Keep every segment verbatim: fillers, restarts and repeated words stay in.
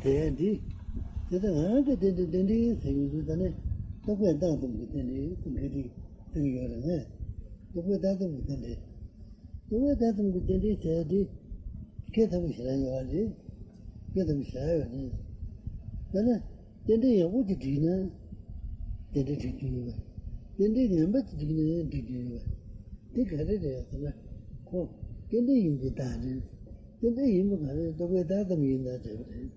ཟེར་ཡ་འདི། དེ་ལྟར་ང་རང་གི་རྟེན་འབྲེལ་རྟེན་འབྲེལ་ཟེར་ཡོང་དུས་ད་ནི་རྟོག་པས་བདག་གསུམ་གྱི་རྟེན་འབྲེལ་ཟེར་མཁན་དེ་ཟེར་གྱི་ཡོད་རེད་ངས། རྟོག་པས་བདག་གསུམ་གྱི་རྟེན་འབྲེལ། རྟོག་པས་བདག་གསུམ་གྱི་རྟེན་འབྲེལ་ཟེར་ཡ་འདི་སྐད་ཚ་པོ་ཞེ་དྲག་ཡོད་རེད། སྐད་ཚ་པོ་ཞེ་དྲག་ཡོད་རེད། ད་ནི་རྟེན་འབྲེལ་ཡག་པོ་ཅིག་བསྒྲིགས་ན་རྟེན་འབྲེལ་འགྲིག་རྒྱུ་ཡོད་པ། རྟེན་འབྲེལ་ངན་པ་ཅིག་བསྒྲིགས་ན་འགྲིག་རྒྱུ་ཡོད་པ། དེ་ག་རེ་རེད་ཟེར་ན། ཁོ་རྟེན་འབྲེལ་ཡིན་པའི་རྟགས་རེད། རྟེན་འབྲེལ་ཡིན་པ་ག་རེ། རྟོག་པས་བདག་ཙམ་ཡིན་ན་བྱས་པ་རེད།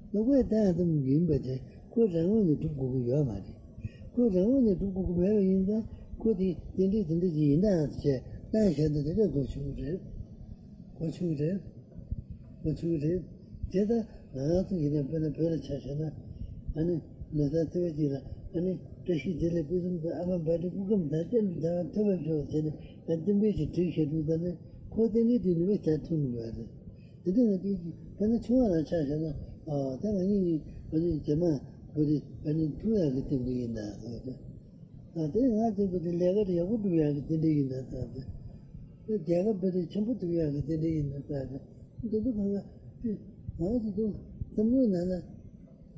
རྟོག་པས་བདག་ཙམ་ཡིན་པ་དེ་ཁོ་རང་ངོས་ནས་སྒྲུབ་དགོས་ཀྱི་ཡོད་མ་རེད། ཁོ་རང་ངོས་ནས་སྒྲུབ་དགོས་ཀྱི་མེད་པ་ཡིན་ཙང་ཁོ་དེ་རྟེན་འབྲེལ་དེ་འདྲ་ཞིག་ཡིན་ནའང་བྱས་བཏང་བཞག་ན་དེ་འདྲ་གོ་ཆོད་ཀྱི་རེད། གོ་ཆོད་ཀྱི་རེད། ང་ཚོ་ཡིན་ན་དཔེར་ན་བོད་ལ་ཆ་བཞག་ན། ཨ་ནི་ལོ་གསར་ཚེས་པ་གཅིག་ལ་ཨ་ནི་བཀྲ་ཤིས་བདེ་ལེགས་ཕུན་སུམ་ཚོགས། ཨ་མ་བྷ་ཏྲི་སྐུ་ཁམས་བཟང་། སྤྱན་དྲངས་ཐུབ་པར་ཤོག་ཟེར་ནས་ད་རྟེན་འབྲེལ་ཞིག་བསྒྲིགས་བཞག་དུས་ད་ནི་ཁོ་རྟེན་འབྲེལ་དེ་ནུས་པ་བྱ་ཐུབ་མི་འདུག་ཨ་རེད། དེ་འདྲ་ན་དེ་དཔེར་ན་ཆུང་བ་ལ་ཆ་བཞག་ན། ཨ་ད་ང་གཉིས་གཉིས་ཨ་ནི་རྗེས་མ་བོད་དེ་ཨ་ནི་ཐུག་ཡག་གི་རྟེན་འབྲེལ་ཡིན་ན་ཟེར་ཏེ། ད་དེ་ང་ཚོ་གི་དེ་ལས་ཀ་དེ་ཡག་པོ་སྒྲུབ་ཡག་གི་རྟེན་འབྲེལ་ཡིན་ན་ད་དེ། རྒྱལ་ཁབ་བོད་དེ་ཆེན་པོ་སྒྲུབ་ཡག་གི་རྟེན་འབྲེལ་ཡིན་ན་ད་དེ། འདི་ཚོ་གང་ལ་དེ་ང་ཚོ་དུ་བསམ་བློ་ནང་ན་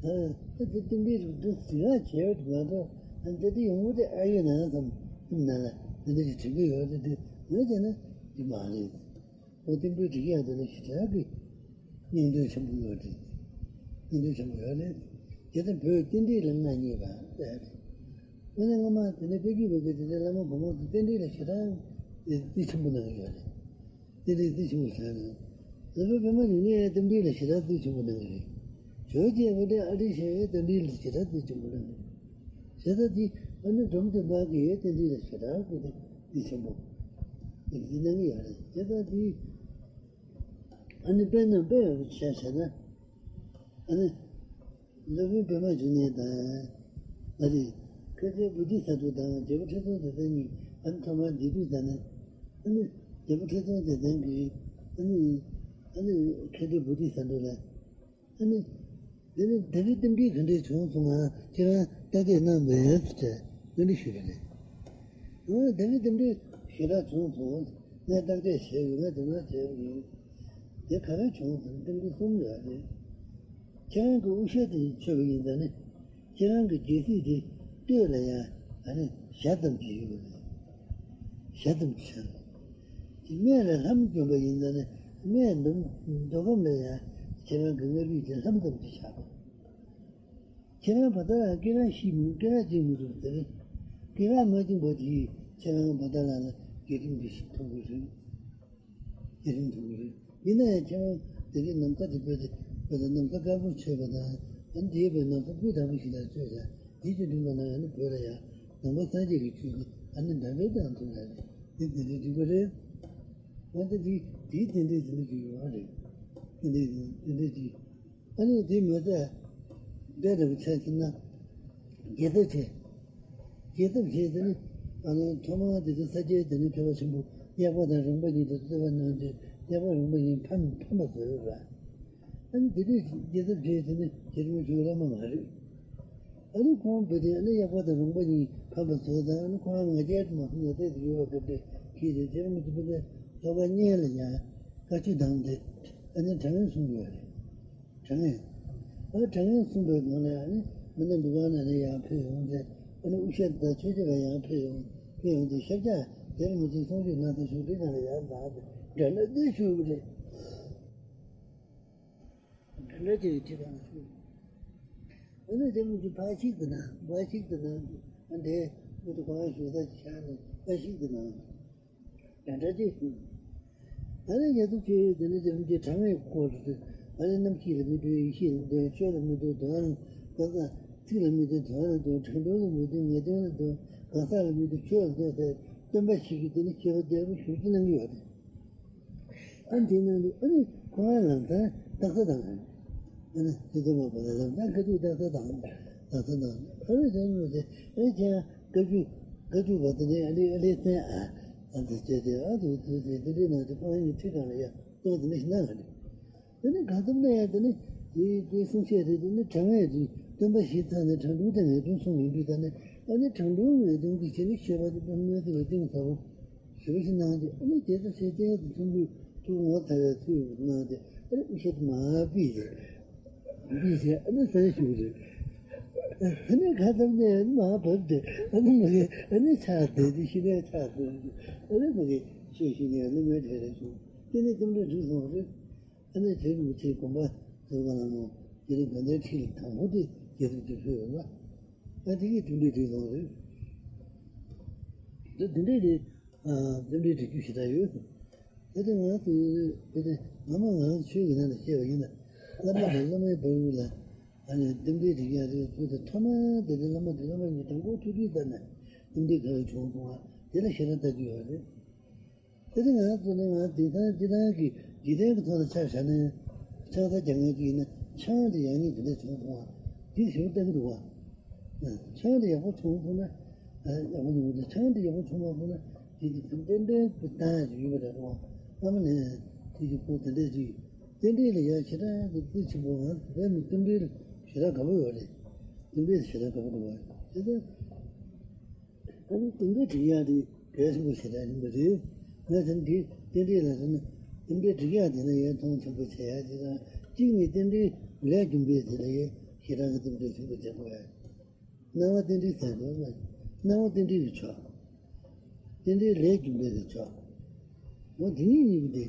ད་དེ་རྟེན་འབྲེལ་རུ་འདུག་ཟེར་ཡག་བྱས་ཡོད་ང་ཚོ། ཨ་ནི་དེ་དེ་ཡོང་བོ་དེ་ཨ་ཡོད་ན་བསམ་ནང་ལ་དེ་འདྲ་ཞིག་དྲན་གྱི་ཡོད་རེད། དེ་ངས་བྱས་ན་དེ་མ་རེད། ཨོ་རྟེན་འབྲེལ་སྒྲིག་ཡག་དེ་ལ་ཞེ་དྲག་གི་སྙིང་དོན་ཆེན་པོ་ཡོད་རེད། སྙིང་དོན་ཆེན་པོ་ཡོད་རེད། དེ་ལྟར་བོད་རྟེན་འབྲེལ་ལ་མངའ་བརྙེས་པ་ཟེར་རེད། དངོས་གནས་སྔ་མ་དེ་ནས་དཔེ་བརྗོད་པའི་སྐད་དེ་ལས་བླ་མ་བུ་མོ་གི་རྟེན་འབྲེལ་ལ་ཞེ་དྲག་བརྩི་ཆེན་པོ་གནང་གི་ཡོད་རེད། རྟེན་འབྲེལ་བརྩི་ཆེན་པོ་བྱས་ནས། བོད་པའི་པདྨ་འབྱུང་གནས་རྟེན་འབྲེལ་ལ་ཞེ་དྲག་བརྩི་ཆེན་པོ་གནང་གི་རེད། ཇོ་བོ་རྗེ་དབོན་ཏེ་ཨ་རིའི་ཞལ་རྟེན་འབྲེལ་ལ་ཞེ་དྲག་བརྩི་ཆེན་པོ་གནང་གི་རེད། བྱས་ཙང་དེ་ཨ་ནི་འབྲོམ་སྟོན་པ་གི་རྟེན་འབྲེལ་ལ་ཞེ་དྲག་བརྩི་ཆེན་པོ་དེ་གནང་གི་ཡོད་རེད། བྱས་ཙང་དེ། ཨ་ནི་དཔེར་ན་དཔེ་ཡག་པོ་ཆ་བཞག་ན། ཨ་ནི་སློབ་དཔོན་པདྨ་འབྱུང་གནས་དང་། ཨ་ནི་མཁན་ཆེན་བོ་དྷི་ས་ཏྭ་དང་རྒྱལ་པོ་ཁྲི་སྲོང་ལྡེ་བཙན་གཉིས་ཨ་ནི་ཐོག་མར་མཇལ་དུས་ཙམ་ན། ཨ་ནི་རྒྱལ་པོ་ཁྲི་སྲོང་ལྡེ་བཙན་གྱིས་ཨ་ནི་ཨ་ནི་མཁན་ཆེན་བོ་དྷི་ས་ཏྭ་ལ། ཨ་ནི། དེ་ནི་ད་རེས་རྟེན་འབྲེལ་ག་འདྲས་བྱུང་སོང་ང་ཁྱེད་རང་བརྟག་དཔྱད་གནང་མེད་ཟེར་དེ་འདྲ་ཞུས་པ་རེད། ཨ་ད་རེས་རྟེན་འབྲེལ་ཞེ་དྲག་བྱུང་སོང་། ངས་བརྟག་དཔྱད་བྱས་ཡོད། ངས་དེ་འདྲ་བྱས་ཡོད། དེ་ག་རེ་བྱུང་ཟེར་ན་རྟེན་འབྲེལ་གསུམ་ཡོད་རེད། ཁྱེད་རང་གི་དབུ་ཞྭ་དེ་མཆོད་པ་ཡིན་ད་ནི། ཁྱེད་རང་གི་རྒྱལ་སྲིད་དེ་སྟོད་ལ་ཡང་ཨ་ནི་ཞྭ་ཙམ་གྱི་ཡོད་རེད། ཞྭ་ཙམ་གྱི་ཆགས་རེད། སྨད་ལ་ལྷམ་གྱོན་པ་ཡིན་ཙང་ནི་སྨད་མདོ་མདོ་ཁམས་ལ་ཡང་ཁྱེད་རང་གི་མངའ་རིས་དེ་ལྷམ་ཙམ་གྱི་ཆགས་པ། ཁྱེད་རང་བ་དག་ལ་སྐེ་རགས་ཤིག་མི་སྐེ་རགས་གཅིག་མི་འདུག་ཟེར། སྐེ་རགས་མ་བཅིངས་པ་དེས་ཁྱེད་རང་བ་དག་ལ་ལ་རྒྱལ་ཁྲིམས་འདི་ཞིག་ཐོབ་དགོས་རེད། རྒྱལ་ཁྲིམས་ཐོབ་དགོས་རེད། ཡིན་ན་ཡང་ཁྱེད་རང་དེ་རིང་ནམ་མཁའ་དེ་བོད་དེ་བོད་དེ་ནམ་མཁའ་དཀར་པོ་མཆོད་པ་དང་། ཨ་ནི་དེའི་བོད་ནམ་མཁའ་སྤུས་དག་པོ་ཞིག་ལ་མཆོད་བྱ་དེ་ཅི་འགྲིག་པ་ན་ཨ་ནི་བོད་ལ་ཡང་ནང་པ་སངས་རྒྱས་ཀྱི་ཆོས་ཀྱི་ཨ་ནི་འདྲ་བའི་དང་ཐུག་ལ་རེད། དེ་དེ་རིང་འགྲིག་པ་རེད། འོན་ཏེ་དེ་དེའི་རྟེན་འབྲེལ་དེ་འདྲ་ཞིག་ཡོད་རེད། རྟེན་འབྲེལ་དེ་རྟེན་འབྲེལ་གྱི། ཨ་ནི་དེ་མི་ཚད། འདྲ་འདྲ་བའི་ཆ་བཞག་ན། རྒྱལ་ཚབ་ཆེ། རྒྱལ་ཚབ་ཆེ་དེ་ནི། ཨ་ནི་ཐོག་མར་དེ་ཚོ་ས་སྐྱའི་དེ་ནི་ཐེག་པ་ཆེན་པོ་གཡག་པ་དང་རོང་པ་གཉིས་དང་རྩོད་པ་གནང་སྟེ་གཡག་པ་རོང་པ་གཉིས་ཕམ་ཕམ་པ་བཟོས་ཡོད་པ། ཨ་ནི་དེ་དུས་རྒྱལ་ཚབ་ཆེ་དེ་ནི་རྗེ་རིན་པོ་ཆེའི་བླ་མ་མ་རེད། ཨ་ནི་ཁོང་བོད་དེ་ཨ་ནི་གཡག་པ་དང་རོང་པ་གཉིས་ཕམ་པ་བཟོས་དང་། ཨ་ནི་ཁོང་ང་རྒྱལ་དུ་མ་སོང་ན་བལྟས་དུ་ཡོད་པ་སྐབས་དེ་ཁྱེད་དེ་རྗེ་རིན་པོ་ཆེ་བོད་དེ་ལྷོ་ཁ་གཉན་ལ་ཡང་བཀའ་ཆོས་བཏང་སྟེ་ཨ་ནི་དྲང་ངེས་གསུངས་ཡོད་རེད། དྲང་ངེས། ཨ་དྲང་ངེས་གསུངས་པའི་སྒང་ལ་ཨ་ནི་མི་སྣ་འབྲུག་པ་ནང་ནས་ཡར་ཕེབས་ཡོང་སྟེ། ཨ་ནི་དབུ་ཞྭ་དང་ཆོས་རྗེ་བ་ཡར་ཕེབས་ཡོང་། ཕེབས་ཡོང་སྟེ་ཤཱཀྱ་དེར་མི་ཚེ་གསུང་ཆོས་གནང་ས་ཞུ་དེ་ནང་ལ་ཡར་ལངས་ཏེ་འདྲ་འདྲ་དེ་ཞུ་གི་རེད། འདྲ་འདྲ་ཅིག་གི་ཁྲིད་པ་ཞུ། ཨ་ནི་དེ་མི་ཚེ་ཕར་ཞིག་ཏུ་གནང་། ཕར་ཞིག་ཏུ་གནང་། ཨ་འདྲའི་མི་ཚེ་གང་ཞུ་ས་ཅིག་བཞག་ནས་ཕར་ཞིག་ཏུ་གནང་། དེ་འདྲ་ཅིག་ཨ་ནི་རྒྱལ་ཚབ་ཆེ་དེ་ནི་དེ་རིང་གི་དྲང་ངེས་སྐོར་དུ། ཨ་ནི་རྣམ་ཤེས་ལ་མི་ལྟོས། ཡེ་ཤེས་ལ་ལྟོས། ཆོས་ལ་མི་ལྟོས། དོན་ལ་གང་ཟག་ཚིག་ལ་མི་ལྟོས། དོན་ལ་ལྟོས། དྲང་སྒྲོན་ལ་མི་ལྟོས། ངེས་དོན་ལ་ལྟོས། གང་ཟག་ལ་མི་ལྟོས། ཆོས་ལ་ལྟོས་ཟེར་སྟོན་པ་ཞིག་གིས་དེ་ནི་བཤད་པ་བདེ་པོ་ཞེ་པོ་ཅིག་གནང་གི་ཡོད་རེད། ཨ་ནི་དེ་ནང་དུ་ཨ་ནི་ཁོ་རང་ལམ་སང་རྟགས་གསལ་བཏང་། ཨ་ནི་དེ་ཚོ་མ་པ་ལ་ལམ་སང་བཀའ་བཅུ་རྟགས་གསལ་བཏང་། རྟགས་གསལ་བཏང་། ཨ་ནི་དེ་ནང་དུ་ཨ་ནི་ཁྱེད་རང་བཀའ་བཅུ་བཀའ་བཅུ་བ་དེ་ནི་ཨ་ནི་ཨ་ལེ་ཚན་ཨ་ཨ་ཙི་བྱས་ཏེ། ཨ་དུ་དུ་དེ་དེ་འདྲའི་ནང་དུ་ཁོ་རང་གི་ཁྲི་སྒང་ལ་ཡ་གཏོང་དེ་ནི་ཞིག་གནང་ག་རེད། དེ་ནི་གང་ཐུབ་ན་ཡང་དེ་ནི་དེ་དེ་གསུང་བཤད་རེད། དེ་ནི་དྲང་ངེས་རེད། སྟོན་པ་ཞིག་ཚང་ནས་དྲང་སྒྲོན་དང་ངེས་དོན་གསུངས་ཡོང་དུས་ད་ནི་ཨ་ནི་དྲང་སྒྲོན་ངེས་དོན་གྱི་ཆེད་ནི་བཤད་པ་དེ་དཔེ་མི་སྲིད་པའི་གཏིང་ཟབ་པོ་ཞེ་པོ་ཞིག་གནང་སྟེ། ཨ་ནི་རྒྱལ་ཚབ་ཆེ་བསྟན་དུ་ཐུགས་ལུས་ཐུགས་ངོ་མཚར་བའི་ཚུལ་གནང་སྟེ། ཨ་ནི་དབུ་ཞྭ་དེ་མར་ཕུད་དེ། འདི་བྱས་ཨ་ནི་སེམས་ཤུགས་རེད། ཨ་ནི་ཁ་ཐབ་ནས་མ་བབས་ཏེ་ཨ་ནི་མ་གི་ཨ་ནི་ཆགས་བསྡད་དེ་ཤི་ནས་ཆགས་བསྡད་དེ་ཨ་ནི་མ་གི་ཤོད་ཤི་ནས་ཨ་ནི་མོའི་གྲས་རེད་བྱུང་། དེ་ནས་རྟེན་འབྲེལ་འགྲིག་སོང་རེད། ཨ་ནི་དེ་རིན་པོ་ཆེའི་དགོན་པ་ཟུར་པ་ལ་མོ་དེ་རིང་དགའ་ལྡན་ཁྲི་ལ་དང་པོ་དེ་རྒྱལ་ཐབས་ཀྱི་ཕུལ་ཡོད་ལ། ཨ་དེ་གིས་རྟེན་འབྲེལ་འགྲིག་སོང་རེད། དེ་དེ་འདྲས་རེད། རྟེན་འབྲེལ་འགྲིག་རྒྱུ་ཞེ་དྲག་ཡོད། དེ་དེ་ང་ཚོ་དེ་དེ་ང་མ་ང་ཚོ་ཆོས་ཀྱི་ནང་ལ་བཤད་པ་ཡིན་ན། བླ་མ་དང་བླ་མའི་བར་དུ་ལ་ཨ་ནི་རྟེན་འབྲེལ་འགྲིག་ཡག་དེ་བོད་དུ་ཐོག་མར་དེ་དེ་བླ་མ་དེ་བླ་མ་གཉིས་དང་པོ་ཐུག་དུས་ལྟར་ན་རྟེན་འབྲེལ་ག་རེ་བྱུང་སོང་བ་དེ་ལ་ཞེ་དྲག་ལྟ་རྒྱུ་ཡོད་རེད། དེ་དེ་ང་ཚོ་ནི་ང་དེང་སང་སྤྱི་བཏང་གི་འཇིག་རྟེན་གྱི་ཐོག་ལ་ཆ་བཞག་ན་ཆང་ས་རྒྱག་མཁན་ཅིག་ཡིན་ན་ཆང་དེ་ཡག་ཉེས་དེ་འདྲ་བྱུང་སོང་བ་དེ་ཞེ་པོ་ལྟ་གི་འདུག་བ། ཆང་དེ་ཡག་པོ་བྱུང་སོང་ན། ཨ་ཡག་པོ་ཡོང་གི་འདུག་ཆང་དེ་ཡག་པོ་བྱུང་མ་སོང་ན་དེ་དེ་ཚུར་རྟེན་འབྲེལ་དུ་བཏང་ཡག་ཅིག་ཡོད་པ་འདྲ་རེད་བ། སྔ་མ་ནས་དེ་ཅིག་ཁོ་དེ་འདྲས་ཅིག་རྟེན་འབྲེལ་ལ་ཡག་ཞེ་དྲག་གི་རྩིས་ཆེན་པོ་ང་ཚོ་བོད་མི་རྟེན་འབྲེལ་ཞེ་དྲག་དགའ་པོ་ཡོད་རེད། རྟེན་འབྲེལ་ཞེ་དྲག་དགའ་པོ་འདུག་བ། དེ་ཚོ་ཨ་ནི་རྟེན་འབྲེལ་སྒྲིག་ཡག་དེ་གལ་ཆེན་པོ་ཞེ་དྲག་ཡིན་པ་རེད། ང་ཚོ་འདི་རྟེན་འབྲེལ་ལ་ཟེར་ན་རྟེན་འབྲེལ་སྒྲིག་ཡག་དེ་ལ་ཡང་མཐོང་ཆེན་པོ་བྱེད་ཡག་དེ་དང་གཅིག་ནི་རྟེན་འབྲེལ་ལས་རྒྱུ་འབྲས་དེ་ལ་ཡང་ཞེ་དྲག་གི་རྟེན་འབྲེལ་ཆེན་པོ་བྱེད་དགོས་ཡག་སྣང་བ་རྟེན་འབྲེལ་ཟེར་དགོས་ལ། སྣང་བ་རྟེན་འབྲེལ་གྱི་ཕྱོགས། རྟེན་འབྲེལ་ལས་རྒྱུ་འབྲས་ཀྱི་ཕྱོགས། འོ་དེ་གཉིས་གཉིས་པོ་དེ།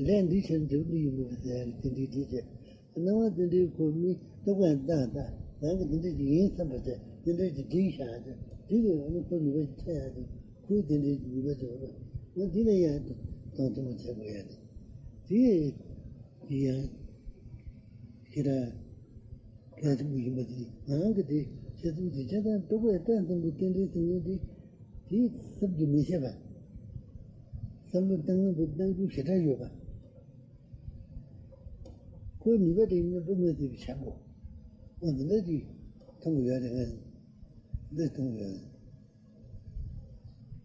ལས་འདི་བྱས་ན་འབྲས་བུ་འདི་ཡོང་གི་རེད་ཟེར་ཡག་གི་རྟེན་འབྲེལ་དེ་བྱས། སྣང་བ་རྟེན་འབྲེལ་ཁོ་མི་རྟོག་པས་བདག་ལྟ་རང་གི་རྟེན་འབྲེལ་ཅིག་ཡིན་བསམ་པ་བྱས་རྟེན་འབྲེལ་ཅིག་སྒྲིག་བཞག་ཡག་དེ་དེ་གི་ཨ་ནི་ཁོ་ནུས་པ་ཅིག་ཐོན་ཡག་དེ་ཁོའི་རྟེན་འབྲེལ་གྱི་ནུས་པ་ཅིག་ཡོད་པ། འོ་འདི་ལ་ཡང་མཐོང་ཆེན་པོ་བྱེད་དགོས་ཡག་དེ། དེ་ཡང་ཞེ་དྲག་གལ་ཆེན་པོ་ཡིན་པ་དེ་ང་རང་གི་དེ་བྱེད་ཐུབ་ཀྱི་ཆ་ཚང་རྟོག་པས་བཏང་ཙམ་གྱི་རྟེན་འབྲེལ་ཟེར་མཁན་དེ་དེ་བསམ་གྱིས་མི་ཁྱབ་པ། བསམ་བློ་བཏང་ན་བུ་བཏང་རྒྱུ་ཞེ་དྲག་ཡོད་པ། ཁོའི་ནུས་པ་དེ་ཡིན་ན་བུ་མི་ཐེབས་ཆག་གོ། ཨོ་འདི་འདྲ་ཅིག་མཐོང་གི་ཡོད་རེད། ང་འདི་མཐོང་གི་ཡོད་རེད།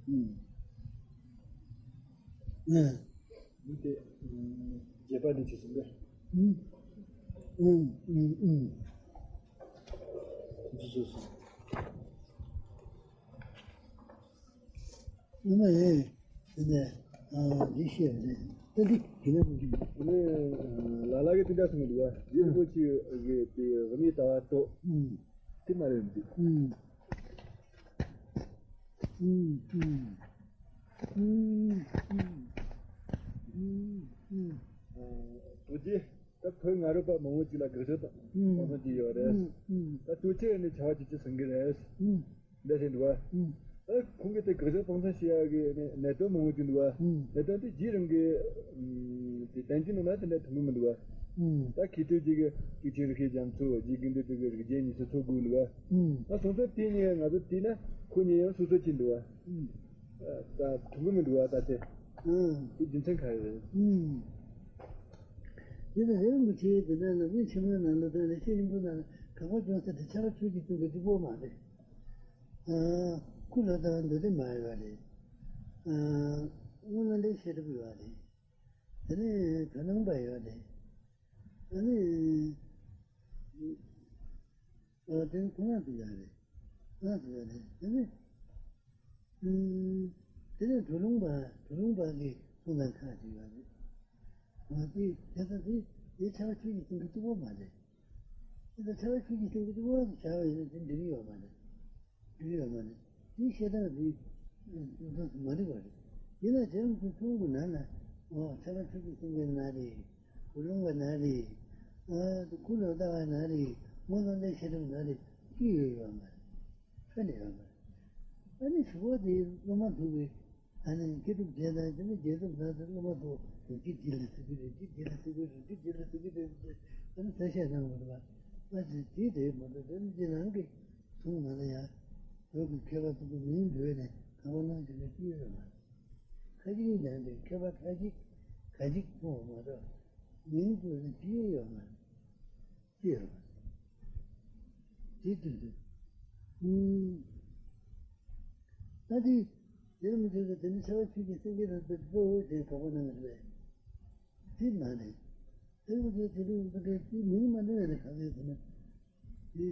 ཨུམ། ཨ། འདི་དེ་རྗེས་དཔག་འདི་བྱས་སོང་གས། ཨུམ། ཨུམ་ཨུམ་ཨུམ། འདི་བྱས་སོང་། ཨ་མ་ཨེ། དེ་ནས་ཨ་འདི་བཤད་པ་རེད། ད་འདི་གི་ན་མི་འདུག་ཨ་ནི་ལ་ལ་གི་དེ་འདྲ་སོང་གི་འདུག་བ། རྗེས་ལུས་པོ་ཆེ་གི་དེ་རིམ་གྱིས་ལྟ་བ་ཏོ། ཨུམ། དེ་མ་རེད་འདི། ཨུམ། ཨུམ་ཨུམ། ཨུམ་ཨུམ། ཨུམ་ཨུམ། ཨ་རྡོ་རྗེ། ད་བོད་སྔ་རབས་པ་མང་པོ་ཅིག་ལ་དགག་བྱ་དང་། ཨུམ། དཔང་རྟགས་ཅིག་ཡོད་རེད། ཨུམ་ཨུམ། ད་ལྟོ་ཆེ་ནི་བྱ་བ་ཅི་ཅི་ཟིན་གི་རེད། ཨུམ། འདི་བཞིན་འདུག་བ། ཨུམ། ད་ཁོང་གིས་དེ་དགག་བྱ་དཔང་རྟགས་བྱེད་ཡག་གི་ནི་གནད་དོན་མང་པོ་ཅིག་འདུག་བ། ཨུམ། གནད་དོན་དེ་རྗེས་རིང་གི་ཨུམ་དེ་བསྟན་བཅོས་ནང་ན་དེ་འདྲ་མཐོང་གི་མི་འདུག་བ། ཨུམ། ད་མཁས་གྲུབ་རྗེ་གི་ཡེ་ཤེས་རིག་བྱེད་རྒྱ་མཚོ། རྗེ་དགེ་འདུན་གྲུབ་ཀྱི་རིག་བྱེད་ཉི་ཤུ་རྩ་དགུ་འདུག་བ། ཨུམ། ད་སོ་སོ་དེ་ནི་ང་ཚོ་བལྟས་ན་ཁོ་གཉིས་ཡང་སོ་སོ་ཅིག་འདུག་བ། ཨུམ། ད་མཐོང་གི་མི་འདུག་བ་ད་དེ། ཨུམ། དེ་རྒྱུ་མཚན་ག་རེ་རེད། ཨུམ། དེ་ནི་རེ་རིན་པོ་ཆེའི་དེ་འདྲ་ནམ་རྒྱུན་ཆེན་མོའི་ནང་ལ་དོན་ལས་ཤེས་ཡིན་པོ་ན་དགག་པ་སྐྱོན་ས་དེ་ཆར་པ་ཆོས་ཀྱི་སྟེང་གི་སྤྲུལ་སྐུ་མ་རེད། ཨ། སྐུ་ལ་ལྟ་བ་འདུ་སྟེ་མ་ཡོད་རེད། ཨ། དངོས་གནས་ལས་ཤེས་ཐུབ་ཡོད་རེད། དེ་ནས་དོན་སྣང་པ་ཡོད་རེད། ཨ་ནི། ཨ། དེ་ནི་ཁོ་རང་དུ་ཡོད་རེད། རང་དུ་ཡོད་རེད། དེ་ནི། ཨུམ། དེ་ནས་གྲུ་ལུང་པ་གྲུ་ལུང་པ་གིས་གསུངས་དང་ཁ་ཅིག་ཡོད་རེད། ང་ཚོས་དེ་ལྟ་དེ་དེ་ཆར་པ་ཆོས་ཀྱི་སྟེང་གི་གཅིག་པོ་མ་རེད། དེ་ལྟ་ཆར་པ་ཆོས་ཀྱི་སྟེང་གི་གཅིག་པོ་བྱ་བ་ཡིན་ན་དེ་འགྲིག་གི་ཡོད་མ་རེད། འགྲིག་གི་ཡོད་མ་རེད། དེ་བཤད་སྟངས་དེ་འདུག་མ་འགྲིག་པ་རེད། ཡིན་ན་རྗེ་རིན་པོ་ཆེ་གསུང་གི་ནང་ན་ཨོ་ཆར་པ་ཆོས་ཀྱི་སྟེང་གི་ན་རེད། གྲུ་ལུང་པ་ན་རེད། ཨ་སྐུ་ལ་ལྟ་བ་ན་རེད། དངོས་གནས་ལས་ཤེས་ཐུབ་ན་རེད། ཅི་ཡོད་ཡོད་མ་རེད། ཁ་ནས་ཡོད་མ་རེད། ཨ་ནི་གཞུག་གུ་དེ་སློབ་མ་ཐུག་པའི་ཨ་ནི་མཁས་གྲུབ་རྗེ་དང་དེ་ནི་རྗེ་ཙོང་ཁ་པ་སློབ་མ་ཚོ་འདི་འདི་ལ་ཟེར་གི་རེད། འདི་འདི་ལ་ཟེར་གི་རེད། འདི་འདི་ལ་ཟེར་གི་རེད་ཟེར་ཨ་ནི་གསལ་བཤད་གནང་བ་རེད་པ། ཨ་ཙི་དེ་དེ་མ་གཏོགས་དེ་ནི་འདི་རང་གི་གསུང་ནང་ལ་ཡང་བོད་ཀྱི་མཁས་པ་ཚོ་གི་མིང་འབོད་ནས་དགག་པ་གནང་རྒྱུ་ནི་ཅི་ཡོད་མ་རེད། ཁ་ཅིག་ཡིན་ཀྱང་དེ་མཁས་པ་ཁ་ཅིག་ཁ་ཅིག་གསུང་བ་མ་གཏོགས་མིང་འབོད་ནས་ཅི་ཡོད་མ་རེད། ཅི་ཡོད་མ་རེད། དེ་དུས་དུས། ཨུམ། ད་དེ། དེར་མི་ཚོས་དེ་ནི་ཆར་པ་ཆོས་ཀྱི་སེང་གེ་རེད་པས་གཙོ་བོ་དེ་དགག་པ་གནང་གི་རེད། དེ་མ་རེད། དེར་མི་ཚོས་དེ་རིང་འདི་འདྲའི་དེ་མིང་མ་འདྲ་བ་ནི་ག་རེ་ཟེར་ན། དེ།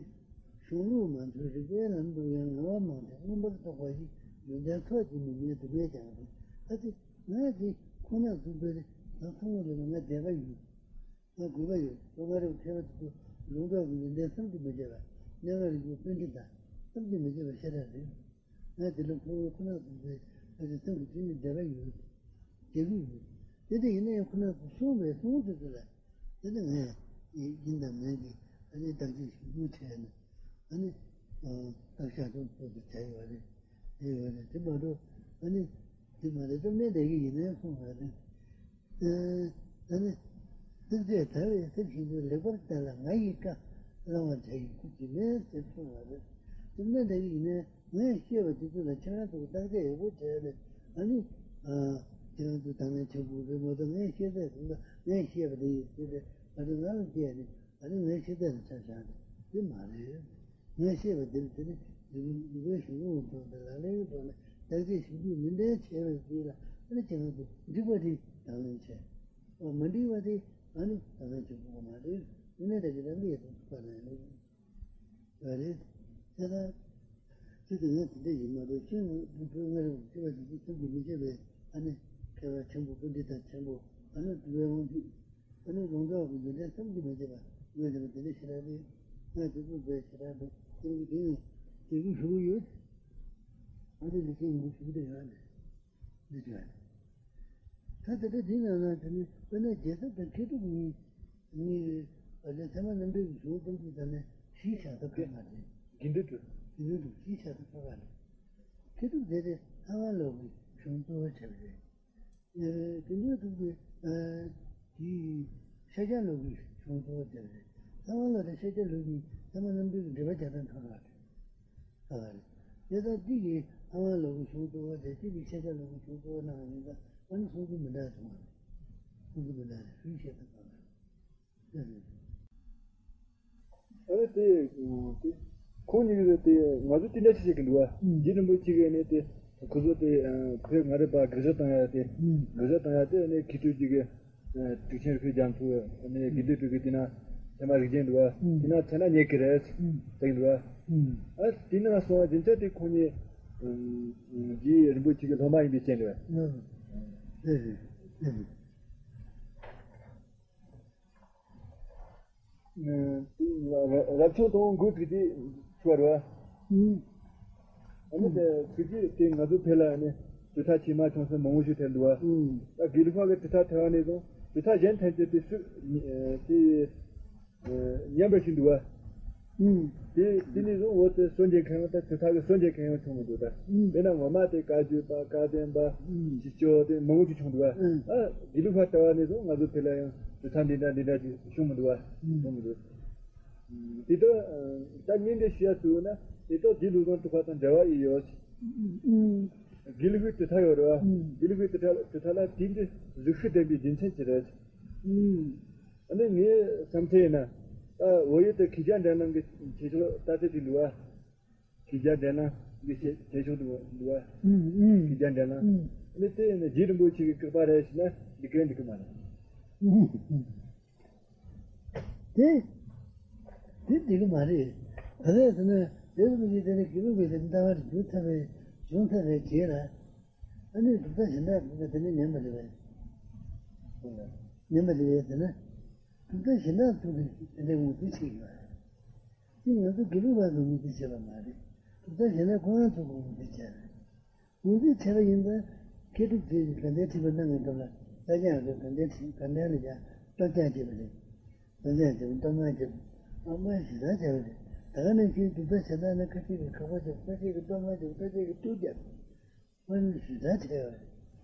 གཞུང་ལུགས་མ་མཐུན་རིགས་པའི་ལམ་དུ་ཡང་ངལ་བ་མང་སྟེ་མངོན་པར་རྟོགས་པ་ཡི་ཡོན་ཏན་ཐོགས་ཀྱིས་མི་མེད་དུ་མེད་ཀྱང་རེད། ཨ་ཙི། ང་དེ་ཁོ་ན་ཚུགས་པའི་ལ་ཁོང་རེད་ལ་ང་དད་པ་ཡོད། ང་དགོས་པ་ཡོད། ཁོ་ང་རང་མཁས་པ་དེ་ཚོ་ལུང་རྟོགས་ཀྱི་ཡོན་ཏན་བསམ་གྱིས་མི་ཁྱབ་པ། མན་ངག་རིག་པའི་པཎྜི་ཏ་བསམ་གྱིས་མི་ཁྱབ་པ་ཞེ་དྲག་རེད། ང་དེ་ལ་ཁོ་བོ་ཁོ་ན་ཚོ་ཚོས་ཕལ་ཆེར་སེམས་ཀྱི་དཀྱིལ་ནས་འདོད་པ་ཡོད། དགེ་སྐོས་ཡོད། དེ་འདྲ་ཡིན་ན་ཡང་ཁོ་ན་ཚོ་གསུངས་པའི་གསུང་དེ་ཚོ་ལ། དེ་ནི་ངས་ཡིན་དང་མིན་གྱི་ཨ་ནི་བརྟག་དཔྱད་ཞིབ་འཇུག་བྱས་ནས། ཨ་ནི་བརྟག་བཞག་ཐུབ་ཐུབ་ཏུ་བྱས་ཡོད་རེད། བྱས་ཡོད་རེད། དེ་མ་གཏོགས་ཨ་ནི་དེ་མ་རེད། སྟབས་མ་བདེ་གི་ཡིན་ན་ཡང་གསུང་བ་རེད། ཨ་ནི་བརྟག་དཔྱད་དལ་བའི་ཚབ་བཞིན་དུ་ལེགས་པར་བལྟས་ལ་ང་ཡི་བཀའ་བླང་བར་བྱ་ཡི་ཁུར་གྱིས་མེད་ཟེར་གསུང་བ་རེད། སྟབས་མ་བདེ་གི་ཡིན་ན་ངས་བཤད་པ་དེ་ཚོ་ལ་ཁྱེད་རང་ཚོ་བརྟག་དཔྱད་ཡག་པོ་བྱས་ནས། ཨ་ནི། ཨ། ཁྱེད་རང་ཚོ་དང་ལེན་བྱེད་དགོས་རེད་མ་གཏོགས། ངས་བཤད་ཚད་དེ་འདྲ། ངས་བཤད་པ་དེ་ཡིན་ཟེར་ཏེ་ང་ཚོ་ང་ལ་བཤད་ནས། ཨ་ནི་ངས་བཤད་ཚད་ལ་ཆ་བཞག་ནས་དེ་མ་རེད། ངས་བཤད་པ་དེ་ལ་དེ་ནི་ལུགས་ལུགས་པའི་གཞུང་ལུགས་ཐོག་ནས་ལག་ལེན་གྱི་ཐོག་ནས་བརྟག་དཔྱད་ཞིབ་འཇུག་ནན་ཏན་བྱས་པའི་རྗེས་ལ། ཨ་ནི་ཁྱེད་རང་ཚོ་འགྲིག་པ་དེ་དང་ལེན་བྱས། ཨ། མ་འགྲིག་པ་དེ་ཨ་ནི་དང་ལེན་བྱེད་དགོས་པ་མ་རེད། དངོས་གནས་དྲང་གི་རང་གི་ཡོད་དོ་ཐུག་པ་རེད། རེད། དེ་ལྟར་ཁྱེད་དང་ང་དེ་འདྲ་ཡིན་མ་གཏོགས། ཁྱེད་ང་བོད་ང་རང་གི་སྐྱེ་བ་འདི་ཚོ་ཐུགས་ཀྱིས་མི་ཁྱབ་པའི་ཨ་ནི་མཁས་པ་ཆེན་པོ། པཎྜི་ཏ་ཆེན་པོ། ཨ་ནི་འདུལ་བའི་དབང་ཕྱུག། ཨ་ནི་ལུང་རྟོགས་ཀྱི་ཡོན་ཏན་བསམ་གྱིས་མི་ཁྱབ་པ། ངས་དེ་ལ་དེ་འདྲ་ཞེ་དྲག་རེད། ང་དེ་ཚོ་མཛད་ཞེ་དྲག་རེད། དེ་རིང་གི་དེ་ནི་དེ་རིང་ཞུ་གི་ཡོད། ཨ་ནི་ལི་ཁྱེད་ངས་ཞུ་གི་དེ་ཡོད་རེད། འདི་བྱས། ད་དེ་འདྲ་འདི་ནང་ན་དེ་ནི་དཔེར་ན་རྒྱལ་ཚབ་དང་མཁས་གྲུབ་གཉིས་གཉིས་ཀྱི་བར་ལ་ཚད་མ་རྣམ་འགྲེལ་གྱི་གཞུང་གསུམ་གྱི་ནང་ནས་གཞི་བཞག་ཐབས་ཁག་མ་རེད། དགེ་འདུན་གྲུབ། དགེ་འདུན་གྲུབ་གཞི་བཞག་ཐབས་ཁག་རེད། མཁས་གྲུབ་དེ་དེ་ལྷ་དབང་ལུང་གི་གཞུང་གཙོ་བོ་བྱས་པ་རེད། དགེ་འདུན་གྲུབ་ཀྱི་དེའི་ཤཱཀྱ་ལུགས་ཀྱི་གཞུང་གཙོ་བོ་བྱས་པ་རེད། ལྷ་དབང་ལུང་དང་ཤཱཀྱ་ལུགས་གཉིས་ཚད་མ་རྣམ་འགྲེལ་གྱི་འགྲེལ་པ་རྒྱག་སྟངས་ཁག་ཁག་རེད། ཨ། རེད། དེ་ལྟར་གཅིག་གིས་ཨ་ཝང་ལུགས་ཀྱི་གཞུང་གཙོ་བོ་དང་། གཅིག་གིས་ཤཱཀྱ་ལུགས་ཀྱི་གཞུང་གཙོ་བོ་གནང་བ་ཡིན་ཙང་། ཨ་ནི་གསུང་ཚུལ་མི་འདྲ་བྱུང་བ་རེད། གསུང་ཚུལ་མི་འདྲ་རེད། སུས་བཤད་ཐུབ་པ་རེད། ཨ་ནི་དེ་དེ་ཁོང་གཉིས་ཀྱིས་དེ་ང་ཚོ་དེ་འདྲ་ཞིག་བཤད་ཀྱི་འདུག་བ། ཨུམ། རྗེ་རིན་པོ་ཆེ་གིས་ནི་དེ་ཁོ་ཚོ་དེ་བོད་ང་རེ་པ་དགག་བྱ་བཏང་ཡ་དེ། ཨུམ། དགག་བྱ་བཏང་ཡ་དེ་ནི་མཁས་གྲུབ་རྗེ་གིས། ཨ། ཊཱིཀ་ཆེན་རིག་འཛིན་རྒྱ་མཚོ། ཨ་ནི་དགེ་འདུན་གྲུབ་ཀྱིས་དེ་ན་ཚད་མ་རིགས་ཅན་འདུག་བ། ཨུམ། དེ་ན་ཚད་མ་རྙེད་ཀྱི་རེད། ཨུམ། ཟེར་གྱི་འདུག་བ། ཨུམ། ཨ། དེ་ནང་སོང་བ་རྒྱུ་མཚན་དེ་ཁོང་གཉིས། ཨུམ། རྗེ་རིན་པོ་ཆེ་གི་སློབ་མ་ཡིན་པའི་རྐྱེན་རེད། ཨུམ། ཨུམ། ཨུམ། དེ་རབ་བྱུང་དང་མགོ་ཚིགས་དེ་ཚུར་བ། ཨུམ། ཨ་ནི་དེ་ཚིགས་ཀྱི་དེ་ང་ཚོ་ཕེ་ལ་ནི་དུས་མཐའ་ཇི་མ་བྱུང་སེམས་མང་པོ་ཞིག་ཐལ་འདུག་བ། ཨུམ། ད་དགེ་ལུགས་པ་གི་དུས་མཐའ་ཐལ་བ་ནས་བཟུང་དུས་མཐའ་གཞན་ཐམས་ཅད་དེ་སུ་དེ་ཉམས་པ་ཞིག་འདུག་བ། ཨུམ། དེ་དེ་ནས་བཟུང་འོ་དེ་སྲོལ་འབྱེད་མཁན་ཡང་ད་དུས་མཐའ་གི་སྲོལ་འབྱེད་མཁན་ཡང་བྱུང་མི་འདུག་ད། ཨུམ། དཔེར་ན་ངོ་མ་དེ་བཀའ་བརྒྱུད་པ། བཀའ་བསྟན་པ། ཨུམ། ཞི་སྐྱོ་དེ་མང་པོ་ཞིག་བྱུང་འདུག་བ། ཨུམ། ད་དགེ་ལུགས་པ་ལྟ་བ་ནས་བཟུང་ང་ཚོ་ཕེ་ལ་ཡང་དུས་མཐའ་འདི་འདྲ་འདི་འདྲ་ཞིག་བྱུང་མི་འདུག་བ། ཨུམ། བྱུང་མི་འདུག་དེ་ལྟར། ད་ངས་འདི་ཞུ་ཡ་གཙོ་བོ་ན་དེ་ལྟར་རྗེ་བློ་བཟང་གྲུབ་པ་དང་འབྲེལ་བ་ཨེ་ཡོད། ཨུམ། དགེ་ལུགས་པའི་དུས་མཐའ་ཡོད་རེད་བ། ཨུམ། དགེ་ལུགས་པའི་དུས་མཐའ་དུས་མཐའ་ལ་དེ་འདྲའི་གཟུགས་ཤུགས་ལྡན་པའི་རྒྱུ་མཚན་ཅི་རེད། ཨུམ། ཨ་ནི་ངའི་བསམ་ཚུལ་ཡིན་ན། ད་བོད་ཡིག་ཏུ་མཁས་བརྒྱ་འགྲན་ལམ་གྱི་བྱེད་ཕྱོགས་ལྟ་ཚུལ་དེ་འདུག་བ། མཁས་བརྒྱ་འགྲན་ལམ་གྱི་བྱེད་བྱེད་ཕྱོགས་དེ་འདུག་བ། ཨུམ། ཨུམ། མཁས་བརྒྱ་འགྲན་ལམ། ཨུམ། ཨ་ནི་དེ་ཡིན་ན་རྗེ་རིན་པོ་ཆེ་གི་བཀག་པ་རེད་ཞུས་ན་འགྲིག་གི་རེད་འགྲིག་གི་མ་རེད། ཨུམ། དེ་དེ་འགྲིག་གི་མ་རེད། ག་རེ་ཟེར་ན་རྗེ་རིན་པོ་ཆེ་དེ་ནི་དགེ་ལུགས་པའི་ལམ་ལྟ་བར་འཇུག་ཐབས་རེད། བྱུང་ཐབས་རེད་བྱས་ལ། ཨ་ནི་གྲུབ་མཐའ་གཞན་དག་ཚོ་དེ་འདྲ་ཉན་པ་རེད་པས། ཉན་པ་རེད་པས་ཟེར་ན། གྲུབ་མཐའ་གཞན་དག་ཚོ་གིས་དེ་འདྲའི་ངོས་འཛིན་བྱེད་ཀྱི་ཡོད་རེད། དེ་ང་ཚོ་དགེ་ལུགས་པ་ཚོས་ངོས་འཛིན་བྱས་པ་མ་རེད། གྲུབ་མཐའ་གཞན་དག་ཁོ་རང་ཚོ་གིས་ངོས་འཛིན་བྱས་རེད། ངོས་འཛིན་བྱས་པ་ཡིན་ཙང་། མཁས་གྲུབ་རྗེ་ཡིས་དགའ་ལྡན་ཁྲི་པའི་སྣང་བའི་འགྲམ་ལ་རྟ་རྐྱང་ཚོས་དགའ་ལྡན་ཁྲི་དགའ་ལྡན་ལ་ཡང་སྟོབས་རྐྱང་བྱས་པ་རེད། སྟོབས་རྐྱང་བྱས་པ། སྟོབས་ལྔ་བྱས་པ། ཨ་མ་ཞེ་དྲག་བྱས་པ་རེད། ད་ག་ནང་བཞིན་གྲུབ་མཐའ་གཞན་དག་ནི་ཁ་ཅིག་གིས་དགག་པ་བྱས་པ། ཁ་ཅིག་གིས་སྟོབས་ལྔ་བྱས་པ། ཁ་ཅིག་གིས་སྟོབས་རྒྱས་པ། ཨ་ནི་ཞེ་དྲག་བྱས་པ་རེད།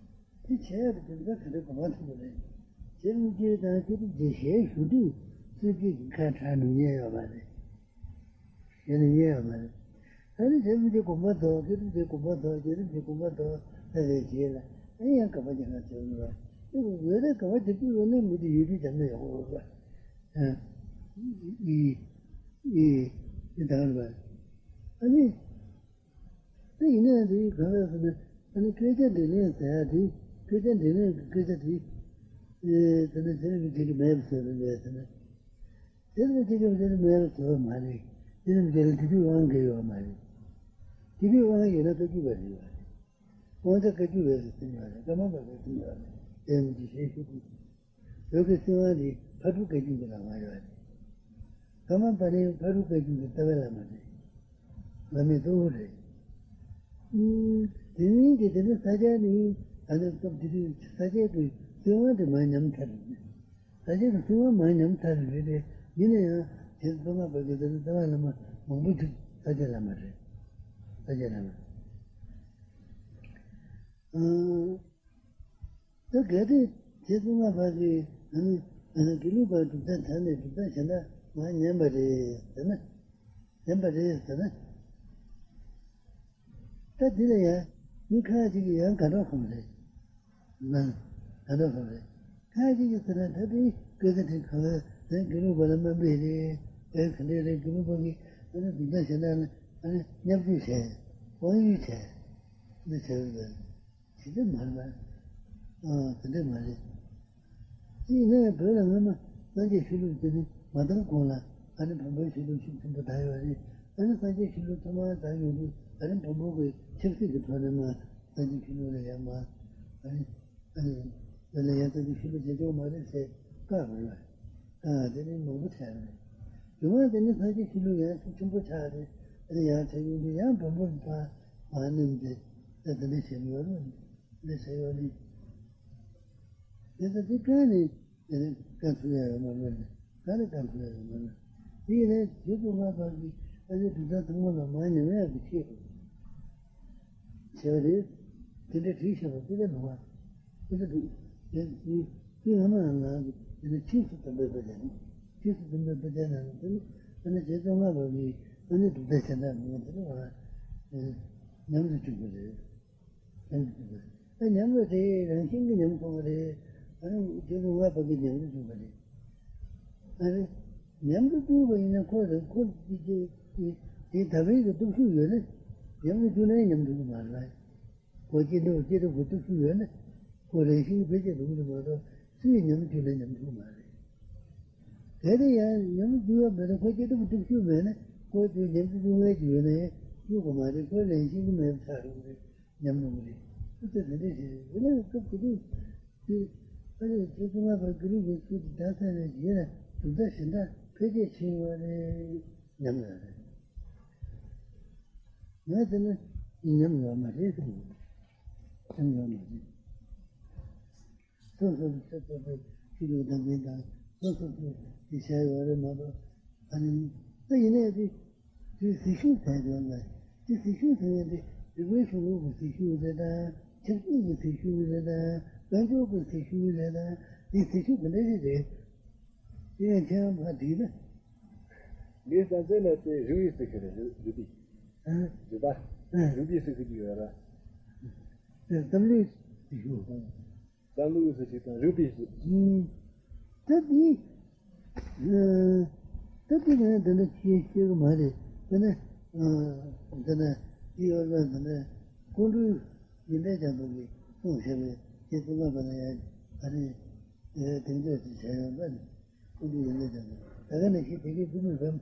དེ་བྱས་ཡག་གི་རྒྱུ་མཚན་ག་འདྲ་གོ་མ་ཐུབ་པ་རེད། རྗེ་རིན་པོ་ཆེ་དང་མཁས་གྲུབ་རྗེ་ཞལ་བཞུགས་དུས་སྲིད་ཇུས་ཀྱི་ཁ་གྲག་ནུས་ཉེན་ཡོད་མ་རེད། ཞལ་ནུས་ཉེན་ཡོད་མ་རེད། ཨ་ནི་རྗེ་རིན་པོ་ཆེ་དགོངས་པ་རྫོགས། མཁས་གྲུབ་རྗེ་དགོངས་པ་རྫོགས། རྗེ་རིན་པོ་ཆེ་དགོངས་པ་རྫོགས་ཚར་བའི་རྗེས་ལ་ཨ་ཡང་དགག་པ་རྒྱག་མཁན་ཚོ་ཡོད་རེད། དེ་འོས་རེད། དགག་པ་རྒྱག་རྒྱུ་ཡོད་ན་མི་དེ་ཡོད་རྒྱུ་རྒྱབ་ན་ཡག་པོ་རེད་པ། ཨ། ཨི། ཨི། ཨི་དང་རེད་པ། ཨ་ནི། དེ་ཡིན་ན་ཡང་དེ་གང་རེད་ཟེར་ན། ཨ་ནི་སྐད་ཆ་འདྲི་ལན་ཟེར་ཡ་དེ། སྐད་ཆ་འདྲི་ལན་གྱི་སྐད་ཆ་དེ། ཨེ། དེ་ནི་དེ་རིང་གི་དེ་གི་མེད་པ་བཟོས་པ་རེད་ཟེར་ན། དེ་རིང་གི་དེ་གི་མེད་པ་བཟོས་པ་མ་རེད། དེ་རིང་གི་དེ་ལ་དེ་དུས་དབང་གི་ཡོད་མ་རེད། དེ་དུས་དབང་ཡོད་ན་བཀའ་བརྒྱུད་པ་རེད་པ། དབང་ཆ་བཀའ་བརྒྱུད་པའི་སྲིད་དབང་རེད། ཀརྨ་པ་གི་སྲིད་དབང་རེད། དེ་ནི་དེ་ཞེས་ཞུ་དུས། བོད་ཀྱི་སྲིད་དབང་དེ། ཕ་སྤྲུལ་བཀའ་བརྒྱུད་ཀྱི་བླ་མ་ཡོད་རེད། ཀ་མ་པ་ཎི་ཕ་སྤྲུལ་བཀའ་བརྒྱུད་ཀྱི་རྩ་བའི་བླ་མ་རེད། བླ་མའི་གཙོ་བོ་རེད། ཨུམ། དེ་ཉིད་ཀྱི་དེ་ནི་ས་སྐྱ་ནི་ད་ནི་སྐབས་དེ་དུས་ས་སྐྱ་གི་སྲིད་དབང་དེ་མར་ཉམས་ཚར་རེད། ས་སྐྱ་གི་སྲིད་དབང་མར་ཉམས་ཚར་རེད་དེ། ཡིན་ན་ཡང་རྗེ་བཙུན་མ་པ་གི་དེ་ནི་རྩ་བའི་བླ་མ་མང་པོ་ཅིག་ས་སྐྱ་བླ་མ་རེད། ས་སྐྱ་བླ་མ། ཨང་། ད་གལ་ཏེ་རྗེ་བཙུན་མ་པ་གིས་ཨ་ནི་ཨ་ནི་དགེ་ལུགས་པ་གྲུབ་མཐའ་དར་ནས་གྲུབ་མཐའ་གཞན་དག་མར་ཉམས་པ་རེད་ཟེར་ན། ཉམས་པ་རེད་ཟེར་ན། ད་འདི་ལ་ཡང་མི་ཁ་ཅིག་གིས་ཡང་དགའ་གྲོགས་ཁོམ་རེད། ན་དགའ་གྲོགས་ཁོམ་རེད། ཁ་ཅིག་གིས་ཟེར་ན་ད་དེ་སྐད་ཆ་དེ་ག་ལ་ཟེར། དགེ་ལུགས་པ་ལ་དམའ་འབེབས་རེད། ཨེ་ག་འདྲས་རེད། དགེ་ལུགས་པ་གིས་ཨ་ནི་གྲུབ་མཐའ་གཞན་དག་ལ་ཨ་ནི་བརྙས་བཅོས་བྱས། དབང་ཡོད་བྱས། འདི་བྱས་ཡོད་པས། དེ་འདྲ་མ་རེད་པ། ཨ། དེ་འདྲ་མ་རེད། དེ་ཡིན་ན་ཡང་བོད་ལ་སྔ་མ་སངས་རྒྱས་ཆོས་ལུགས་དེ་ནི་མ་དར་གོང་ལ་ཨ་ནི་བོན་པོའི་ཆོས་ལུགས་ཤུགས་ཆེན་པོ་དར་ཡོད་རེད། ཨ་ནི་སངས་རྒྱས་ཆོས་ལུགས་ཐོག་མར་དར་ཡོང་དུས་ཨ་ནི་བོན་པོ་གི་ཆབ་སྲིད་ཀྱི་ཐོག་ནས་མར་སངས་རྒྱས་ཆོས་ལུགས་ལ་ཡང་མར་ཨ་ནི་ཨ་ནི་བོད་ལ་ཡང་སངས་རྒྱས་ཆོས་ལུགས་བྱེད་ཆོག་མ་རེད་ཟེར་བཀག་པ་རེད། ཨ། དེ་ནི་མང་པོ་ཆགས་རེད། རྒྱུ་མ་དེ་ནི་སངས་རྒྱས་ཆོས་ལུགས་ཡང་ཤུགས་ཆེན་པོ་ཆགས་རེད། ཨ་ནི་ཡང་ཆགས་ཡོང་དུས་ཡང་བོན་པོ་ཕར་མར་བསྣུན་ཏེ་ད་དེ་འདྲ་བྱས་ཡོད་རེད། འདི་བྱས་ཡོད་རེད། དེ་ལྟ་དེ་གང་ནས་དེ་ནི་བཀག་ཐུབ་ཡ་ཡོད་མ་རེད། གང་ནས་བཀག་ཐུབ་ཡ་ཡོད་མ་རེད། དེ་ཡིན་ནའི་རྗེ་བཙུན་མ་པ་གིས་ཨ་ནི་གྲུབ་མཐའ་ཐོག་མ་ལ་མར་ཉམས་ཡག་གི་ཆེད་དུ་བྱས་པ་རེད། དེ་འདྲ་བྲིས་བཞག་པ་དེ་འདྲ་མ་རེད། དེ་འདྲ་འདུག་དེ་དེ་དེ་སྔ་མ་ནང་གི་དེ་ནི་ཆོས་སུ་དམ་པའི་དཔེ་ཆ་ནི། ཆོས་སུ་དམ་པའི་དཔེ་ཆ་ནང་ནས་དེ་ནི་ཨ་ནི་རྗེ་བཙུན་མ་པ་གིས་ཨ་ནི་གྲུབ་མཐའ་གཞན་དག་མང་པོ་དེ་ནི་མར་ཉམས་སུ་བཅུག་པ་རེད། ཉམས་སུ་བཅུག་པ་རེད། ད་ཉམས་པ་དེ་རང་བཞིན་གྱིས་ཉམས་སོང་བ་རེད། ཨ་ནི་རྗེ་བཙུན་མ་པ་གིས་ཉམས་སུ་བཅུག་པ་རེད། ཨ་ནི་ཉམས་སུ་བཅུག་པ་ཡིན་ན་ཁོ་རང་ཁོ་དེ་དེ་དེ་དམ་པའི་གི་སྟོབས་ཤུགས་ཡོད་ན་ཉམས་སུ་བཅུག་ན་ཉམས་སུ་བཅུག་མ་རེད། ཁོ་སྐྱེ་འགྲོ་སྐྱེ་འགྲོ་གི་སྟོབས་ཤུགས་ཡོད་ན་ཁོ་རང་བཞིན་གྱིས་ཕལ་ཆེར་འགྲོ་གི་རེད་མ་གཏོགས་སུས་ཉམས་སུ་བཅུག་ན་ཉམས་སུ་བཅུག་མ་རེད། གལ་ཏེ་ཡང་ཉམས་སུ་བཅུག་ཡ་མེད་ན་ཁོ་སྐྱེ་འགྲོ་གི་སྟོབས་ཤུགས་མེད་ན་ཁོ་དེ་ཉམས་སུ་བཅུག་མཁན་ཅིག་ཡོད་ན་ཡང་བཅུག་གི་མ་རེད། ཁོ་རང་བཞིན་གྱིས་མེད་པ་ཆགས་འགྲོ་གི་རེད། ཉམས་འགྲོ་གི་རེད། ཨུ་ཚུགས་དེ་འདྲ་བྱས་རེད། དེ་ནས་སྐབས་དེ་དུས་དེ་ཨ་ནི་ཁྱེད་ཚོ་ང་ཕར་དགེ་ལུགས་པའི་ཚུལ་དུ་བདག་ས་ནས་ཡིན་ན་གྲུབ་མཐའ་གཞན་དག་ཕལ་ཆེར་ཕྱིན་ཡོད་རེད། ཉམས་ཡོད་རེད། ང་དེ་ནི་ཉམས་ཡོད་མ་རེད་གསུངས། ཉམས་ཡོད་མ་རེད། སོ་སོ་སོ་སོ་སོ་ཆོས་ལུགས་དང་འགལ་དང་སོ་སོ་སོ་དེ་བྱས་ཡོད་རེད་མ་གཏོགས། ཨ་ནི་ད་ཡིན་ནའི་དེ་དེ་ཟིལ་ཤུགས་ཟེར་ཡོད་ལ། དེ་ཟིལ་ཤུགས་ཟེར་ཡོད་དེ་རིག་པའི་གཞུང་ལུགས་ཀྱི་ཟིལ་ཤུགས་རེད་དང་། ཆབ་སྲིད་ཀྱི་ཟིལ་ཤུགས་རེད་དང་། དཔལ་འབྱོར་གྱི་ཟིལ་ཤུགས་རེད་དང་། དེ་ཟིལ་ཤུགས་ག་འདྲ་ཞིག་རེད། དེ་ཡང་ཁྱེད་རང་ཕར་བྲིས་ན། ངས་བསམ་ཚུལ་ན་དེ་རིག་པའི་ཟིལ་ཤུགས་རེད། རིག་པའི། ཨ། རིག་པ། ཨ། རིག་པའི་ཟིལ་ཤུགས་ཀྱི་ཡོད་ར། དེ་བསམ་བློའི་ཟིལ་ཤུགས། བསམ་བློའི་ཟིལ་ཤུགས་དང་རིག་པའི་ཟིལ། ཨུམ། ད་དེ། ཨ། ད་དེ་ནས་དེ་འདྲ་བཤད་བཤད་གི་མ་རེད། དཔེར་ན། ཨ། དེ་ན་དེ་ཡོད་ན་དེ་ན་ཀོང་སྤྲུལ་ཡོན་ཏན་རྒྱ་མཚོ་གིས་གསུངས་བཞག་པའི་དེ་ཚོ་ལ་བ་ན་ཡང་ཨ་ནི་དེ་གདེང་འཇོག་ཅིག་བྱས་ཡོད་པ་ནི། ཀོང་སྤྲུལ་ཡོན་ཏན་རྒྱ་མཚོ་ད་ག་ནང་བཞིན་དེ་གའི་བུ་མོས་བམ།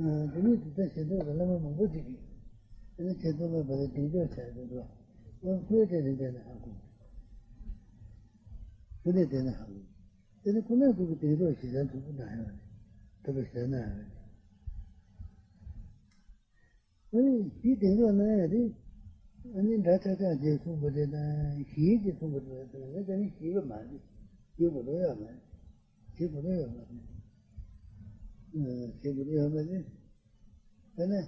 ཨ། དེ་ནས་དེ་ལྟར་ཞེ་འདོད་ཀྱི་བླ་མ་མང་པོ་ཅིག་གིས་ཨ་ནི་ཁྱེད་ཚོ་ལ་བ་ན་གདེང་འཇོག་བྱས་ཡོད་པ། ཁོས་དེ་རིང་དེ་ནས་ཧ་གོ། ཁོ་ནས་དེ་ནས་ཧ་གོ། དེ་ནི་ཁོ་ན་ཚོ་གི་དེང་རབས་ཞེ་དྲག་མཐུན་པོ་གནང་ཡོད་རེད། ཐུབ་པ་ཞེ་དྲག་གནང་ཡོད་རེད། ཨ་ནི་དེ་དེང་རབས་གནང་ཡ་རེད། ཨ་ནི་འདྲ་ཆགས་ཆགས་ཅེས་གསུངས་པ་རེད་དང་ཞིག་ཅེས་གསུངས་པ་རེད་དང་ངས་ད་ནི་ཞིག་པ་མ་རེད། ཞིག་གོ་རོགས་ཡོད་མ་རེད། ཞིག་གོ་རོགས་ཡོད་མ་རེད། ཞིག་གོ་རོགས་ཡོད་མ་རེད། ད་ནི་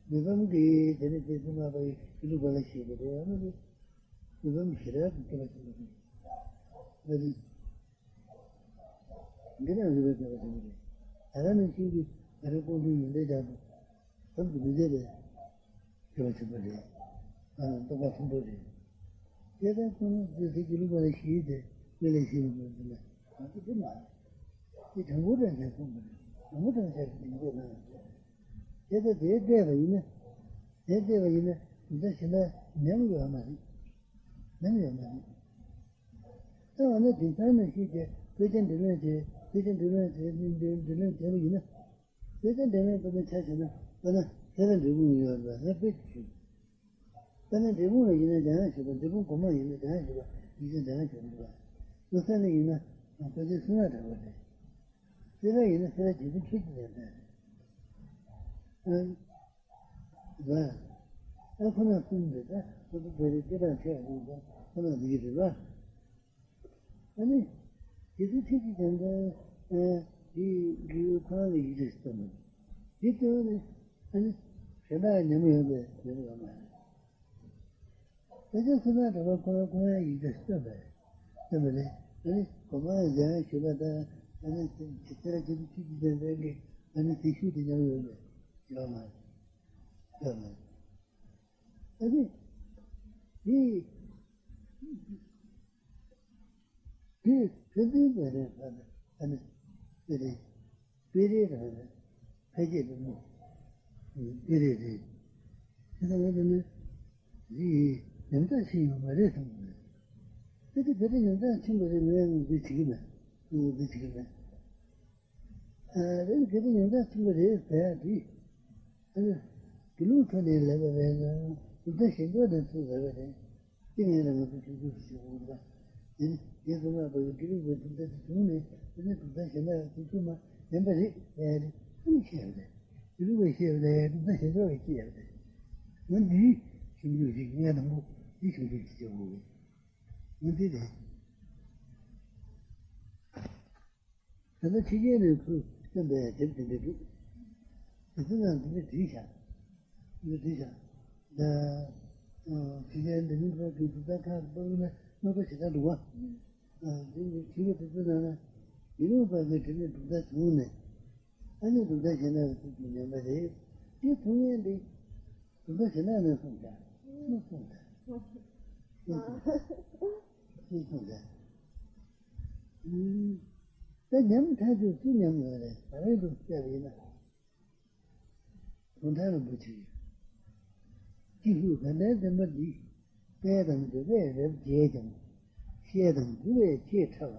མི་ཕམ་གྱིས་དེ་ནི་དེ་ཚོ་མ་པའི་ཕྱི་ལུགས་པ་ལ་ཞིག་གོ་རོགས་ཡོད་མ་རེད། མི་ཕམ་ཞེ་དྲག་གི་སྐྱེ་བ་ཆེན་པོ་རེད། ཨ་རེད། འདི་ནང་རིག་པའི་སྐྱེ་བ་ཆེན་པོ་རེད། ད་ག་ནང་བཞིན་གྱི་ད་རེས་ཀོང་སྤྲུལ་ཡོན་ཏན་རྒྱ་མཚོ་ཁམས་ཀྱི་མི་ཚེ་རེད། སྐྱེ་བ་ཆེན་པོ་རེད། ཨ་རྟོགས་པ་མཐོན་པོ་རེད། དེ་ལྟར་སོང་ན་དེ་དེ་གི་ལུགས་པ་ལ་ཞིག་སྟེ་དངོས་ལས་ཞིག་པ་མ་ཟིན་ན་ང་ཚོ་འདི་མ་རེད། དེ་དྲང་པོ་དྲང་བཞག་གསུངས་པ་རེད། དྲང་པོ་དྲང་བཞག་གི་ལྡིང་སྐྱོན་གནང་ཡོད་རེད། དེ་ལྟར་དེ་བལྟས་པ་ཡིན་ན། དེ་བལྟས་པ་ཡིན་ན་དེ་འདྲ་ཞེ་ན་ཉམས་ཡོད་མ་རེད། ཉམས་ཡོད་མ་རེད། ད་འོ་ན་དེང་སང་ནང་བཞིན་དེ་དཔེ་ཆ་འབྲི་ལེན་བྱས། དཔེ་ཆ་འབྲི་ལེན་བྱས་འབྲི་འབྲི་ལེན་བྱས་པ་ཡིན་ན། དཔེ་ཆ་འབྲི་ལེན་དཔེར་ན་ཆ་བཞག་ན་དཔེར་ན་སེ་ར་འབྲས་སྤུངས་ཡོད་རེད་པ། ང་དཔེ་ཞུ། སེ་ར་འབྲས་སྤུངས་ལ་ཡིན་ན་འཇམ་དབྱངས་ཞུ་བ། འབྲས་སྤུངས་གོང་མ་ཡིན་ན་འཇམ་དབྱངས་ཞུ་བ། ཡིག་ཆ་འཇམ་དབྱངས་ཞུ་བ། ལྷ་ས་ནས་ཡིན་ན་ ང་ཁོ་ཚོའི་སེམས་ལ་དྲག་པ་རེད། སེམས་ལ་ཡིན་ན་སེམས་ལ་རྗེ་བཙུན་ཁྱེད་ཀྱི་ལས་འདས་རེད། ཨ། ཨ་ཁོ་ན་གསུམ་འདི་ད་ཁོ་ཚོ་བོད་རིགས་སྤྱི་དང་ཕྲད་ཡོང་ཙང་ཁོ་ན་འདི་གི་རེད་པ། ཨ་ནི། རྗེ་བཙུན་ཁྱེད་ཀྱི་ལས་འདས་ཨ་འདི་གི་ཁོ་རང་ལ་ཡིད་ཆེས་སྟོན་པ་འདི་སྟོན་ནས་ཨ་ནི་གཞན་དག་ཉམས་ཡོང་པའི་ཡོང་ཡོད་མ་རེད། དེ་ཚོ་སུ་དང་འདྲ་བ་ཁོ་རང་ཁོ་རང་ཡིད་ཆེས་སྟོན་པ་རེད། སྟོན་པ་རེད། ཨ་ནི་གོང་མ་ཡང་ཞུས་པ་ལྟར་ཨ་ནི་དེ་ལྟར་རྗེ་བཙུན་ཁྱེད་ཀྱི་ལས་འདས་ཀྱི་ཨ་ནི་དེ་ཤུགས་དེ་ཉམས་ཡོད་མེད་ཡོད་མ་རེད། ཡོད་མ་རེད། ཨ་ནི་དེ་དེ་ཕན་ཚུན་བར་ལ་ཨ་ནི་དེ་རེད། སྤེལ་རེས་དང་འཕེལ་རྒྱས་ལ་མོ། སྤེལ་རེས་རེད། དེ་ལྟ་བུ་དེ་ནི་རིགས་ཉམས་ཆག་ཕྱིན་ཡོད་མ་རེད་གསུངས་པ་རེད། དེ་དེ་ག་དེ་ཉམས་ཆག་ཕྱིན་པ་རེད། ངས་ངོས་འཛིན་བྱེད་ཀྱི་མེད། ངོས་འཛིན་བྱེད་ཀྱི་མེད། ཨ་རེད། ག་དེ་ཉམས་ཆག་ཕྱིན་པ་རེད་ཟེར་ཡ་དེ། ཨ་ནི་དགེ་ལུགས་ཐོག་ནས་ལབ་པ་རེད་ན་གྲུབ་མཐའ་གཞན་ཕྱོགས་ནས་ཚུར་ལབ་པ་རེད། དེ་ངས་ལ་ང་ཚོ་ཆུང་ཆུང་ཞིག་བྱེད་དགོས་རེད་པ། དེ་ནི་རྗེ་ཙོང་ཁ་པ་གི་དགེ་ལུགས་པའི་གྲུབ་མཐའ་དེ་བྱུང་ནས་དེ་ནི་གྲུབ་མཐའ་གཞན་དག་གི་ཚུལ་མ་ཡིན་པ་རེད་ཟེར་ཡ་རེད། ཨ་ནི་བཤད་ཡོད་རེད། དགེ་ལུགས་པས་བཤད་ཡོད་རེད། གྲུབ་མཐའ་གཞན་ཕྱོགས་ཀྱིས་བཤད་ཡོད་རེད། ང་འདིའི་ཆུང་ཆུང་ཞིག་ངས་དང་པོ་འདི་ཆུང་ཆུང་ཞིག་བྱེད་དགོས་རེད། ང་འདི་རེད། ད་ལྟ་ཕྱི་རྒྱལ་ནས་ཚུར་བཏོན་པའི་དེབ་དེ་འདྲ་འདུག་དེ་ཚོ་ནང་འདི་འདྲ་བྲིས་བཞག་འདི་འདྲ་བྲིས་བཞག་ད་ཕྱི་རྒྱལ་འདི་ནི་ཁོ་གི་གྲུབ་མཐའ་ཁག་པར་ན་མ་གོ་ཞེ་དྲག་འདུག་བ། དེ་འདྲ་བྲིས་པ་དེ་ཚོ་ནང་ན་ཡིན་རུང་པ་གི་དེ་ནི་གྲུབ་མཐའ་བྱུང་ནས་ཨ་ནི་གྲུབ་མཐའ་གཞན་དག་གི་ཚུལ་དུ་ཉམས་པ་རེད། དེ་མཐོང་ཡས་འདི། དེ་འདྲ་ཞེ་ན་ནས་གསུངས་ཀྱང་། སུས་གསུངས་ཀྱང་། སུས་གསུངས་ཀྱང་། སུས་གསུངས་ཀྱང་། ཨུམ། ད་ཉམས་ཐག་ཆོད་སུས་ཉམས་ཡོད་རེད། ད་རེས་དུ་བཤད་པ་ཡིན་ན། གུང་ཐང་རིན་པོ་ཆེ་ཡིན། ཅི་ཕུད་དགའ་ལྡན་བདེན་པ་འདི། དཔལ་དང་འདོད་པས་རབ་བྱས་ཀྱང་། བཤད་དང་སྒྲུབ་པས་ཆེས་ཕྲ་བ།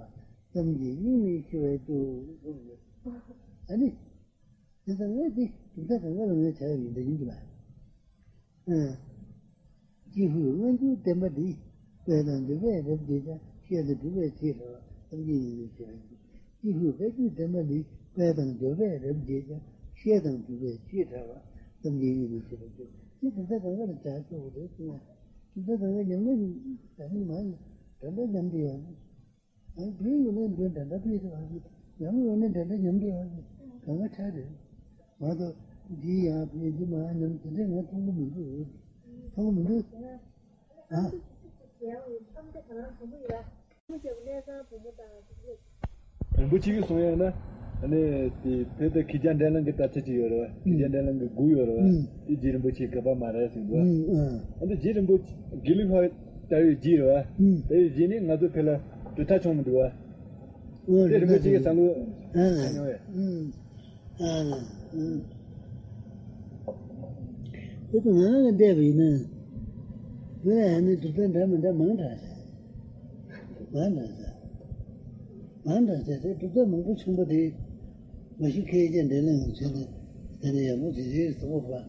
ཙམ་གྱིས་སྙིང་ནི་ཤི་བར་འགྱུར། ཨ་ནི། དེ་ལྟར་ངས་འདི་གྲུབ་མཐའ་གང་ག་ལ་ངས་བྱ་ཡི་འདི་ཡིན་གྱི་ལ། ཨ། ཅི་ཕུད་སྔ་འགྱུར་བདེན་པ་འདི། དཔལ་དང་འདོད་པས་རབ་བྱས་ཀྱང་། བཤད་དང་སྒྲུབ་པས་ཆེས་ཕྲ་བ། ཙམ་གྱིས་སྙིང་ནི་ཤི་བར་འགྱུར། ཅི་ཕུད་བཀའ་བརྒྱུད་བདེན་པ་འདི། དཔལ་དང་འདོད་པས་རབ་བྱས་ཀྱང་། བཤད་དང་སྒྲུབ་པས་ཆེས་ཕྲ་བ། ཙམ་གྱིས་སྙིང་ནི་ཤི་བར་འགྱུར། ཅི་གྲུབ་མཐའ་གང་ག་ལ་བྱ་ཆོག་གི་རེད་གསུངས་ཡ། གྲུབ་མཐའ་གང་ག་ཉམས་ན་ཉམས་ཀྱི་མ་ཡིན། ད་ལྟ་ཉམས་ཀྱི་ཡོད། ཨ་ནི་བོད་ཡོད་ན་འདི་འདྲ་འདྲ་བོད་དུ་བ་ཞིག་ཡང་ཡོད་ན་འདྲ་འདྲ་མཉམ་དུ་བ་ཞིག་གང་ག་ཆགས་རེད། མ་གཏོགས་འདི་ཡང་བོད་འདི་མ་ཉམས་དེ་འདྲ་ང་མཐོང་གི་མི་འདུག་མཐོང་གི་མི་འདུག་ཨ། རིན་པོ་ཆེ་གིས་གསུང་ཡག་ན། ཨ་ནི་དེ་བོད་དུ་ཁྱི་རྒྱ་འགྲན་གླེང་གི་དར་ཆ་ཅིག་ཡོད་རེད་བ། ཁྱི་རྒྱ་འགྲན་གླེང་གི་མགུར་ཡོད་རེད་བ། དེ་རྗེ་རིན་པོ་ཆེ་ག་པར་མ་རེད་ཟེར་འདུག་ཨ་ནི་རྗེ་རིན་པོ་ཆེ་དགེ་ལུགས་པ་ལྟ་བའི་རྗེ་རེད་བ། ལྟ་བའི་རྗེ་ནི་ང་ཚོ་བོད་ལ་གྲུབ་མཐའ་བྱུང་མི་འདུག་བ། དེ་རིན་པོ་ཆེ་གི་བསམ་བློ་ཨ་ནི་ཡོང་བས། ཨ་ནི། དེ་ཚོ་ང་རང་གིས་བལྟས་པ་ཡིན་ན། བོད་ལ་ཡང་ནི་གྲུབ་མཐའ་འདྲ་མི་འདྲ་མང་དྲགས་ཤག་མང་དྲགས་ཤག་མང་དྲགས་ཤག་དེ་གྲུབ་མཐའ་མང་པོ་བྱུང་པ་དེ། མ་གཞི་ཁྱི་རྒྱ་འགྲན་གླེང་བྱས་ནས་དེ་ནས་ཡག་པོ་ཞིག་རེད་ཟེར་བ་རེད།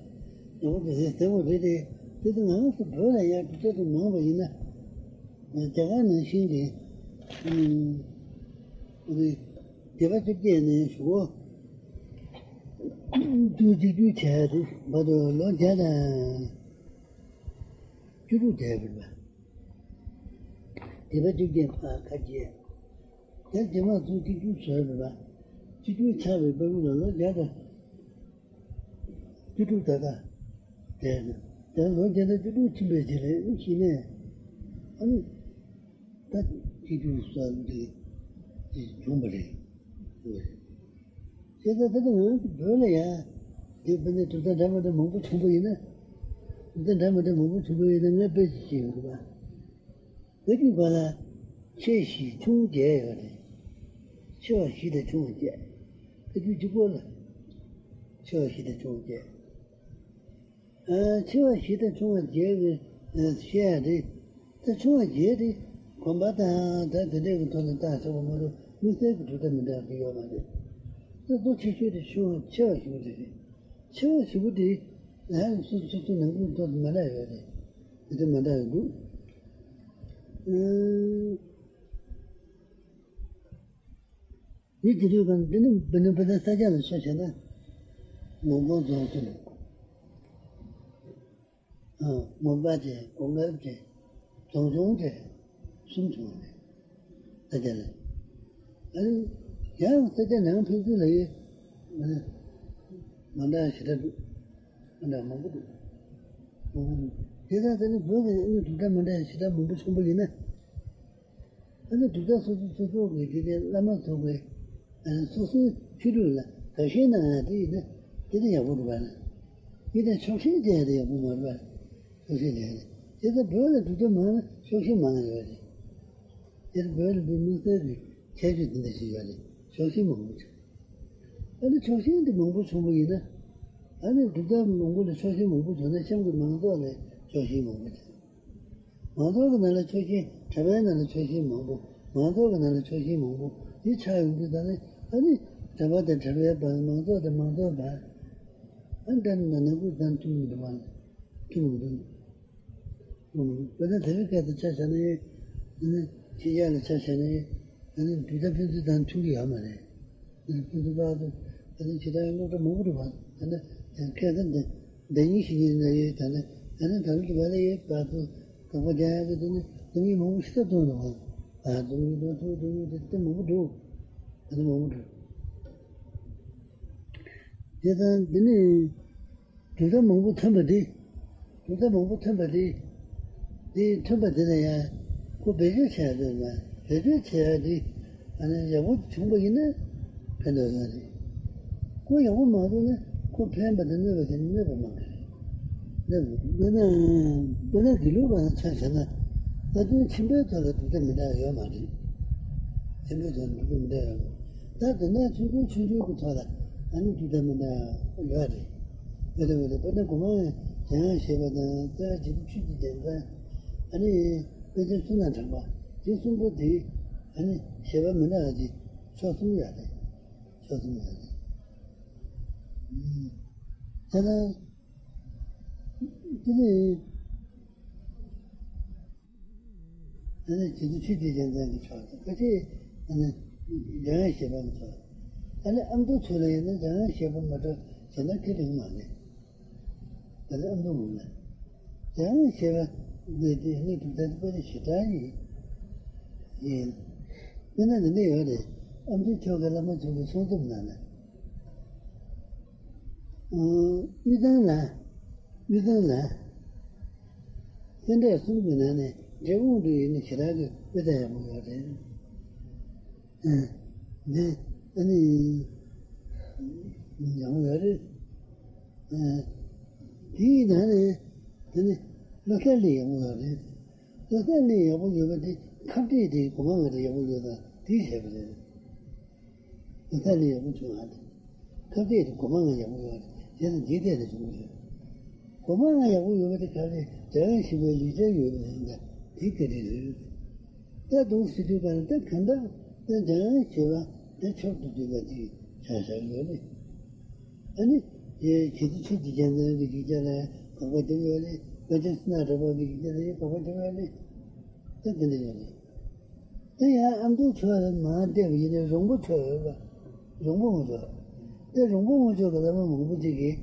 ཡག་པོ་ཞིག་རེད་ཟེར་བ་རེད་དེ། དེ་ཚོ་ང་རང་ཚོ་བོད་ལ་ཡང་གྲུབ་མཐའ་དེ་མང་བ་ཡིན་ན། རྒྱ་གར་ནང་བཞིན་གྱི། ཨུམ། སྡེ་པ་བཅོ་བརྒྱད་ནས་ཞུ་བ། ཚུར་གཅིག་གྱུར་བྱས་ཏེ་བར་དུ་ལོ་བརྒྱ་དང་བཅུ་དྲུག་བསྡད་པ་རེད་པ། སྡེ་པ་བཅོ་བརྒྱད་ཕར་ཁ་རྗེས། དེ་རྗེས་མ་ཚུར་གཅིག་གྱུར་བཟོས་པ་རེད་པ། གཅིག་གྱུར་ཆགས་པའི་བར་དུ་ལ་ལོ་བརྒྱ་དང་བཅུ་དྲུག་ད་ལྟ་བསྡད་ནས། དེ་ལོ་བརྒྱ་དང་བཅུ་དྲུག་ཕྱིན་པའི་རྗེས་ལ་གཞི་ནས་ཨ་ནི། ད་སྤྱི་འཐུས་སོགས་འདི་འདི་བྱུང་བ་རེད། བྱས་ཙང་ད་ལྟ་ང་ཚོ་བོད་ལ་ཡང་འདི་དཔེར་ན་གྲུབ་མཐའ་འདྲ་མི་འདྲ་མང་པོ་བྱུང་པ་ཡིན་ན། གྲུབ་མཐའ་འདྲ་མི་འདྲ་མང་པོ་བྱུང་པ་ཡིན་ན་ང་དཔེ་ཅིག་བཤད་ཡོང་གི་པ། བོད་ཀྱི་བར་ལ་ཆེ་བཞི་ཆུང་བརྒྱད་ཡོད་རེད། ཆེ་བ་བཞི་དང་ཆུང་བ་བརྒྱད། བོད་ཀྱི་གཅིག་པོ་ལ་ཆེ་བ་བཞི་དང་ཆུང་བ་བརྒྱད། ཨ། ཆེ་བ་བཞི་དང་ཆུང་བ་བརྒྱད་ཀྱི་ཨ་བཤད་ཡ་རེད། ད་ཆུང་བ་བརྒྱད་དེ་གོམས་པ་དང་ད་དེ་འདྲས་ཀྱི་ཐོག་ནས་བཏགས་ཆོག་པ་མ་གཏོགས་དམིགས་བསལ་གྱི་གྲུབ་མཐའ་མི་འདྲ་གི་ཡོད་མ་རེད། ད་གཙོ་ཆེ་ཤོས་དེ་ཆུང་བ་ཆེ་བ་ཞུ་གི་རེད། ཆེ་བ་ཞུ་གི་དེ་ལ་སོ་སོ་སོ་ནང་ཁུལ་ཐོག་ཏུ་མ་འདྲ་ཡོད་རེད། དེ་འདྲ་མ་འདྲ་ཡོད་འདུག་ཨ། ཡིད་ཀྱི་ལུས་ཀྱང་འདི་ནི་འདི་ནི་འདི་ནི་ས་ཆ་ལ་ཆ་བྱས་ན། ངོ་གོང་རྫོང་གསུམ། ཨ། ངོ་མ་བཅས་གོང་འགལ་བཅས་རྫོང་ཆུང་བཅས་གསུམ་བྱུང་བ་རེད། ས་ཆ་ལ། ཨ་ནི་ཡང་ས་ཆ་ནང་ཕན་ཚུན་ལ་ཡོད། མ་འདྲ་ཞེ་དྲག་འདུག་མ་འདྲ་མང་པོ་འདུག་མང་པོ་འདུག་དེ་དག་ས་ནི་བོད་ཀྱི་ཨ་ནི་གྲུབ་མཐའ་མ་འདྲ་ཞེ་དྲག་མང་པོ་བྱུང་པ་ཡིན་ན། ཨ་ནི་གྲུབ་མཐའ་སོ་སོ་སོ་སོ་གི་དེ་ནས་བླ་མ་ཚོ་གི་ཨ་ནི་སོ་སོའི་ཆོས་ལུགས་ལ་དགའ་ཞེན་གནང་ཡ་དེ་ཡིན་ན་དེ་ནི་ཡག་པོ་འདུག་པ་ན། དེ་ནས་ཕྱོགས་ཞེན་བྱས་ཡ་དེ་ཡག་པོ་མ་རེད་པ། ཕྱོགས་ཞེན་བྱས་ཡ་དེ། དེ་ལྟར་བོད་ལ་གྲུབ་མཐའ་མང་ན་ཕྱོགས་ཞེན་མང་ཡོད་རེད། དེ་ལྟར་བོད་ལ་བོད་དམིགས་བསལ་གྱི་ཁྱད་ཆོས་དེ་འདྲ་ཞིག་ཡོད་རེད། ཕྱོགས་ཞེན་མང་པོ་བྱུང་། ཨ་ནི་ཕྱོགས་ཞེན་དེ་མང་པོ་བྱུང་བ་ཡིན་ན། ཨ་ནི་གྲུབ་མཐའ་མང་པོ་ལ་ཕྱོགས་ཞེན་མང་པོ་བྱུང་ན་གཤམ་གྱི་མང་ཚོགས་ལ་ཕྱོགས་ཞེན་མང་པོ་བྱུང་། མང་ཚོགས་ཀྱི་ནང་ལ་ཕྱོགས་ཞེན། གྲྭ་པའི་ནང་ལ་ཕྱོགས་ཞེན་མང་པོ། མང་ཚོགས་ཀྱི་ནང་ལ་ཕྱོགས་ཞེན་མང་པོ་དེ་ཆགས་ཡོང་དུས་ད་ནི་ཨ་ནི་གྲྭ་པ་དང་གྲྭ་པའི་བར། མང་ཚོགས་དང་མང་ཚོགས་བར། ཨ་ནི་ད་ནི་ནང་ནང་ཁུལ་ཙམ་མཐུན་མི་འདུག་པ། མཐུན་མི་འདུག་དཔེར་ན་དེ་རིང་ཁ་ཐུག་ཆ་བཞག་ན་ཡང་། ཨ་ནི་ཕྱི་རྒྱལ་ལ་ཆ་བཞག་ན་ཡང་། ཨ་ནི་གྲུབ་མཐའ་ཕན་ཚུན་དང་མཐུན་གྱི་ཡོད་མ་རེད། ཨ་ནི་ཕན་ཚུན་བར་དུ་ཨ་ནི་ཇི་ལྟར་སློབ་གྲྭ་མང་པོ་འགྲོ་བ་ད་ནི་ཁ་ཁ་འདི་འདི་ཉིད་ཞིག་ཡིན་ན་ཡོད། ད་ནི་ཨ་ནི་ད་ནི་དུ་བ་ལ་ཡོད་བར་དུ་དགག་པ་རྒྱག་ཡག་གི་དེ་ནི་སྡུག་བསྔལ་མང་པོ་ཞིག་ད་གཏོང་འགྲོ་བ། ཨ་སྡུག་བསྔལ་དང་ཐུག་སྡུག་བསྔལ་དེ་དེ་མང་པོ་འགྲོ། ཨ་ནི་མང་པོ་འགྲོ། དེ་དང་འདི་ནི། གྲུབ་མཐའ་མང་པོ་ཐོན་པ་འདི། གྲུབ་མཐའ་མང་པོ་ཐོན་པ་འདི། འདི་ཐོན་པ་འདི་ལ་ཡང་ཁོ་བེད་སྤྱོད་བྱས་ཡ་འདུག་ན། བེད་སྤྱོད་བྱས་ཡ་འདི་ཨ་ནི་ཡག་པོ་བྱུང་པ་ཡིན་ན་ཕན་ཐོགས་ཡོད་རེད། ཁོ་ཡག་པོ་མ་བྱུང་ན་ཁོ་ཕན་པ་དང་གནོད་པ་དེ་ནི་གནོད་པ་མང་གི་རེད། གནོད་པ། དཔེར་ན་དཔེར་ན་དགེ་ལུགས་པ་ལ་ཆ་བཞག་ན། རྩ་དོན་ཆེན་པོའི་ཐོག་ལ་གྲུབ་མཐའ་མི་འདྲ་ཡོད་མ་རེད། ཆེན་པོའི་ཐོག་ནས་འགྲོ་གི་མི་འདྲ་ཡོད་མ་རེད། ད་དེ་ནས་ཆུང་ཆུང་ཆུང་ཆུང་གི་ཐོག་ལ་ཨ་ནི་གྲུབ་མཐའ་མི་འདྲ་ཡོད་རེད། ཡོད་རེད། ཡོད་རེད། དཔེར་ན་སྒོ་མང་བྱང་ཞེས་པ་དང་། རྩ་བ་རྗེ་བཙུན་ཆོས་ཀྱི་རྒྱལ་མཚན། ཨ་ནི་དཔེ་ཆ་བསོད་ནམས་གྲགས་པ། དེ་གསུམ་པོ་དེ་ཨ་ནི་ཞེས་པ་མི་འདྲ་བ་ཅིག་ཕྱོགས་གསུམ་ཡོད་རེད། ཕྱོགས་གསུམ་ཡོད་རེད། ཨུམ། དེ་ལ་དེ་ནི། ཨ་ནི་རྗེ་བཙུན་ཆོས་ཀྱི་རྒྱལ་མཚན་གྱི་ཕྱོགས་དང་། ཁ་ཅིག་ཨ་ནི་འཇམ་དབྱངས་བཞད་པ་གྱི་ཕྱོགས། ཨ་ནི་ཨ་མདོ་ཚོ་ལ་ཡིན་ན་འཇམ་དབྱངས་བཞད་པ་མ་གཏོགས་གཞན་དག་ཁས་ལེན་མ་རེད། ཨ་ནི་ཨ་མདོ་ངོས་ལ་འཇམ་དབྱངས་བཞད་པ་འདི་དེ་ནི་གྲུབ་མཐའ་དཔེ་རིས་ཞེ་དྲག་ཡིན། ཡིན། དཔེར་ན་འདི་འདྲ་ཡོད་རེད། ཨ་མདོའི་ཕྱོགས་ཀྱི་བླ་མ་ཚོ་གི་གསུང་རྩོམ་ནང་ལ། དབུས་གཙང་ལ། དབུས་གཙང་ལ། སེ་འབྲས་གསུམ་གྱི་ནང་ནས་འབྲས་སྤུངས་དུ་ཡིན་ན་ཞེ་དྲག་གི་དཔེ་ཆ་ཡག་པོ་ཡོད་རེད། ཨ། འདི་ཨ་ནི་ཡག་པོ་ཡོད་རེད། ཨ། དེའི་ནང་ནས་དེ་ནི་བློ་གསལ་ལས་ཡག་པོ་ཡོད་རེད། བློ་གསལ་ལས་ཡག་པོ་ཡོད་པ་དེ་ཁ་བྲལ་དེ་གོ་མ་ང་དེ་ཡག་པོ་ཡོད་ད་དེ་བྱས་པ་རེད། ད་ལྟ་ལས་ཡག་པོ་བྱུང་ཨ་ནི། ཁ་གཏད་དེ་གོ་མ་ང་ཡག་པོ་ཡོད་རེད། དེ་ལ་འཇིག་རྟེན་ལ་བྱུང་ཡོད། གོ་མ་ང་ཡག་པོ་ཡོད་པ་དེ་ག་རེ་འཇམ་དབྱངས་བཞད་པའི་ལེགས་སྦྱར་ཡོད་པ་ཡིན་ད་དེ་ག་རེ་རེད། ད་འདུག་ཟེར་དུས་ག་ནས་ད་གང་ལྟར་ད་འཇམ་དབྱངས་བཞད་པ་དེ་མཆོག་ཏུ་གྱུར་པ་ཅིག་ཆགས་བཞག་ཡོད་རེད། ཨ་ནི། ཡེ་རྗེ་བཙུན་ཆོས་ཀྱི་རྒྱལ་མཚན་གྱི་ཡིག་ཆ་ལ་དགག་པ་རྒྱབ་ཡོད་རེད། དཔེ་ཆ་བསོད་ནམས་གྲགས་པ་གི་ཡིག་ཆ་ལ་ཡང་དགག་པ་རྒྱབ་ཡོད་རེད། ད་དེ་འདྲ་ཡོད་རེད། དེ་ཡང་ཨ་མདོའི་ཕྱོགས་ལ་མར་བལྟས་པ་ཡིན་ན་རོང་པོ་ཕྱོགས་ཡོད་པ། རོང་པོ་ངོས་ཕྱོགས། དེ་རོང་པོ་ངོས་ཕྱོགས་ཀྱི་བླ་མ་མང་པོ་ཅིག་གིས་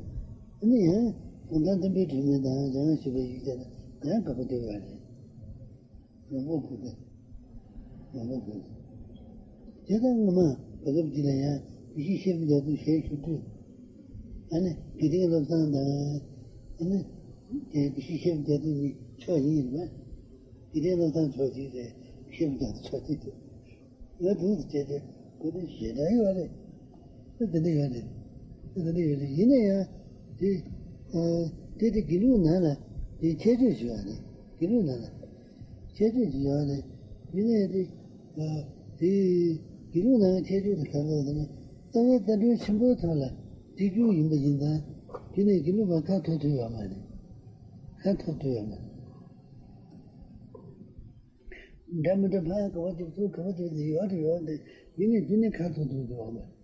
ཨ་ནི་ཡང་གུང་ཐང་བསྟན་པའི་སྒྲོན་མེ་དང་འཇམ་དབྱངས་བཞད་པའི་ཡིག་ཆ་ལ་ཡང་དགག་པ་རྒྱབ་ཡོད་རེད། ལོངས་སྤྱོད་ཁུར་ཏེ། ལོངས་སྤྱོད་ཁུར་ཏེ། དེ་ལྟར་སྔ་མ་བར་སྐབས་ཅིག་ལ་ཡང་དགེ་བཤེས་བཤད་པའི་རྒྱ་མཚོ་ཞལ་བཞུགས་དུས། ཨ་ནི་དགེ་ལྡན་བློ་བཟང་དང་། ཨ་ནི་དགེ་བཤེས་བཤད་པའི་རྒྱ་མཚོ་གཉིས་ཕྱོགས་གཉིས་རེད་པ། དགེ་ལྡན་བློ་བཟང་ཕྱོགས་གཅིག་རེད། བཤད་པའི་རྒྱ་མཚོ་ཕྱོགས་གཅིག་རེད། ང་དུ་བྱས་ཏེ་ཁོ་དེ་ཞེ་དྲག་ཡོད་རེད། ད་དེ་འདྲ་ཡོད་རེད། ད་དེ་འདྲ་ཡོད་རེད། ཡིན་ན་ཡང་དེ། ཨ། དེ་དེ་དགེ་ལུགས་ནང་ལ་དེ་ཁྱད་ཆོས་ཤིག་ཡོད་རེད། དགེ་ལུགས་ནང་ལ་ཁྱད་ཆོས་ཤིག་ཡོད་རེད། ཡིན་ནའི་དེ། ཨ། དེ་དགེ་ལུགས་ནང་ཁྱད་ཆོས་དེ་ག་རེ་ཟེར་ན། རྩ་བའི་རྩ་ཁྲིམས་ཆེན་པོའི་ཐོག་ལ་བརྩི་རྒྱུ་ཡིན་པ་ཡིན་ཙང་། དེ་ནས་དགེ་ལུགས་པ་ཁ་འཐོར་ཐུབ་ཡོད་མ་རེད། ཁ་འཐོར་ཐུབ་ཡོད་མ་རེད། འདྲ་མི་འདྲ་ཕར་ག་བ་ཅིག་ཚུར་ག་བ་ཅིག་ཡོད་རེད་ཡོད་རེད། ཡིན་ནའི་དེ་ནི་ཁ་འཐོར་ཐུབ་ཐུབ་ཡོད་མ་རེད།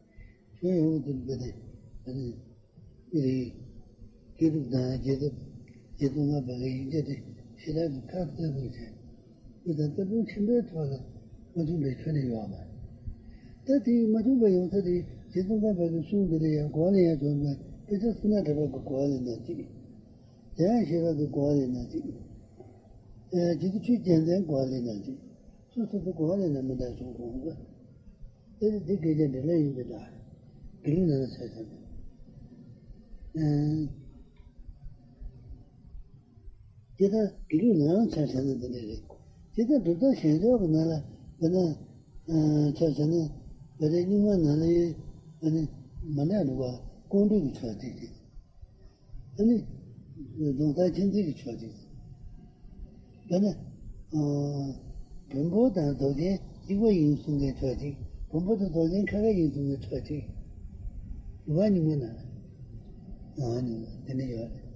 ཁྱོད་ཡོང་དུས་དཔེ་དེ། ཨ་ནི། ཨི་རེད། སྐྱེས་སྒྲུབ་དང་རྒྱས་ཐབས། རྒྱས་ཐབས་ལྔ་པ་གི་ཡིག་ཆ་དེ་ཞེ་དྲག་གི་ཁ་གསལ་པོ་བྱས། དེ་དང་རྩ་དོན་ཆེན་པོའི་ཐོག་ལ་མ་མཐུན་པའི་ཆོས་ནི་ཡོད་མ་རེད། ད་དེ་མ་བྱུང་བ་ཡོང་ས་དེ་རྗེ་ཙོང་ཁ་པ་གི་གསུང་འདི་ལ་ཡང་གོ་བ་ལེན་ཡ་བྱུང་བས། དཔེ་ཆ་སུ་ན་གྲགས་པ་གི་གོ་བ་ལེན་ན་གཅིག། འཇམ་དབྱངས་བཞད་པ་གི་གོ་བ་ལེན་ན་གཅིག། ཨ་རྗེ་བཙུན་ཆོས་རྒྱལ་མཚན་གོ་བ་ལེན་ན་གཅིག། སོ་སོ་སོ་གོ་བ་ལེན་ན་མི་འདྲ་བྱུང་ཁོང་གི། དེ་ནི་འདི་སྐད་ཆ་འདི་ལ་ཡིན་པའི་འདྲ། དགེ་ལུགས་ནང་ལ་ཆ་བཞག་ན། ཨ་དེ་ལྟར་དགེ་ལུགས་ནང་ཆ་བཞག་ན་འདི་འདྲ་རེད། དེ་ལྟར་གྲུབ་མཐའ་བཞི་མཆོག་གི་ནང་ལ་དཔེར་ན། ཨ་ཆ་བཞག་ན་བོད་དེ་རྙིང་མ་ནང་ལ་ཡང་ཨ་ནི་མ་འདྲ་འདུག་པ། ཀོང་སྤྲུལ་གྱི་ཕྱོགས་གཅིག་དེ། ཨ་ནི་རྫོང་སར་མཁྱེན་བརྩེ་གི་ཕྱོགས་གཅིག། དཔེར་ན། ཨ་བོན་པོ་དང་རྫོགས་ཆེན་གཅིག་པ་ཡིན་གསུང་མཁན་ཕྱོགས་གཅིག། བོན་པོ་དང་རྫོགས་ཆེན་ཁ་ཁ་ཡིན་གསུང་མཁན་ཕྱོགས་གཅིག། རུ་བ་རྙིང་མ་ནང་ལ། ཨ་ནི་དེ་འདྲ་ཡོད་རེད།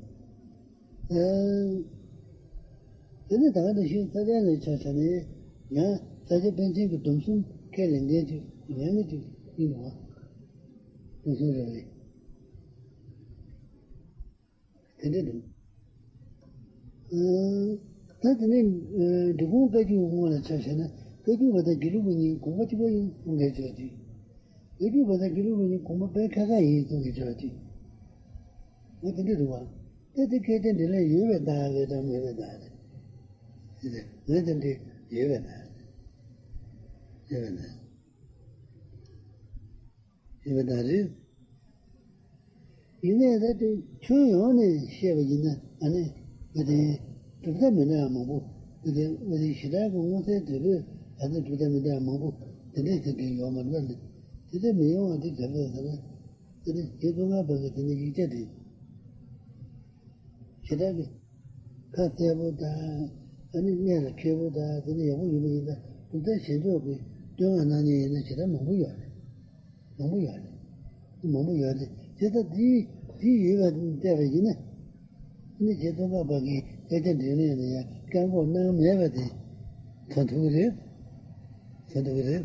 ཨ་དེ་ནི་ད་ག་ནང་བཞིན་ས་སྐྱ་ལ་ཆ་བཞག་ན་ཡང་ས་སྐྱ་པཎ་ཆེན་གྱི་སྡོམ་གསུམ་ཁས་ལེན་མཁན་ཅིག་ཡང་ནི་ཅིག་ཡིན་པ། སྡོམ་གསུམ་རེད་པས། དེ་འདྲ་འདུག། ཨ་ད་དེ་ནས་ཨ་འབྲི་གུང་བཀའ་བརྒྱུད་དབང་ལ་ཆ་བཞག་ན་བཀའ་བརྒྱུད་པ་དང་དགེ་ལུགས་པ་གཉིས་དགོངས་པ་གཅིག་པ་ཡིན་གསུང་མཁན་ཕྱོགས་གཅིག། བཀའ་བརྒྱུད་པ་དང་དགེ་ལུགས་པ་གཉིས་དགོངས་པ་དཔེ་ཁ་ཁ་ཡིན་གསུང་མཁན་ཕྱོགས་གཅིག། འོ་དེ་འདྲ་འདུག་པ། ད་དེ་སྐད་ཆ་འདི་ལ་ཡོད་པའི་བརྡ་རེད་དམ་མེད་པའི་བརྡ་རེད། ངས་དེ་འདྲ་ཡོད་པའི་བརྡ་རེད། ཡོད་པའི་བརྡ། ཡོད་པའི་བརྡ་རེད། ཡིན་ནའི་ད་དེ་ཁྱོན་ཡོངས་ནས་བཤད་པ་ཡིན་ན་ཨ་ནི་ང་དེ་གྲུབ་མཐའ་མི་འདྲ་བ་མང་པོ། ང་དེ་ང་དེ་ཞེ་དྲག་གི་མངོན་གསལ་དོད་པོས་ད་ལྟ་གྲུབ་མཐའ་མི་འདྲ་བ་མང་པོ་དེ་འདྲས་ཟེར་མཁན་ཡོད་མ་རེད་པ། དེ་འདྲ་མི་ཡོང་བ་དེ་ག་རེ་ཟེར་ན། དེ་ནི་རྗེ་ཙོང་ཁ་པ་གི་དེ་ནི་ཡིག་ཆ་དེ། ཞེ་དྲག་གི་ཁ་གསལ་པོ་དང་། ཨ་ནི་གནད་ལ་འཁེལ་པོ་དང་དེ་ནི་ཡག་པོ་ཡོད་པ་ཡིན་ན་གྲུབ་མཐའ་བཞི་མཆོག་གི་བསྟོད་བསྔགས་གནང་མཁན་ཡིན་ན་ཞེ་དྲག་མང་པོ་ཡོད་རེད། མང་པོ་ཡོད་རེད། མང་པོ་ཡོད་རེད། དེ་ལྟར་དེ་དེ་ཡོད་པ་བལྟས་པ་ཡིན་ན། ཨ་ནི་རྗེ་ཙོང་ཁ་པ་གི་སྐད་ཆ་འདྲི་ལན་ལ་ཡང་བཀག་འགོག་གནང་མེད་པ་དེ་མཚོན་ཐུབ་ཀྱི་རེད། མཚོན་ཐུབ་ཀྱི་རེད།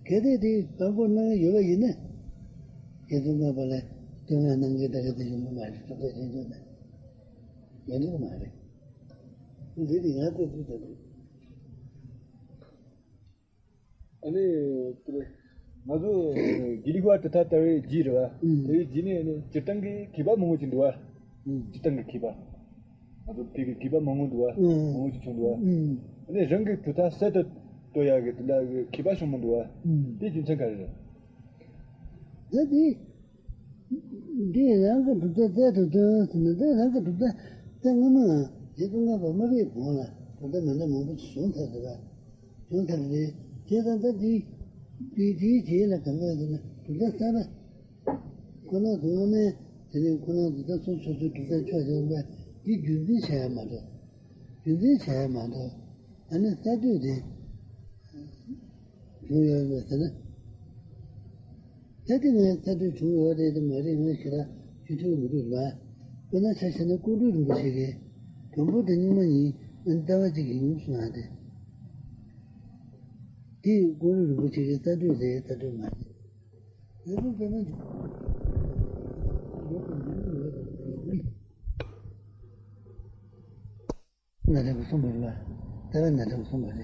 གལ་ཏེ་དེ་བཀག་འགོག་གནང་ཡོད་པ་ཡིན་ན། རྗེ་ཙོང་ཁ་པ་ལ་བསྟོད་བསྔགས་གནང་མཁན་ད་ག་དེ་ཡོང་གི་མ་རེད། གྲུབ་མཐའ་ཆེན་མོ་ནས་ཡོང་གི་མ་རེད། འདི་དེ་ཡང་ཏོག་ཙམ་ད་དེ། ཨ་ནི། ང་ཚོ་དགེ་ལུགས་པ་དེ་དག་ལྟ་བའི་རྗེས་རེད་པ། ཨུམ། དེ་བའི་རྗེས་ནས་ནི་སྤྱིར་བཏང་གི་མཁས་པ་མང་པོ་ཅིག་འདུག་པ། ཨུམ། སྤྱིར་བཏང་གི་མཁས་པ། ང་ཚོ་བོད་ཀྱི་མཁས་པ་མང་པོ་འདུག་པ། ཨུམ། མང་པོ་ཅིག་བྱུང་འདུག་པ། ཨུམ། ཨ་ནི་རང་གི་གྲུབ་མཐའ་གསར་དུ་གཏོད་ཡག་གི་དེ་འདྲ་གི་མཁས་པ་ཞིག་མང་པོ་འདུག་པ། ཨུམ། དེ་རྒྱུ་མཚན་ག་རེ་རེད། ད་དེ། འདི་རང་གི་གྲུབ་མཐའ་རྩལ་དུ་བཏོན་ཟེར་ན། འདི་རང་གི་གྲུབ་མཐའ་ད་སྔ་མ་རྗེ་ཙོང་ཁ་པ་མ་ཕེབས་གོང་ལ་གྲུབ་མཐའ་མི་འདྲ་མང་པོ་ཞིག་བྱུང་ཚར་ཟེར་བ། བྱུང་ཚར་རེད། བྱས་ཙང་ད་འདི་འདི་འདིའི་རྗེས་ལ་གང་ག་ཟེར་ན་གྲུབ་མཐའ་གསར་པ། ཁོ་ན་དུ་སྔ་མའི་དེ་ནས་ཁོ་ན་དུ་ད་སོ་སོ་སོའི་གྲུབ་མཐའ་ཆོས་ཟེར་བ་འདི་རྒྱུན་འཛིན་བྱ་ཡ་མ་གཏོགས། རྒྱུན་འཛིན་བྱ་ཡ་མ་གཏོགས། ཨ་ནི་གསར་གཏོད་དེ་བྱུང་ཡོད་མེད་ཟེར་ན། ད་དེ་ངས་གསར་གཏོད་བྱུང་ཡོད་རེད་དམ་མ་རེད་ངས་ཞེ་དྲག་ཤེས་ཐུབ་མི་འདུག་ལ། དཔེར་ན་ཆ་བཞག་ན་ཀོང་སྤྲུལ་རིན་པོ་ཆེ་གིས་བོན་པོ་དང་རྙིང་མ་གཉིས་ཨ་ནི་ལྟ་བ་གཅིག་ཡིན་གསུངས་ཡ་དེ། དེ་ཀོང་སྤྲུལ་རིན་པོ་ཆེ་གིས་གསར་གཏོད་རེད། གསར་གཏོད་མ་རེད། ལུས་པོ་དཔེ་མེད་འཇུག་ཡོད་པའི་ཉམས་ལེན་ཡོད་པ་རེད། ན་དེ་གོ་གསུངས་པ་རེད་པ། ལྟ་བའི་ན་དེ་གོ་གསུངས་པ་རེད།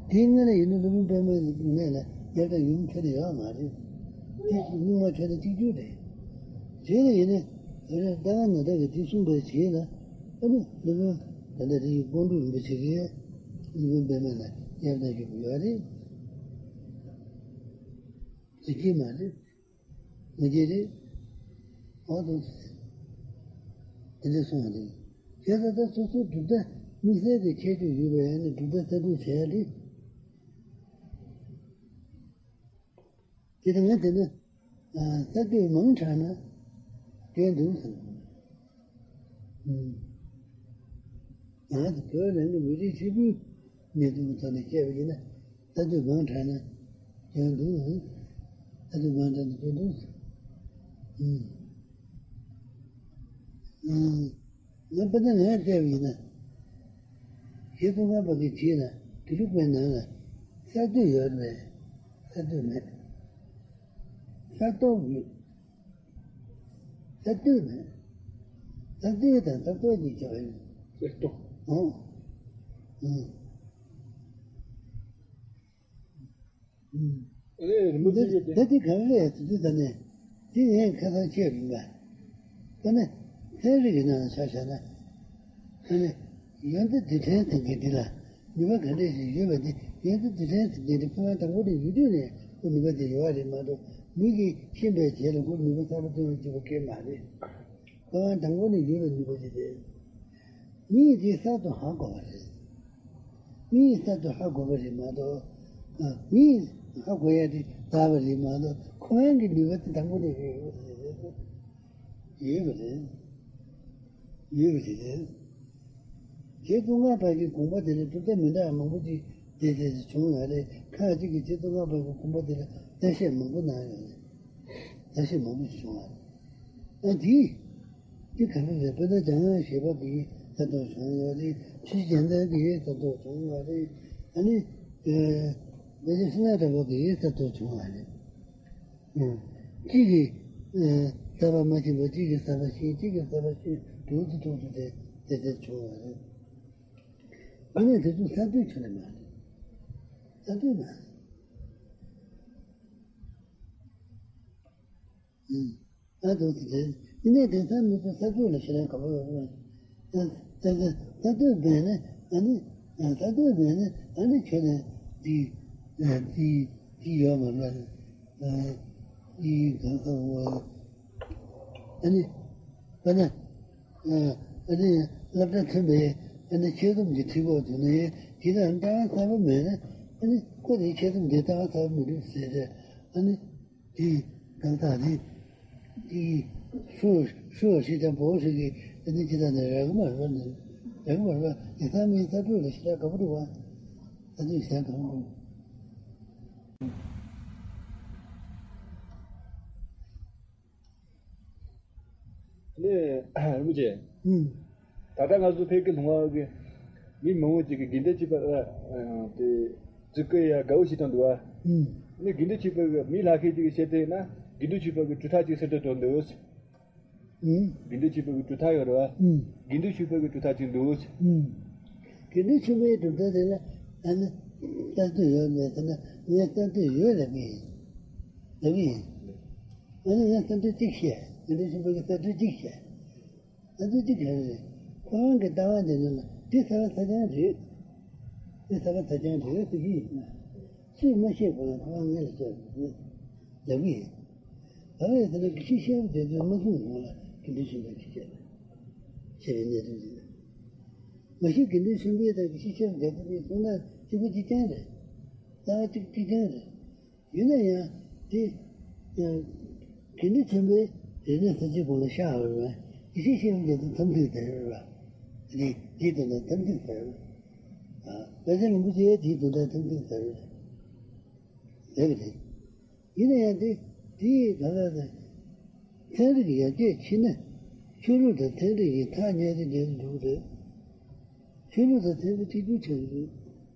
དེའི་སྔོན་ལ་ཡིན་ན་སློབ་དཔོན་པདྨའི་གནས་ལ་དབྱར་དང་ཡུམ་ཁྱོན་ནས་ཡོད་མ་རེད། དེ་རྙིང་མ་ཁྱོན་ནས་གཅིག་གྱུར་རེད། རྗེས་ལ་ཡིན་ན་བོད་རབ་ལྟ་བ་ན་དག་གིས་དེ་གསུངས་པའི་རྗེས་ལ་ཨ་ནི་སློབ་དཔོན་ད་ལྟ་དེ་ཡི་ཀོང་སྤྲུལ་རིན་པོ་ཆེ་གིས་སློབ་དཔོན་པདྨ་ལ་དབྱར་དང་ཡུམ་ཡོད་རེད། དེ་སྐྱེས་མ་རེད། མི་སྐྱེ་རེད། འོ་དེ་འདྲ་གསུངས་པ་རེད། བྱས་ཙང་ད་སོ་སོའི་གྲུབ་མཐའ་དམིགས་བསལ་གྱི་ཁྱད་ཆོས་ཡོད་པའི་ཨ་ནི་གྲུབ་མཐའ་གསར་གཏོད་བྱེད་ཡ་རེད། དེ་ལྟར་ངས་དེ་ནི་གསར་གཏོད་མང་དྲགས་ན་སྐྱོན་འདུག་ཟེར། ང་ཚོ་བོད་རང་གི་མི་རིགས་ཧྲིལ་པོའི་གནས་ཚུལ་གྱི་ཐོག་ནས་བཤད་པ་ཡིན་ན། གསར་གཏོད་མང་དྲགས་ན་སྐྱོན་འདུག། གསར་གཏོད་མང་དྲགས་ན་སྐྱོན་འདུག། ཨུམ། ཨུམ། ང་དཔེར་ན་ངས་བལྟས་པ་ཡིན་ན། རྗེ་ཙོང་ཁ་པ་གི་རྗེས་ལ་དགེ་ལུགས་པའི་ནང་ལ་གསར་གཏོད་ཡོད་རེད། གསར་གཏོད་མེད། གསར་གཏོད་ཡོད། གསར་གཏོད་མེད། གསར་གཏོད་དང་གསར་གཏོད་གཉིས་ཀྱང་ཡོད། གསར་གཏོད། ཨོ། ཨང་། རེད། རིན་པོ་ཆེ་གིས་ད་དེ་ག་རེ་རེད་ཟེར་དུས། ད་ནས་དེ་ངས་ཁ་སང་བཤད་མིན་པ། ད་ནས་ཚན་རིག་གི་ནང་ལ་ཆ་བཞག་ན། ད་ནས་ཡོན་ཏན་རྡུལ་ཕྲན་ཟེར་མཁན་དེ་ལ་ནུས་པ་ག་འདྲས་ཞིག་ཡོད་པ་དེ། ཡོན་ཏན་རྡུལ་ཕྲན་ཟེར་མཁན་དེ་ཕ་མ་དང་པོ་ནས་ཡོད་དུས་ནས་ཁོ་ནུས་པ་དེ་ཡོད་པ་རེད་མ་གཏོགས། མི་གིས་ཤེས་པའི་རྗེས་ལ་ཁོར་ནུས་པ་གསར་པ་བཏོན་ཡོང་རྒྱུ་བ་སྐད་མ་རེད། ཕ་མ་དང་པོ་ནས་ཡོད་པའི་ནུས་པ་ཅིག་རེད། མིས་དེ་གསར་དུ་ཧ་གོ་བ་རེད། མིས་གསར་དུ་ཧ་གོ་བ་རེད་མ་གཏོགས། ཨ། མིས་ཧ་གོ་ཡ་དེ་དར་བ་རེད་མ་གཏོགས། ཁོ་རང་གི་ནུས་པ་དེ་དང་པོ་ནས་ཡོད་པ་རེད། ཡོད་པ་རེད། ཡོད་པ་རེད། རྗེ་ཙོང་ཁ་པ་གི་དགོངས་པ་དེ་ལ་གྲུབ་མཐའ་མི་འདྲ་བ་མང་པོ་ཅིག་དེ་དེ་བྱུང་ཡོད་རེད། ཁག་ཅིག་གིས་རྗེ་ཙོང་ཁ་པ་གི་དགོངས་པ་དེ་ལ་བརྟག་དཔྱད་མང་པོ་གནང་ཡོད་རེད། བརྟག་དཔྱད་མང་པོ་ཞིག་བྱུང་བ་རེད། ཨ། དེ་དེ་ག་རེ་རེད། དཔེར་ན་འཇམ་དབྱངས་བཞད་པ་གིས་གསར་གཏོད་བྱུང་ཡོད་རེད། ཆོས་རྒྱལ་མཚན་གྱིས་གསར་གཏོད་བྱུང་ཡོད་རེད། ཨ་ནི། ཨ། དཔེ་ཆ་སྲིད་ན་གྲགས་པ་གིས་གསར་གཏོད་བྱུང་བ་རེད། ཨ། གཅིག་གིས་ཨ་གསར་པ་མ་ཤེས་པ། གཅིག་གིས་གསར་པ་ཤེས། གཅིག་གིས་གསར་པ་ཤེས། དུས་དུས་དུས་དུས་དེ་དེ་དེ་བྱུང་བ་རེད། ཨ་ནི་དེ་ཚོ་གསར་གཏོད་ཆོ་ནས་མ་རེད། གསར་གཏོད་མ་རེད། ཨ། ད་དུང་དེ་འདྲའི་ནས་དེང་སང་མི་ཚོ་གསར་གཏོད་ལ་ཞེ་དྲག་དགའ་པོ་ཡོད་རེད། ད་ད་གསར་གཏོད་མེད་ན་ཨ་ནི། ཨ། གསར་གཏོད་མེད་ན་ཨ་ནི་ཁྱོད་ནས་འདི་ཨ་འདི་འདི་ཡོད་མ་རེད། ཨ། འདི་གང་ཟག་བོ། ཨ་ནི་ཨ་ནི་ཨ་ནི་སློབ་གྲྭ་ཐོན་པའི་ཨ་ནི་ཆེད་རྩོམ་གྱི་འཁྲིད་པོ་དུ་ནས་དེ་དང་ལྟ་བ་གསར་པ་མེད་ན། ཨ་ནི་ཁོ་དེའི་ཆེད་རྩོམ་དེ་ལྟ་བ་གསར་པ་མི་འདུག་ཟེར་ཏེ། ཨ་ནི། དེ་གང་ལྟར་རེད། དེ་ཧྲུའུ་ཧྲུའུ་ཞིག་དང་བོའུ་ཞིག་གིས་དེ་ནི་ཅི་ལྟར་ནས་རག་མ་རག་ནས་རག་མ་རག་ཡིན་ཙང་མིའི་ལྟ་གྲུབ་ལ་ཞེ་དྲག་དགའ་པོ་འདུག་བ། ད་དུང་གཞན་གང་འདུག་ནས་རིན་པོ་ཆེ། ཨུམ། ད་ལྟ་ང་ཚོ་ཕ་གི་ལུང་པ་གི་མི་མང་པོ་ཅིག་གིས་དགེ་འདུན་ཆོས་འཕེལ་ལ་དེ་ཙི་གུ་ཡ་དགའ་བོ་ཞིག་བཏང་འདུག་བ། ཨུམ། ནི་དགེ་འདུན་ཆོས་འཕེལ་གི་མི་ལྷག་ཤས་ཅིག་གིས་བཤད་དེ་ན་དགེ་འདུན་ཆོས་འཕེལ་གི་གྲུབ་མཐའ་ཅིག་གསར་གཏོད་བཏང་འདུག། ཨུམ། དགེ་འདུན་ཆོས་འཕེལ་གི་གྲུབ་མཐའ་ཡོད་རེད་བ། ཨུམ། དགེ་འདུན་ཆོས་འཕེལ་གི་གྲུབ་མཐའ་ཅིག་འདུག། ཨུམ། དགེ་འདུན་ཆོས་འཕེལ་གི་གྲུབ་མཐའ་དེ་ལ་ཨ་ནི་གསར་གཏོད་ཡོད་མེད་ཟེར་ན། ངས་གསར་གཏོད་ཡོད་ལབ་ཀྱི་ཡིན། ལབ་ཀྱི་ཡིན། ཨ་ནི་ངས་གསར་གཏོད་གཅིག་བཤད། དགེ་འདུན་ཆོས་འཕེལ་གི་གསར་གཏོད་གཅིག་བཤད། ད་དུང་གཅིག་ག་རེ་རེད། ཁོ་རང་གི་ལྟ་བ་འདི་ནི་ལ་འདི་གསར་པ་གསར་རྐྱང་རེད། འདི་གསར་པ་གསར་རྐྱང་རེད་ཟེར་གྱི་ཡིན། སུས་མ་ཤེས་གོང་ལ་ཁོ་རང་ངས་ལ་བཤད་ལབ་ཀྱི་ཡིན། ག་རེ་ཟེར་ན་དགེ་བཤེས་སྐྱབས་རྗེ་མཆོག་མ་གསུངས་གོང་ལ་དགེ་འདུན་ཆོས་འཕེལ་གྱིས་བཤད་བཤད་པའི་གནས་ཚུལ་རེད། མ་གཞི་དགེ་འདུན་ཆོས་འཕེལ་དང་དགེ་བཤེས་སྐྱབས་རྗེ་གཉིས་གསུང་སྟངས་གཅིག་པ་གཅིག་རྐྱང་རེད། རྩ་བ་གཅིག་གཅིག་རྐྱང་རེད། ཡིན་ན་ཡང་དེ་ཡང་དགེ་འདུན་ཆོས་འཕེལ་རིག་གནས་གསར་བརྗེའི་གོང་ལ་ཤར་བ་རེད་པ། དགེ་བཤེས་སྐྱབས་རྗེ་དེ་འཐབ་འཁྲུག་དེ་རེད་པ། དེ་དེའི་དོན་དུ་འཐབ་འཁྲུག་དེ་རེད་པ། ཨ། དཔལ་ལྡན་རིན་པོ་ཆེ་དེའི་དོན་དུ་འཐབ་འཁྲུག་དེ་རེད། རེད་པ། དེ་ཡིན་ན་ཡང་དེ་དེའི་ག་ལ་དེ་ཚན་རིག་ཡར་རྒྱས་ཕྱིན་ན་ཆོས་ལུགས་དང་ཚན་རིག་གི་ཐག་ཉེ་རུ་ཉེ་རུ་འགྲོ་གི་རེད། ཆོས་ལུགས་དང་ཚན་རིག་གཅིག་གྱུར་ཆགས་ཀྱི་རེད།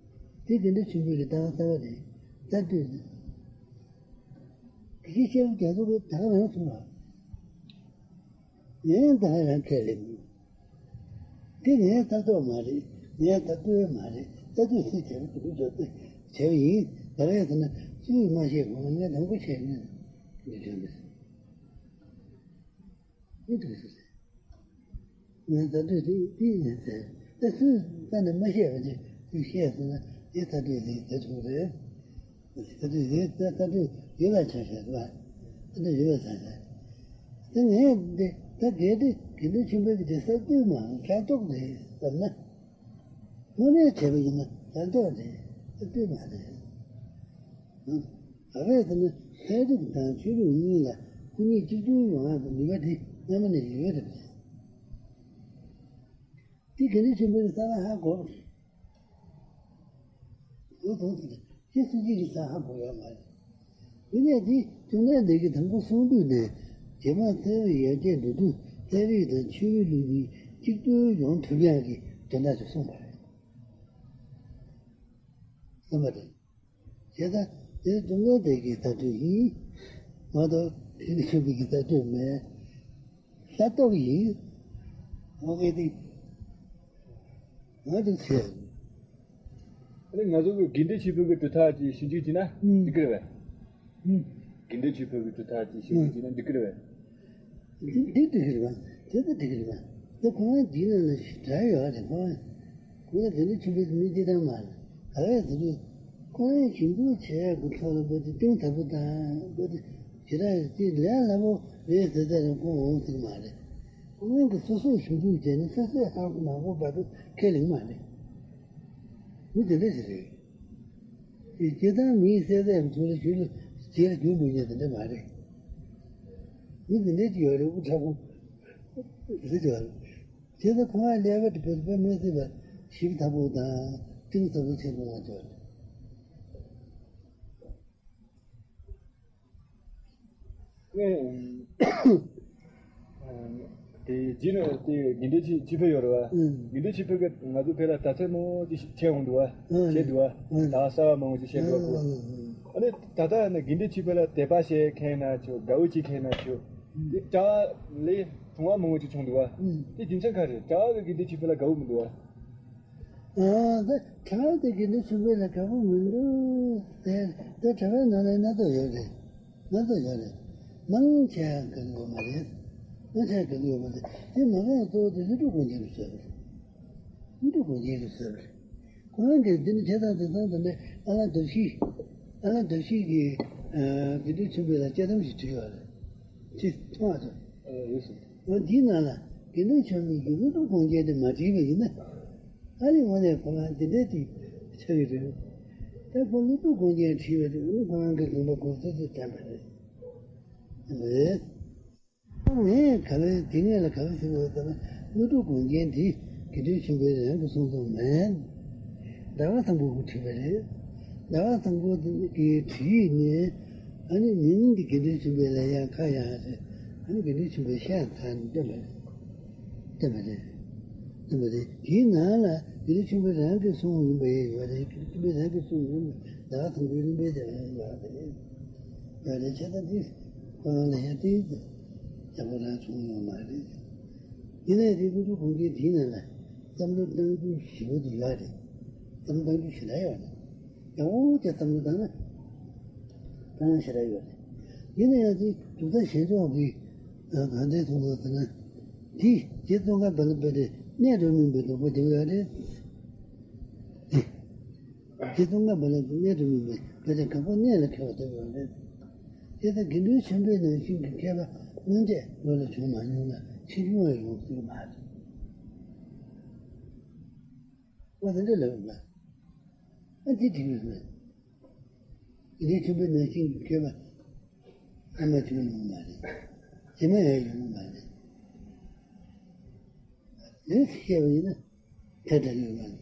དེ་དགེ་འདུན་ཆོས་འཕེལ་གྱི་ལྟ་བ་གསར་པ་རེད། གསར་གཏོད་རེད། དགེ་བཤེས་སྐྱབས་རྗེ་མཆོག་གིས་ད་ག་རང་གསུངས་པ། ངས་ད་ག་རང་ཁས་ལེན་མི། དེ་ངའི་ལྟ་རྟོག་མ་རེད། ངའི་ལྟ་རྟོག་མ་རེད། ལྟ་རྟོག་སུས་བྱས་པ་དེ་བྱས་པ་ཡིན། ག་རེ་ཟེར་ན་སུས་མ་ཤེས་གོང་ལ་ངས་དང་པོ་བཤད་ནས་འདི་བྱས་མི་སྲིད། འདི་འདུག་ཟེར། ངས་ད་དུས་དེ་དེ་ཡིན་ཟེར། ད་སུས་ད་ནི་མ་བཤད་པ་ཅིག་སུས་བཤད་ཟེར་ན་དེ་ད་དུས་དེ་དེ་ཐུག་རེད། ད་དུས་དེ་ད་ད་དུས་ཡོད་པ་ཆ་བཞག་ད། ད་དུས་ཡོད་པ་ཆ་བཞག་ད་ངས་འདི་ད་གལ་ཏེ་དགེ་འདུན་ཆོས་འཕེལ་གྱི་དེ་གསར་གཏོད་མ་ལྟ་རྟོག་རེད་བསམ་ན། དངོས་གནས་བྱས་པ་ཡིན་ན་ལྟ་རྟོག་རེད། གསར་གཏོད་མ་རེད། ཨང་། ག་རེ་ཟེར་ན་ཚན་རིག་དང་ཆོས་ལུགས་གཉིས་ལ་སྐུ་ཉིད་གཅིག་གྱུར་ཡོང་ཡག་གི་ནུས་པ་དེ་སྔ་མ་ནས་ཡོད་རེད་པས། དེ་དགེ་འདུན་ཆོས་འཕེལ་གྱིས་གསར་པ་ཧ་གོ། གོ་སོང་ཟེར་ན་ཁྱེད་སུ་གཅིག་གིས་གསར་ཧ་གོ་ཡོད་མ་རེད། དེ་ནས་དེ་ཐུབ་བསྟན་འདས་ཀྱིས་དང་པོ་གསུངས་དུས་ནས་རྗེས་མ་ཚན་རིག་ཡར་རྒྱས་འགྲོ་དུས་ཚན་རིག་དང་ཆོས་ལུགས་གཉིས་གཅིག་གྱུར་ཡོང་ཐུབ་ཡག་གི་དོན་དག་ཅིག་གསུངས་པ་རེད། གསུངས་པ་རེད། བྱས་ཙང་དེ་ཐུབ་བསྟན་འདས་ཀྱི་ལྟ་གྲུབ་ཡིན། མ་གཏོགས་དེ་ནི་ཆོས་པའི་གི་ལྟ་གྲུབ་མེད། ལྟ་རྟོག་ཡིན། འོ་གེ་དེ་ང་དུ་བྱས། ཨ་ནི་ང་ཚོ་གི་དགེ་འདུན་ཆོས་འཕེལ་གྱི་གྲུབ་མཐའ་ཅིག་ཞིབ་འཇུག་བྱས་ན་ཨུམ། འགྲིག་གི་རེད་པས། ཨུམ། དགེ་འདུན་ཆོས་འཕེལ་གྱི་གྲུབ་མཐའ་ཅིག་ཞིབ་འཇུག་བྱས་ན་འགྲིག་གི་རེད་པས། འདི་འདི་འགྲིག་གི་རེད་པ། དེ་ད་འགྲིག་གི་རེད་པ། དེ་ཁོ་རང་འདི་ནང་ལ་ཞིག་དྲ་ཡོད་རེད་ཁོ་རང་། ཁོ་ལ་དགེ་འདུན་ཆོས་འཕེལ་གྱི་མི་འདི་དང་མ་རེད། ག་རེ་ཟེར་དུས། ཁོ་རང་ཞིབ་འཇུག་བྱེད་ཡག་གི་ཐོག་ལ་བོད་དེ་གཏིང་ཟབ་པོ་དང་བོད་དེ་ཞེ་དྲག་ཅིག་ལས་སླ་པོ་རེད་ཟེར་ཚད་ལ་ཁོ་འོང་ཐུབ་མ་རེད། ཁོ་རང་གི་སོ་སོས་ཞིབ་འཇུག་བྱས་ནས་སོ་སོས་ཧ་གོ་མ་གོ་བར་དུ་ཁས་ལེན་མ་རེད། མི་དེ་འདྲ་ཞིག་རེད། སྤྱིར་བཏང་མིའི་སྲས་དེ་ཚོ་ལ་ཞུ་ལ་རྗེས་ལ་རྒྱུག་མི་ཉན་དེ་འདྲ་མ་རེད། མི་དེ་འདྲ་ཅིག་ཡོད་རེད། དབུ་ཁྲ་ཁོང་ཟེར་གྱི་བ་རེད། དེ་ཚོ་ཁོང་ལས་ཀ་དེ་བོད་པའི་མི་སྲིད་པ་ཞིབ་ཐག་པོ་དང་གཏིང་ཟབ་པོ་བྱེད་དགོས་ང་ཚོ་རེད། ཨེ། དེ་རྗེས་ནས་དེ་དགེ་འདུན་ཆོས་ཆོས་འཕེལ་ཡོད་རེད་བ། ཨང་། དགེ་འདུན་ཆོས་འཕེལ་གྱིས་ང་ཚོ་ཕེ་ལ་དྲ་ཚིགས་མང་པོ་ཅིག་བྱས་འོང་འདུག་བ། ཨང་། བྱས་འདུག་བ། ཨང་། ད་གསར་བ་མང་པོ་ཅིག་བཤད་འདུག་བ། ཨང་། ཨང་། ཨ་ནི་ད་ལྟ་ཡིན་ན་དགེ་འདུན་ཆོས་འཕེལ་ལ་དད་པ་བྱེད་མཁན་ན་ཆོག་དགའ་བོ་བྱེད་མཁན་ན་ཆོག་ཨང་། དེ་དྲ་ལས་བྱུང་བ་མང་པོ་ཅིག་བྱུང་འདུག་བ། ཨང་། དེ་རྒྱུ་མཚན་ག་རེ། དྲ་བ་གིས་དགེ་འདུན་ཆོས་འཕེལ་ལ་དགའ་བོ་མི་འདུག་བ། ཨ། ད་དྲ་བ་དེ་དགེ་འདུན་ཆོས་འཕེལ་ལ་དགའ་པོ་མི་འདུག་དེ་དེ་དྲ་བའི་ནང་ལ་སྣ་ཚོགས་ཡོད་རེད། སྣ་ཚོགས་ཡོད་རེད། མང་ཆེ་བ་དགའ་གི་ཡོད་མ་རེད། མང་ཆེ་བ་དགའ་གི་ཡོད་མ་རེད། དེ་མང་ཆེ་བ་གཙོ་བོ་དེ་ཀླུ་སྒྲུབ་དགོངས་རྒྱན་ལ་བཟོས་པ་རེད། ཀླུ་སྒྲུབ་དགོངས་རྒྱན་ལ་བཟོས་པ་རེད། ཁོ་རང་གིས་འདི་ནི་བྱས་ཙང་དེང་སང་དེ་འདྲའི་ཨ་ལ་དར་ཤིས། ཨ་ལ་དར་ཤིས་ཀྱིས་དགེ་འདུན་ཆོས་འཕེལ་ལ་དཔྱད་གཏམ་ཞིག་བྲིས་ཡོད་རེད། ཅི་མཐོང་བ་དང་། ཨ། ཡོད་སྲིད། འོ་འདིའི་ནང་ལ་དགེ་འདུན་ཆོས་འཕེལ་གྱིས་ཀླུ་སྒྲུབ་དགོངས་རྒྱན་དེ་མ་བྲིས་པ་ཡིན་ན། ཨ་ནི་དངོས་གནས་ཁོ་རང་འདི་འདྲའི་དེ་ཆགས་ཀྱི་རེད། ད་ཁོ་ཀླུ་སྒྲུབ་དགོངས་རྒྱན་བྲིས་པ་དེ་ཨ་ནི་ཁོ་རང་གི་དགོངས་པ་གོ་ཚོད་ཚོད་བསྟན་པ་རེད། རེད། ངས་ག་རེ་དེ་ངས་ལ་ག་རེ་ཟེར་བ་ལྟར་ན་ཀླུ་སྒྲུབ་དགོངས་རྒྱན་དེ་དགེ་འདུན་ཆོས་འཕེལ་རང་གིས་གསུངས་སོང་མེད། ཟླ་བ་དང་པོ་གིས་བྲིས་པ་རེད། ཟླ་བ་དང་པོ་གིས་བྲིས་ནས་ཨ་ནི་མིང་འདི་དགེ་འདུན་ཆོས་འཕེལ་ལ་ཡང་ཁ་ཡང་རེད། ཨ་ནི་དགེ་འདུན་ཆོས་འཕེལ་ཤ་ཚ་ནས་བཏོན་པ་རེད། བཏོན་པ་རེད། བཏོན་པ་རེད། དེའི་ནང་ལ་དགེ་འདུན་ཆོས་འཕེལ་རང་གིས་གསུངས་ཡིན་པ་ཡང་ཡོད་རེད། དགེ་འདུན་ཆོས་འཕེལ་རང་གིས་གསུངས་ཡིན་པ་ཟླ་བ་དང་པོའི་གླིང་པའི་དེ་ཡང་ཡོད་རེད། ཡོད་རེད། བྱས་ཙང་དེ་ཁོ་རང་ལ་ཡང་དེ་ཡག་པོ་རང་བྱུང་ཡོད་མ་རེད། ཡིན་ནའི་དེ་ཀླུ་སྒྲུབ་དགོངས་རྒྱན་དེའི་ནང་ལ་བསམ་བློ་གཏང་རྒྱུ་ཞེ་པོ་དེ་ཡོད་རེད། བསམ་བློ་གཏང་རྒྱུ་ཞེ་དྲག་ཡོད་རེད། ཡག་པོ་དེ་བསམ་བློ་བཏང་ན་བཏང་ན་ཞེ་དྲག་ཡོད་རེད། ཡིན་ན་ཡང་དེ་གྲུབ་མཐའ་བཞི་མཆོག་གིས་གང་འདྲའི་གསུངས་འདུག་ཟེར་ན། དེ་རྗེ་ཙོང་ཁ་པ་ལ་དཔེ་དེ་གནད་དུ་སྨིན་པའི་དོགས་པ་དེ་ཡོད་རེད། དེ་རྗེ་ཙོང་ཁ་པ་ལ་གནད་དུ་སྨིན་པའི་དཔེ་དེ་གང་པོ་གནད་ལ་འཁེལ་བ་དེ་ཡོད་རེད། དེ་ལྟར་དགེ་འདུན་ཆོས་འཕེལ་ནང་བཞིན་གྱི་མཁས་པ་སྔོན་ཆད་བོད་ལ་བྱུང་མ་མྱོང་ན་ཕྱིས་བྱུང་བའི་ལོངས་སུ་མ་རེད། ཨོ་དེ་འདྲ་ལབ་ཡོད་པ། ཨ་འདི་འགྲིག་ཡོད་མེད། དགེ་འདུན་ཆོས་འཕེལ་ནང་བཞིན་གྱི་མཁས་པ་ཨ་མ་བྱུང་ཡོང་གི་མ་རེད། རྗེས་མ་ཡང་ཡོང་གི་མ་རེད། ལན་ཞིག་བཤད་པ་ཡིན་ན་ཐལ་བྲལ་ཡོད་མ་རེད།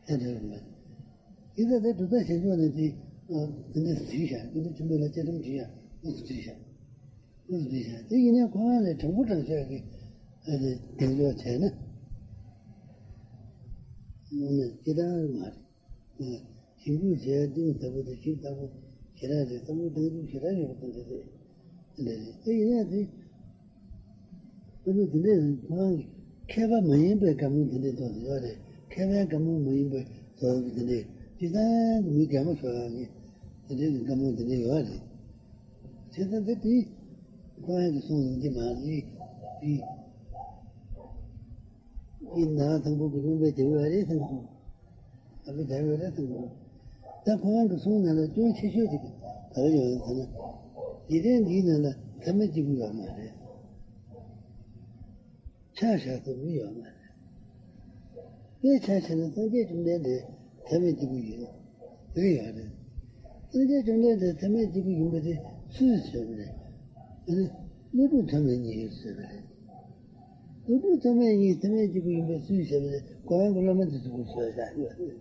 ཐལ་བྲལ་ཡོད་མ་རེད། ཡིན་ཙང་དེ་གྲུབ་མཐའ་བཞི་མཆོག་ནས་དེ་དེ་འདྲ་བྲིས་ཤག་དགེ་འདུན་ཆོས་འཕེལ་ལ་དཔྱད་གཏམ་བྲིས་ཤག་དངོས་སུ་བྲིས་ཤག་དངོས་སུ་བྲིས་ཤག་དེ་ཡིན་ན་ཁོ་རང་ལས་དྲང་པོ་དྲང་བཞག་གི་ཨ་དེ་གདེང་འཇོག་བྱས་ན་དངོས་གནས་སྤྱིར་བཏང་མ་རེད། ཞིབ་འཇུག་བྱས་གཏིང་ཟབ་པོ་དང་ཞིབ་ཚགས་པོ་ཞེ་དྲག་རེད། བསམ་བློ་གཏང་རྒྱུ་ཞེ་དྲག་ཡོད་པ་དེ་འདྲ་རེད། དེ་འདྲ་རེད། དེ་ཡིན་ཡང་དེ་ཨ་ནི་དེ་འདྲ་རེད། ཁོ་རང་གི་མཁས་པ་མ་ཡིན་པའི་བཀའ་མོལ་དེ་འདྲའི་ཐོག་ཏུ་ཡོད་རེད། མཁས་པའི་བཀའ་མོལ་མ་ཡིན་པའི་ཐོག་ཏུ་དེ་འདྲའི་སྤྱིར་བཏང་གི་མི་རྒན་པོ་ཞིག་ལ་ནི་དེ་འདྲའི་བཀའ་མོལ་དེ་འདྲ་ཡོད་རེད། བྱས་ཙང་དེ་དེ་ཁོ་རང་གིས་གསུངས་ཡོང་གི་མ་རེད། དེ་ཡིན་ན་དང་པོ་གི་བླུན་པོའི་དེ་འདྲ་རེད་བསམ་སོང་། ཨ་ཕི་དར་ཡོད་རེད་ཟེར་གི་འདུག་ད་ཁོ་རང་གི་གསུང་ནང་ལ་སྐྱོན་ཆེ་ཤོས་དེ་ག་རེ་ཡོད་ཟེར་ན། འཇིག་རྟེན་འདིའི་ནང་ལ་མཐའ་མེད་གཅིག་པུ་ཡོད་མ་རེད། ཆ་བཞག་ཐུབ་མི་ཡོད་མ་རེད། དཔེ་ཆ་བཞག་ན་སངས་རྒྱས་བཅོམ་ལྡན་འདས་མཐའ་མེད་གཅིག་པུ་ཡིན་ཟེར་གི་ཡོད་རེད། སངས་རྒྱས་བཅོམ་ལྡན་འདས་མཐའ་མེད་གཅིག་པུ་ཡིན་པ་དེ་སུས་བཟོས་པ་རེད། ཨ་ནི་ཀླུ་སྒྲུབ་ཐོགས་མེད་གཉིས་ཀྱིས་བཟོས་པ་རེད། ཀླུ་སྒྲུབ་ཐོགས་མེད་གཉིས་མཐའ་མེད་གཅིག་པུ་ཡིན་པ་སུས་བཤད་པ་རེད། གོ་ཡང་གི་སློབ་མ་འདི་ཚོ་གིས་བཟོས་བཞག་ཡོད་རེད།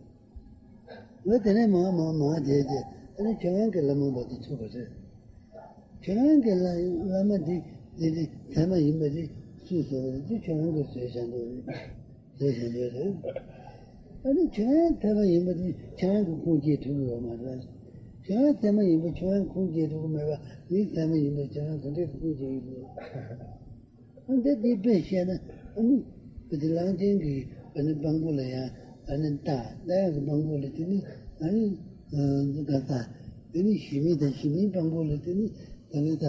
འོ་དེ་ནས་མང་མང་མང་བྱས་རྗེས་ཨ་ནི་ཁྱོད་རང་གི་བླ་མ་བར་དུ་ཚུད་པ་རེད། ཁྱོད་རང་གི་བླ་བླ་མ་འདི་འདི་འདི་ཚད་མ་ཡིན་པ་འདི་སུས་བཟོས་པ་རེད། འདི་ཁྱོད་རང་གིས་བཟོས་བཞག་འདུག་རེད། བཟོས་བཞག་འདུག་རེད། ཨ་ནི་ཁྱོད་རང་ཚད་མ་ཡིན་པ་འདི་ཁྱོད་རང་གིས་ཁུངས་སྐྱེལ་ཐུབ་ཀྱི་ཡོད་མ་རེད། ཁྱོད་རང་ཚད་མ་ཡིན་པ་ཁྱོད་རང་ཁུངས་སྐྱེལ་ཐུབ་ཀྱི་མེད་པ་མིའི་ཚད་མ་ཡིན་པ་ཁྱོད་རང་ག་འདྲས་ཁུངས་སྐྱེལ་ཡོད་དགོས། ཨ་འདི་འདི་དཔེ་བཤད་ན་ཨ་ནི་བོད་དེ་གླང་ཆེན་གྱི་ཨ་ནི་སྤང་པོ་ལ་ཡང་ ཨ་ནི་ད་ལྟ་ཡག་གི་དཔང་པོ་ལ་དེ་ནི་ཨ་ནི་འདི་ག་ད་དེ་ནི་ཞི་མི་དང་ཞི་མིའི་དཔང་པོ་ལ་དེ་ནི་ད་ནི་ད་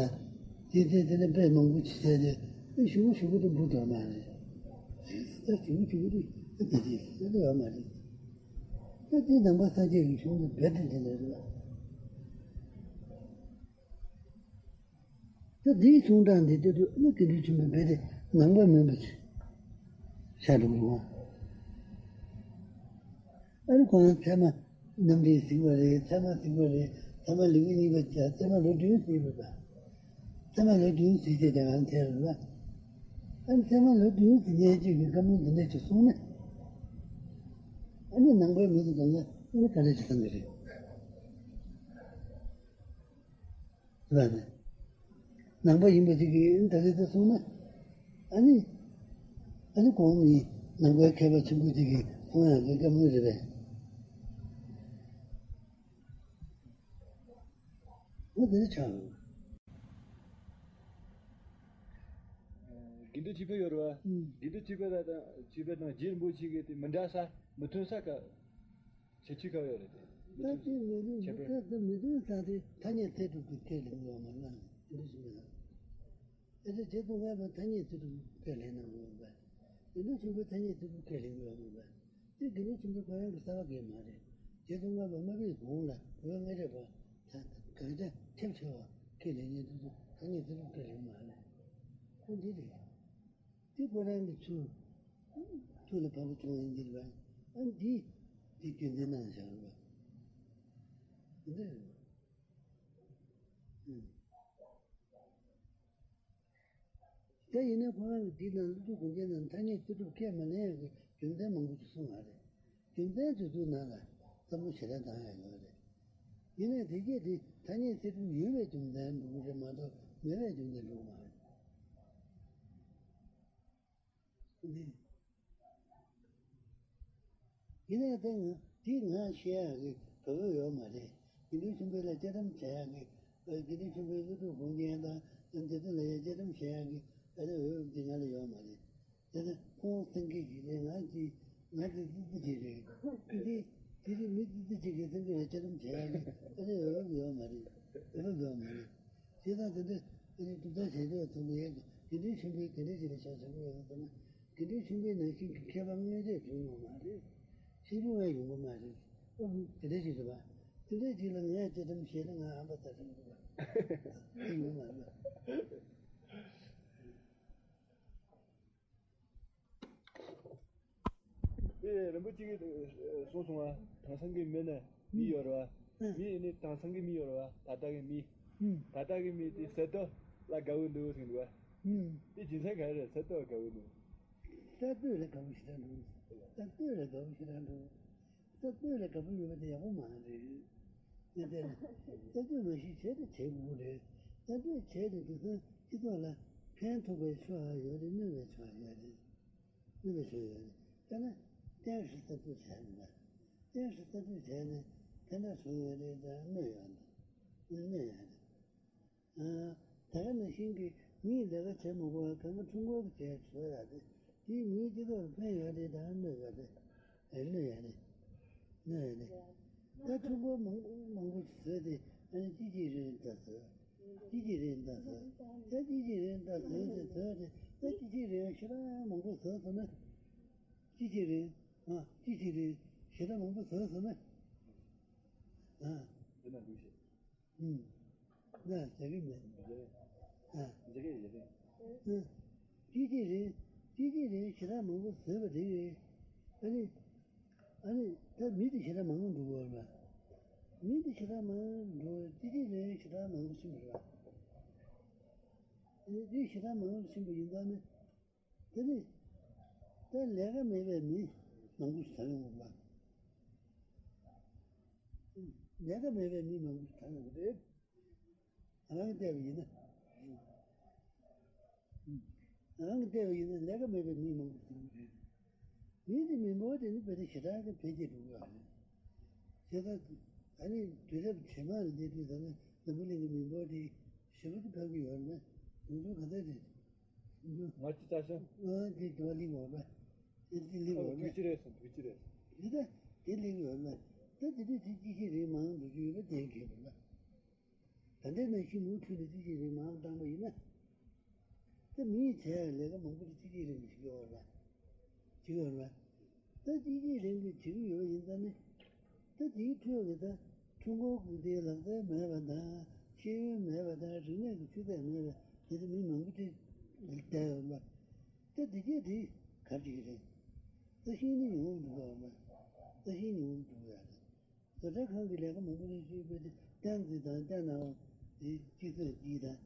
དེ་དེ་དེ་ནི་དཔེ་མང་པོ་ཅིག་བྱས་ཏེ་དེ་ཞུ་བོ་ཞུ་བོ་དེ་འབུ་དོ་མ་རེད། ད་ཞུ་བོ་ཞུ་བོ་དེ་དེ་དེ་དེ་ཡོད་མ་རེད། ད་དེ་ནང་པ་ས་སྐྱ་གི་གཞུང་དུ་རྦད་དེ་དེ་ལ་རེད། ད་འདིའི་གསུང་སྟངས་འདི་ལྟ་དུས་ཨ་ནི་དགེ་འདུན་ཆོས་འཕེལ་རྦད་དེ་ནང་པ་མིན་པ་ཆགས་འགྲོ་གི་རེད། ཨ་ནི་ཁོང་ཚད་མ་རྣམ་འགྲེལ་གཟིགས་པ་རེད། ཚད་མ་གཟིགས་པ་རེད། ཚད་མ་ལེའུ་གཉིས་པ་ཚད་མ་ལེའུ་བདུན་གཟིགས་པ་རེད། ཚད་མ་ལེའུ་བདུན་གཟིགས་ཏེ་དེ་གང་ཐད་རེད་ལ། ཨ་ནི་ཚད་མ་ལེའུ་བདུན་གཟིགས་མཁན་གཅིག་གིས་བཀའ་མོལ་འདི་འདྲ་ཅིག་གསུངས་ན། ཨ་ནི་ནང་པའི་མི་དེ་གང་ལ་ཨ་ནི་ག་འདྲ་ཅིག་བསམ་གི་རེད། ལ་ནི། ནང་པ་ཡིན་པ་ཅིག་གིས་ད་ག་དེ་གསུངས་ན། ཨ་ནི། ཨ་ནི་གོང་ནས་ནང་པའི་མཁས་པ་ཆེན་པོ་ཅིག་གིས་གསུང་ཡག་གི་བཀའ་མོལ་རེད་པས། འོ་དེ་ཆགས། དགེ་འདུན་ཆོས་འཕེལ་ཡོད་རེད་བ། ཨུམ། དགེ་འདུན་ཆོས་འཕེལ་དང་ཆོས་འཕེལ་དང་རྗེ་རིན་པོ་ཆེ་གི་དེ་མི་འདྲ་ས་མི་མཐུན་ས་ག་ཁྱད་ཆོས་ག་ཡོད་རེད་དེ། མི་ད་མཐུན་དེ་མི་མཐུན་ཁྱད་པར། ད་དེ་མི་མཐུན་ས་དེ་ཐ་སྙད་ཚད་གྲུབ་ཀྱི་སྐད་ལ་ཡོད་མ་ལ་དེ་འདྲ་ཞིག་མེད་ལ། ཨེ་ད་རྗེ་ཙོང་ཁ་པ་ཐ་སྙད་ཚད་གྲུབ་སྐད་ལ་ཡིན་ན་ཡོད་པ། དེ་འདྲ་ཞིག་པའི་ཐ་སྙད་ཚད་གྲུབ་སྐད་ལ་ཡོད་མ་པ། དེ་དགེ་འདུན་ཆོས་འཕེལ་ཁོ་རང་གི་གསར་བ་སྐད་མ་རེད། རྗེ་ཙོང་ཁ་པ་མ་པའི་གོང་ལ་བོད་སྔ་རབས་པ་ད་གང་ཅག་ཁྱབ་ཆེ་བ་སྐད་ལ་ཡིན་དུས་ཐ་སྙད་ཚད་གྲུབ་སྐད་ལ་ཡིན་མ་རེད། ཁོ་འདི་རེད། དེ་ཁོ་རང་གི་ཚུལ། ཚུལ་ལ་བབ་པ་བྱུང་ཡིན་གྱི་རེད་པ། ཨ་འདི། འདི་རྒྱུ་མཚན་གནང་བཞག་རེད་པ། འདི་འདྲ་རེད་པ། ཨུམ། ད་ཡིན་ན་ཁོ་རང་གི་འདི་ནང་ཀླུ་སྒྲུབ་དགོངས་རྒྱན་ནང་ཐ་སྙད་ཚད་གྲུབ་སྐད་མ་ལེན་ཡག་གི་རྒྱུ་མཚན་མང་པོ་ཞིག་གསུངས་པ་རེད། རྒྱུ་མཚན་དེ་ཚོའི་ནང་ལ་བསམ་བློ་ཞེ་དྲག་བཏང་ཡག་ཡོད་རེད། ཡིན་ནའི་དེ་སྐད་དེ་ཐ་སྙད་ཚད་གྲུབ་ཡོད་པའི་རྒྱུ་མཚན་འགྲོ་གི་རེད་མ་གཏོགས་མེད་པའི་རྒྱུ་མཚན་འགྲོ་གི་མ་རེད། འདི། ཡིན་ནའི་ད་ང་འདི་ང་བཤད་ཡག་གི་བབ་པ་ཡོད་མ་རེད། དགེ་འདུན་ཆོས་འཕེལ་ལ་བཅའ་ཁྲིམས་བྱེད་ཡག་གི། དགེ་འདུན་ཆོས་འཕེལ་ཀླུ་སྒྲུབ་དགོངས་རྒྱན་དང་དེ་ཚོ་ལ་ཡང་བཅའ་ཁྲིམས་བྱེད་ཡག་གི་ཨ་ནི་འོས་བབ་དེ་ང་ལ་ཡོད་མ་རེད། དེ་ནི་ཁོང་སེང་གེ་ཞིག་རེད། ང་ཅི། ང་ཙི་ཙི་ཙི་ཅིག་རེད། ཙི་ཙི། དེ་རིང་མི་ཙི་ཙི་ཅིག་གིས་སེང་གེ་ལ་བཅའ་ཁྲིམས་བྱས་ཡག་གི་ཨ་ནི་འོས་བབ་ཡོད་མ་རེད། འོས་བབ་ཡོད་མ་རེད། བྱས་ཙང་དེ་འདྲ་ཨ་ནི་གྲུབ་མཐའ་བྱས་ཡོད་ཐུབ་ཡས་དགེ་འདུན་ཆོས་འཕེལ་དེ་འདྲ་ཅིག་ལ་ཆ་བཞག་གི་ཡོད་ཟེར་ན། དགེ་འདུན་ཆོས་འཕེལ་ནང་བཞིན་གྱི་མཁས་པ་དངོས་གནས་བྱུང་ཡོད་མ་རེད། ཤེས་རྒྱུ་ང་ཡོང་གི་མ་རེད། ཨ་དེ་འདྲ་ཅིག་རེད་པ། དེ་འདྲ་ཅིག་ལ་ངས་བཅའ་ཁྲིམས་བཤད་ན་ང་ཧམ་པ་ཚ་ཁྲིམས་རེད་པ། ཡོང་གི་མ་རེད་པ། དེ་རིན་པོ་ཆེ་གིས་གསུངས་སོང་བ། དེང་སང་གི་མི་ནི་མི་ཡོད་རེད་བ། ཨ། མི་ནི་དེང་སང་གི་མི་ཡོད་རེད་བ། ད་ལྟ་གི་མི། ཨུམ། ད་ལྟ་གི་མི་དེ་གསར་གཏོད་ལ་དགའ་བོ་འདུག་ཟེར་འདུག་བ། ཨུམ། དེ་རྒྱུ་མཚན་ག་རེ་རེད། གསར་གཏོད་ལ་དགའ་བོ་འདུག་གསར་གཏོད་ལ་དགའ་བོ་ཞེ་དྲག་འདུག་གསར་གཏོད་ལ་དགའ་བོ་ཞེ་དྲག་འདུག་གསར་གཏོད་ལ་དགའ་པོ་ཡོད་པ་དེ་ཡག་པོ་མ་རེད། ངས་བལྟས་ན། གསར་གཏོད་མ་གཞི་བྱས་ཏེ་བྱེད་དགོས་རེད། གསར་གཏོད་བྱས་ཏེ་དེང་སང་སྤྱི་ཚོགས་ལ་ཕན་ཐོགས་པའི་ཕྱོགས་ཡང་ཡོད་རེད། གནོད་པའི་ཕྱོགས་ཡང་ཡོད་རེད། གནོད་པའི་ཕྱོགས་ཡོད་རེད། དཔེར་ན་བསྟན་སྲིད་གསར་གཏོད་བྱས་ནས་ན། བསྟན་སྲིད་གསར་གཏོད་བྱས་ནས་ཕན་ཐོགས་བྱུང་ཡོད་རེད་དང་གནོད་ཡོད་རེད། གནོད་ཡོད་རེད། ད་ག་ནང་བཞིན་གྱི་མིས་ལས་ཀ་བྱེད་མ་དགོས་པར་གང་ག་ཁྲོམ་སྐོར་གྱི་བྱས་བཟོ་ཡག་དེ། དེས་མིའི་སྤྱི་ཚོགས་ལ་ཕན་ཡོད་རེད་དང་གནོད་ཡོད་རེད། ཨེ་གནོད་ཡོད་རེད། གནོད་ཡོད་རེད། ད་ཁྲོམ་སྐོར་མང་མང་པོ་ཞིག་བཟོས་ཏེ་ཨ་ནི་སྐྱིད་སྐྱིད་རེད་ད་བཟོས། སྐྱིད་སྐྱིད་རེད་ད་བཟོས། ད་སྐྱིད་སྐྱིད་རེད་ད་བཟོས་ཏེ་བཟོས་ཏེ་ད་སྐྱིད་སྐྱིད་རེད་ཞེ་དྲག་མང་པོ་བཟོས་སོང་ན། སྐྱིད་སྐྱིད་རེད། ཨ་སྐྱིད་སྐྱིད་རེད་ཞེ་དྲག་མང་པོ་བཟོས་སོང་ན། ཨ། དེ་ན་འདུག་ཤེས། ཨུམ། ན་ཟེར་གི་མེད། ཨ། ཟེར་གི་ཡོད་རེད། ཨ། སྐྱིད་སྐྱིད་རེད། སྐྱིད་སྐྱིད་རེད་ཞེ་དྲག་མང་པོ་བཟོས་པ་རེད། ཨ་ནི། ཨ་ནི་ད་མི་དེ་ཞེ་དྲག་མང་པོ་འགྲོ་གི་ཡོད་རེད་པ། མི་དེ་ཞེ་དྲག་མང་པོ་འགྲོ་བས་སྐྱིད་སྐྱིད་རེད་ཞེ་དྲག་མང་པོ་ཕྱིན་པ་རེད་པ། ཨ་ནི་དེ་ཞེ་དྲག་མང་པོ་ཕྱིན་པ་ཡིན་ཙང་ནི། དེ་ནི། ད་ལས་ཀ་མེད་པའི་མི་མང་པོ་ཞིག་ཐར་ཡོང་གི་རེད་པ། ལས་ཀ་མེད་པའི་མི་མང་པོ་ཞིག་ཐར་ཡོང་གི་རེད། ང་རང་གིས་བལྟས་པ་ཡིན་ན། ང་རང་གིས་བལྟས་པ་ཡིན་ན་ལས་ཀ་མེད་པའི་མི་མང་པོ་ཞིག་ཐར་ཡོང་གི་རེད། མི་དེ་མི་འབོར་དེ་ནི་དཔེ་དེ་ཞེ་དྲག་གི་འཕེལ་རྒྱས་འགྲོ་གི་ཡོད་རེད། བྱས་ཙང་། ཨ་ནི་དུས་རབས་རྗེས་མ་ལ་སླེབས་དུས་ད་ནི་འཛམ་བུ་གླིང་གི་མི་འབོར་དེ་ཞེ་པོ་ཅིག་འཕེལ་གི་ཡོད་རེད་པ། དུས་ཚོད་ག་ཚོད་རེད། ལྔ་བཅུ་རྩ་གསུམ། ཨ་དེ་དུ་བ་ལི་འོ་ར། དེ་དེ་ལི་འོ་ར། དགུ་བཅུ་རེད་སོང་། དགུ་བཅུ་རེད་སོང་། འདི་ལྟ་དེ་ལེགས་ཡོད་ལ། ད་དེ་དུས་དེ་སྐྱེད་ཤིང་རིགས་མང་འགྲོ་རྒྱུ་ཡོད་པ་གཏན་འཁེལ་བ་ལ། ད་ལྟའི་ནང་ཤིང་མུ་མཐུད་ནས་སྐྱེད་ཤིང་རིགས་མང་བཏང་པ་ཡིན་ན། ད་མིའི་བྱས་ལས་ཀ་མང་པོ་ཞིག་སྐྱེད་ཤིང་རིགས་ནས་བྱེད་ཀྱི་ཡོད་ལ། བྱེད་ཀྱི་ཡོད་ལ། ད་སྐྱེད་ཤིང་རིགས་ཀྱིས་བྱེད་ཀྱི་ཡོད་པ་ཡིན་ཙང་ནི། ད་དེའི་ཁྲོད་ཀྱི་ད་ཁྲུང་ཁོང་གི་དེའི་ལག་རྩལ་མེད་པ་དང་། ཤེས་ཡོན་མེད་པ་དང་། རིག་གནས་ཀྱི་ཆུ་ཚད་མེད་པའི་དེ་ཚོ་མི་མང་པོ་ཅིག་བསྡད་ཡོད་ལ། ད་དེ་གས་དེ་ག་རེ་བྱེད་ཀྱི་རེད། ད་ཤིང་ནི་ཉུང་རུ་འགྲོ་གི་ཡོད་མ་རེད། ད་ཤིང་ཉུང་རུ་འགྲོ་གི་ཡོད་རེད། བཟོ་གྲྭ་ཁང་གི་ལས་ཀ་མང་པོ་ཞིག་བྱེད་པའི་ཏན་ཙི་དང་ཏན་ནའོ། དེ་གཅིག་ཚོད་གཅིག་དང་།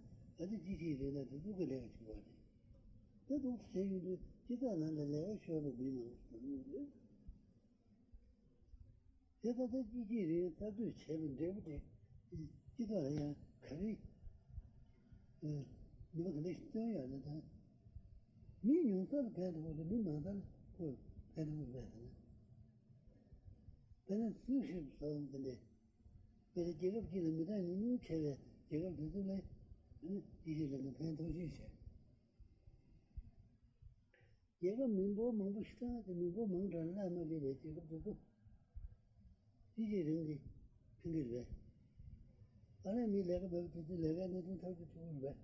ཨ་ཙི་གཅིག་ཤིག་རེད་ན་དེ་ཚོ་གི་ལས་ཀ་བྱེད་པ་རེད། དེ་འདུག་བྱས་ཡོང་དུས་སྤྱི་ཚོགས་ནང་ལ་ལས་ཀ་ཤོར་བའི་མི་མང་པོ་ཞིག་འདུག་དེ་ལྟ་སྟེ་སྐྱེད་ཤིང་རིགས་གསར་གཏོད་བྱས་པའི་འབྲས་བུ་དེ་སྤྱི་ཚོགས་ལ་ཡང་ག་རེ་ནུས་པ་ག་འདྲ་ཞིག་བཏོན་ཡོད་ན་དང་། མི་ཉུང་ས་ལ་ཕན་ཐོགས་དང་མི་མང་ས་ལ་ཁོ་ཕན་ཐོགས་མེད་ཟེར་ན། དཔེར་ན་སུའི་ཧྲིབ་སོགས་འདི་འདྲས། དཔེར་ན་རྒྱལ་ཁབ་གཅིག་ལ་མི་གྲངས་ཉུང་ཉུང་བྱས་པའི་རྒྱལ་ཁབ་དེ་ཚོ་ལ་ཨ་ནི་སྐྱེད་ཤིང་རིགས་ལ་ཕན་ཐོགས་ཤོས་བྱས། རྒྱལ་ཁབ་མི་འབོར་མང་པོ་ཞིག་དང་དེ་མི་འབོར་མང་དྲགས་ལ་མ་དགའ་བའི་རྒྱལ་ཁབ་དེ་ཚོ་སྐྱེད་ཤིང་རིགས་ཀྱིས་ཕན་གྱི་རེད། ཨ་ནི་མི་ལས་ཀ་མེད་པ་དེ་ཚོའི་ལས་ཀའི་གནས་སྟངས་ཐག་གཅོད་ཐུབ་ཀྱི་རེད།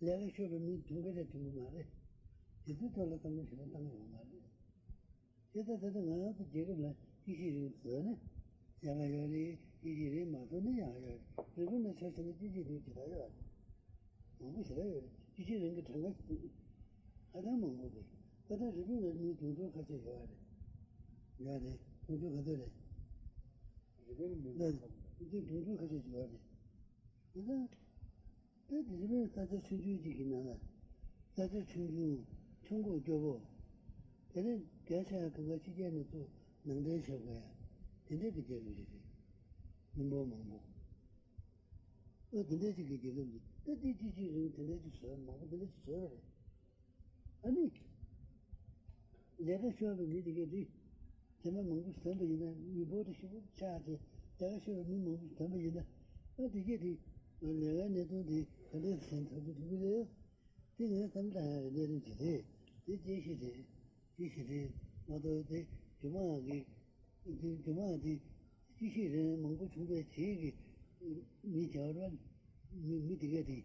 ལས་ཀ་ཤོར་བའི་མི་དུང་ཕལ་ཆེར་དུང་གི་མ་རེད། དེ་ཚོའི་ཐོག་ལ་བསམ་བློ་ཞིག་བཏང་ཡོང་མ་རེད། དེ་ལྟར་ད་ལྟ་ང་རང་ཚོ་རྒྱལ་ཁབ་ལ་སྐྱེད་ཤིང་རིགས་བཟོས་ན་ཡག་ག་ཡོད་རེད། སྐྱེད་ཤིང་རིགས་མ་བཟོས་ན་ཡག་ག་ཡོད་རེད། རི་པིན་ལ་ཆ་བཞག་ན་སྐྱེད་ཤིང་རིགས་ཇི་ལྟར་ཡོད་རེད། མང་པོ་ཞེ་དྲག་ཡོད་རེད། སྐྱེད་ཤིང་རིགས་ཀྱི་གྲངས་ཀ་ཧ་ཅང་མང་པོ་རེད། ད་ལྟ་རི་པིན་ལ་མི་དུང་ཕྱུར་ཁ་ཤས་ཡོད་རེད། ཡོད་རེད། དུང་ཕྱུར་ག་ཚོད་རེད། རི་པིན་ལ་མི་དུང་ཕྱུར་ཁ་ཤས་ཡོད་རེད། ད་ལྟ། དེ་དེ་རིམ་པས་ས་ཆ་ཆུང་ཆུང་ཅིག་གི་ནང་ལ། ས་ཆ་ཆུང་ཆུང་། ཆུ་འགོ་སྐྱོ་པོ། དེ་ནས་རྒྱ་ཆེ་ཡང་གང་ག་ཕྱི་རྒྱལ་ནས་ཚུར་ནང་འདྲེན་བྱེད་དགོས་ཡ། དེ་འདྲས་ཀྱི་རྒྱལ་ཁབ་ཅིག་རེད། མི་འབོར་མང་པོ། ཨ་དེ་འདྲས་ཅིག་གི་རྒྱལ་ཁབ་ཅིག་ད་དེ་ཅིག་ཅིག་རིང་དེ་འདྲས་ཅིག་བཟོས་མང་པོ་དེ་འདྲས་ཅིག་བཟོས་པ་རེད། ཨ་ནི། ལས་ཀ་ཤོར་བའི་མི་དེ་གས་དེ། དེ་མ་མང་པོ་ཞིག་ཐོན་པ་ཡིན་ན་མི་འབོར་དེ་ཞེ་པོ་ཆགས་ཏེ་ལས་ཀ་ཤོར་བའི་མི་མང་པོ་ཞིག་ཐོན་པ་ཡིན་ན། ཨ་དེ་གས་དེ། ལས་ཀའི་གནས་སྟངས་དེ་ག་འདྲས་སེ་ཐག་གཅོད་ཐུབ་ཀྱི་རེད། དེ་ངས་བསམ་བློ་བཏང་ཡག་གི་གནས་རིམ་ཅིག་རེད། དེ་སྐྱེད་ཤིང་རེད། སྐྱེད་ཤིང་རེད་མ་གཏོགས་དེ་རྒྱུ་མ་གི། དེ་རྒྱུ་མ་དེ་སྐྱེད་ཤིང་རིགས་མང་པོ་བྱུང་བའི་རྗེས་ཀྱི་མི་བྱ་བ་མི་མི་དེ་གས་དེ།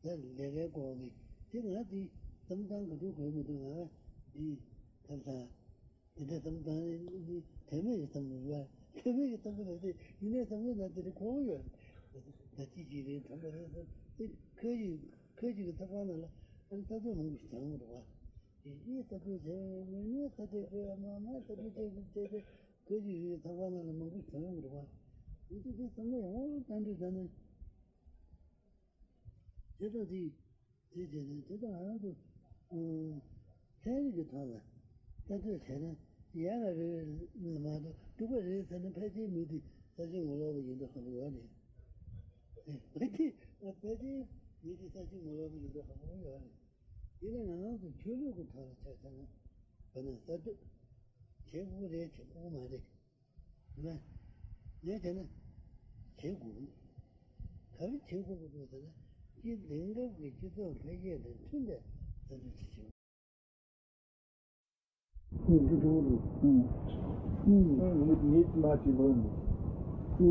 ད་ལས་ཀའི་སྐོར་གྱི་དེ་ང་དེ་བསམ་སྟངས་ག་དུས་གོ་མི་འདུག་ང་འདི་ཐབས་ས་དེ་འདྲ་བསམ་སྟངས་ནི་དེ་མེད་ཀྱི་བསམ་བློ་རེད་བ། དེ་མེད་ཀྱི་བསམ་བློ་ལ་དེ་ཡིན་ནའི་བསམ་བློ་ནང་དེ་འདྲ་གོ་གི་ཡོད། ད་ཅི་ཅི་རེད་དམ་པ་རེད་ཟེར་དེ་ཁོས་ཀྱི་ཁོས་ཀྱི་གི་ཐབ་ཁང་ནང་ལ་ཨ་ནི་ལྟ་ཚུལ་མང་པོ་ཞིག་བྱུང་འདུག་བ། དེ་གཉིས་ལྟ་ཚུལ་བྱས་ངོས་ནས་ད་དེ་ཁོས་མ་མ་ལྟ་ཚུལ་བྱས་བྱས་ཏེ་ཁོས་ཀྱི་གི་ཐབ་ཁང་ནང་ལ་མང་པོ་ཞིག་བྱུང་འདུག་བ། ཡིན་དུས་དེ་བསམ་བློ་ཡང་བཏང་དུས་ད་ནི། དེ་ལྟ་དེ། དེ་བྱས་ནས་དེ་དག་ང་རང་ཚོ། ཨང་། ཚན་རིག་གི་ཐོག་ལ་ལྟ་ཚོད་བྱས་ན་ཡག་ག་རེད་མ་གཏོགས་སྡུག་ག་རེད་ཟེར་ན། ཕལ་ཆེར་མི་དེ་ས་ཆུ་ངོ་ལོག་པ་ཡིན་མདོག་ཁ་པོ་ཡོད་རེད། ཨེ་ཕལ་ཆེར་ཕལ་ཆེར་མི་དེ་ས་ཆུ་ངོ་ལོག་པ་ཡིན་མདོག་ཁ་པོ་ཡོད་རེད། དེ་ནས་ང་རང་ཚོ་ཆོས་ལུགས་ཀྱི་ཐོག་ལ་ཆ་བཞག་ན་བར་ན་གསར་གཏོད་བྱེད་དགོས་རེད། བྱེད་དགོས་མ་རེད། ལ། ལས་བྱས་ན། བྱེད་དགོས། ག་རེ་བྱེད་དགོས་ཀྱི་འདུག་ཟེར་ན། སྤྱིར་དེང་སྐབས་ཀྱི་སྤྱི་ཚོགས་འཕེལ་རྒྱས་དང་མཐུན་པའི་བསམ་ཚུལ་ཅིག་བྱུང་། ཨུ་ཨུ་ངེད་ངེད་མ་ཅིག་ལོ་ནི། ཨུ་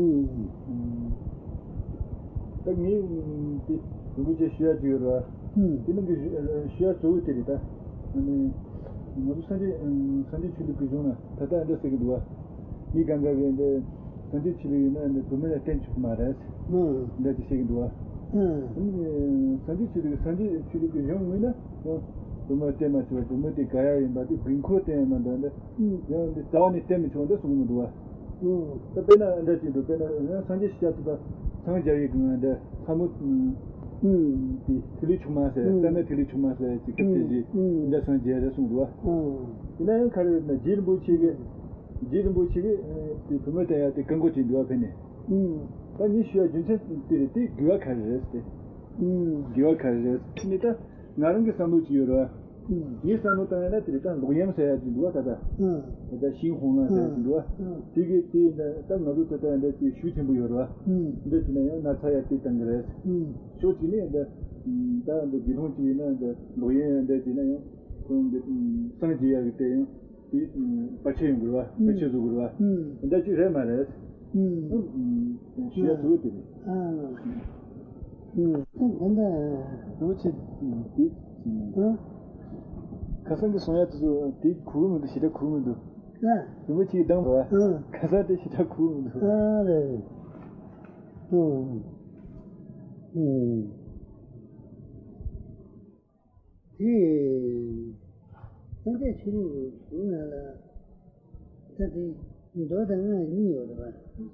ཨུ། ད་ངས་དེ་རིན་པོ་ཆེ་ཞུ་ཡ་ཅིག་ཡོད་ར། ཨུ། དེ་ནང་གི་ཞུ་ཞུ་ཡ་གཙོ་བོ་དེ་རེད་ད། ཨ་ནི། ང་ཚོ་སངས་རྒྱས་སངས་རྒྱས་ཆོས་ལུགས་ཀྱི་གཞུང་ན་ད་ལྟ་འདྲ་ཟེར་གྱི་འདུག་བ། མི་གང་ག་གིས་འདི་སངས་རྒྱས་ཆོས་ལུགས་ཡིན་ན་འདི་བུད་མེད་ལ་བསྟེན་ཆོག་གི་མ་རེད། ཨང་། འདྲ་ཅིག་བཤད་ཀྱི་འདུག་བ། ཨང་། ཨ་ནི་སངས་རྒྱས་ཆོས་ལུགས་སངས་རྒྱས་ཆོས་ལུགས་ཀྱི་གཞུང་ངོས་ན་ཡང་བུད་མེད་བསྟེན་མ་ཆོག་བ། བུད་མེད་དེ་ག་ཡ་ཡིན་པ་དེ་དགོས་མཁོ་བསྟན་ཡ་མ་འདྲ་འདྲ། ཨང་། ཡང་འདི་རྩ་བ་ནས་བསྟེན་མི་ཆོག་འདྲ་གསུང་གི་མི་འདུག་བ། ཨང་། ད་དཔེར་ན་འདྲ་ཅིག་འདུག་དཔེར་ན་ཡང་སངས་རྒྱས་ཤཱཀྱ་ཐུབ་པ་འཚང་རྒྱ་བའི་གི་ང་འདྲ་ལྷ་མོ། ཨང་། དེ་ཐིག་ལེ་ཆུང་མ་ཟེར། ཨང་། རྩ་མེད་ཐིག་ལེ་ཆུང་མ་ཟེར་ཅིག་སྐབས་དེ་རྗེས་ཨང་། འདྲ་སངས་རྒྱས་རེད་གསུངས་འདུག་བ། ཨང་། ཡིན་ན་ཡང་ག་རེ་རེད་ན་རྗེ་རིན་པོ་ཆེ་གི་རྗེ་རིན་པོ་ཆེ་གིས་དེ་བུད་མེད་བསྟེན་ཡ་དེ་བཀག་འགོག་བྱས་འདུག་བ་ཕེབས་ནས། ཨང་། ད་ངས་ཞུ་ཡ་རྒྱུ་མཚན་དེ་རེད། དེ་དགོས་པ་ག་རེ་རེད་ཟེར་ཏེ། ཨང་། དགོས་པ་ག་རེ་རེད་ཟེར་ནས་ད་ང་རང་གི་བསམ་བློ་ཅིག་ཡོད་རེད་བ། ཨང་། ངས་བསམ་བློ་བཏང་ཡ་ན་དེ་རེད། ད་ལོག་གཡེམ་ཟེར་ཡ་ཅིག་འདུག་བ། ད་ད། ཨང་། ད་ད་ཤིང་ཧོང་ལ་ཟེར་ཡ་ཅིག་འདུག་བ། ཨང་། དེ་གི་དེ་ད་ད་ང་ཚོ་ད་ད་འདྲ་ཅིག་ཤུགས་ཆེན་པོ་ཡོད་རེད་བ། ཨང་། འདི་བྱས་ན་ཡང་ན་ཚ་ཡ་དེ་བཏང་གི་རེད། ཨང་། ཕྱོགས་གཅིག་ནས་ད་ད་འདི་དགེ་སློང་ཅིག་ཡིན་ན་ད་ལོག་གཡེམ་ཡ་འདྲ་བྱས་ན་ཡང་ཁོང་གི་སངས་རྒྱས་ཡ་གི་དེ་ཡང་། དེ་པར་ཆས་ཡོང་དགོས་རེད་པ། པར་ཆས་བཟོ་དགོས་རེད་པ། ཨུམ། འདི་གཅིག་རེད་མ་རེད། ཨུམ། ཞུ་ཡ་ཐུབ་དེ་རེད། ཨ། ཨུམ། ད་ད་རིན་པོ་ཆེ། དེ། ཨ། ཁ་སང་གི་གསུང་ཡ་དེ་ཚོ་དེ་གོ་གི་མི་འདུག་ཞེ་དྲག་གོ་གི་མི་འདུག་ཨ། རིན་པོ་ཆེའི་གདངས་རེད་པ། ཨ། ཁ་སང་དེ་ཞེ་དྲག་གོ་གི་མི་འདུག་ཨ་རེད། ཨུམ། ཨུམ། དེ། སངས་རྒྱས་ཆོས་ལུགས་ཀྱི་གཞུང་ནང་ལ། ད་དེ་མདོ་དང་སྔགས་གཉིས་ཡོད་རེད་པ།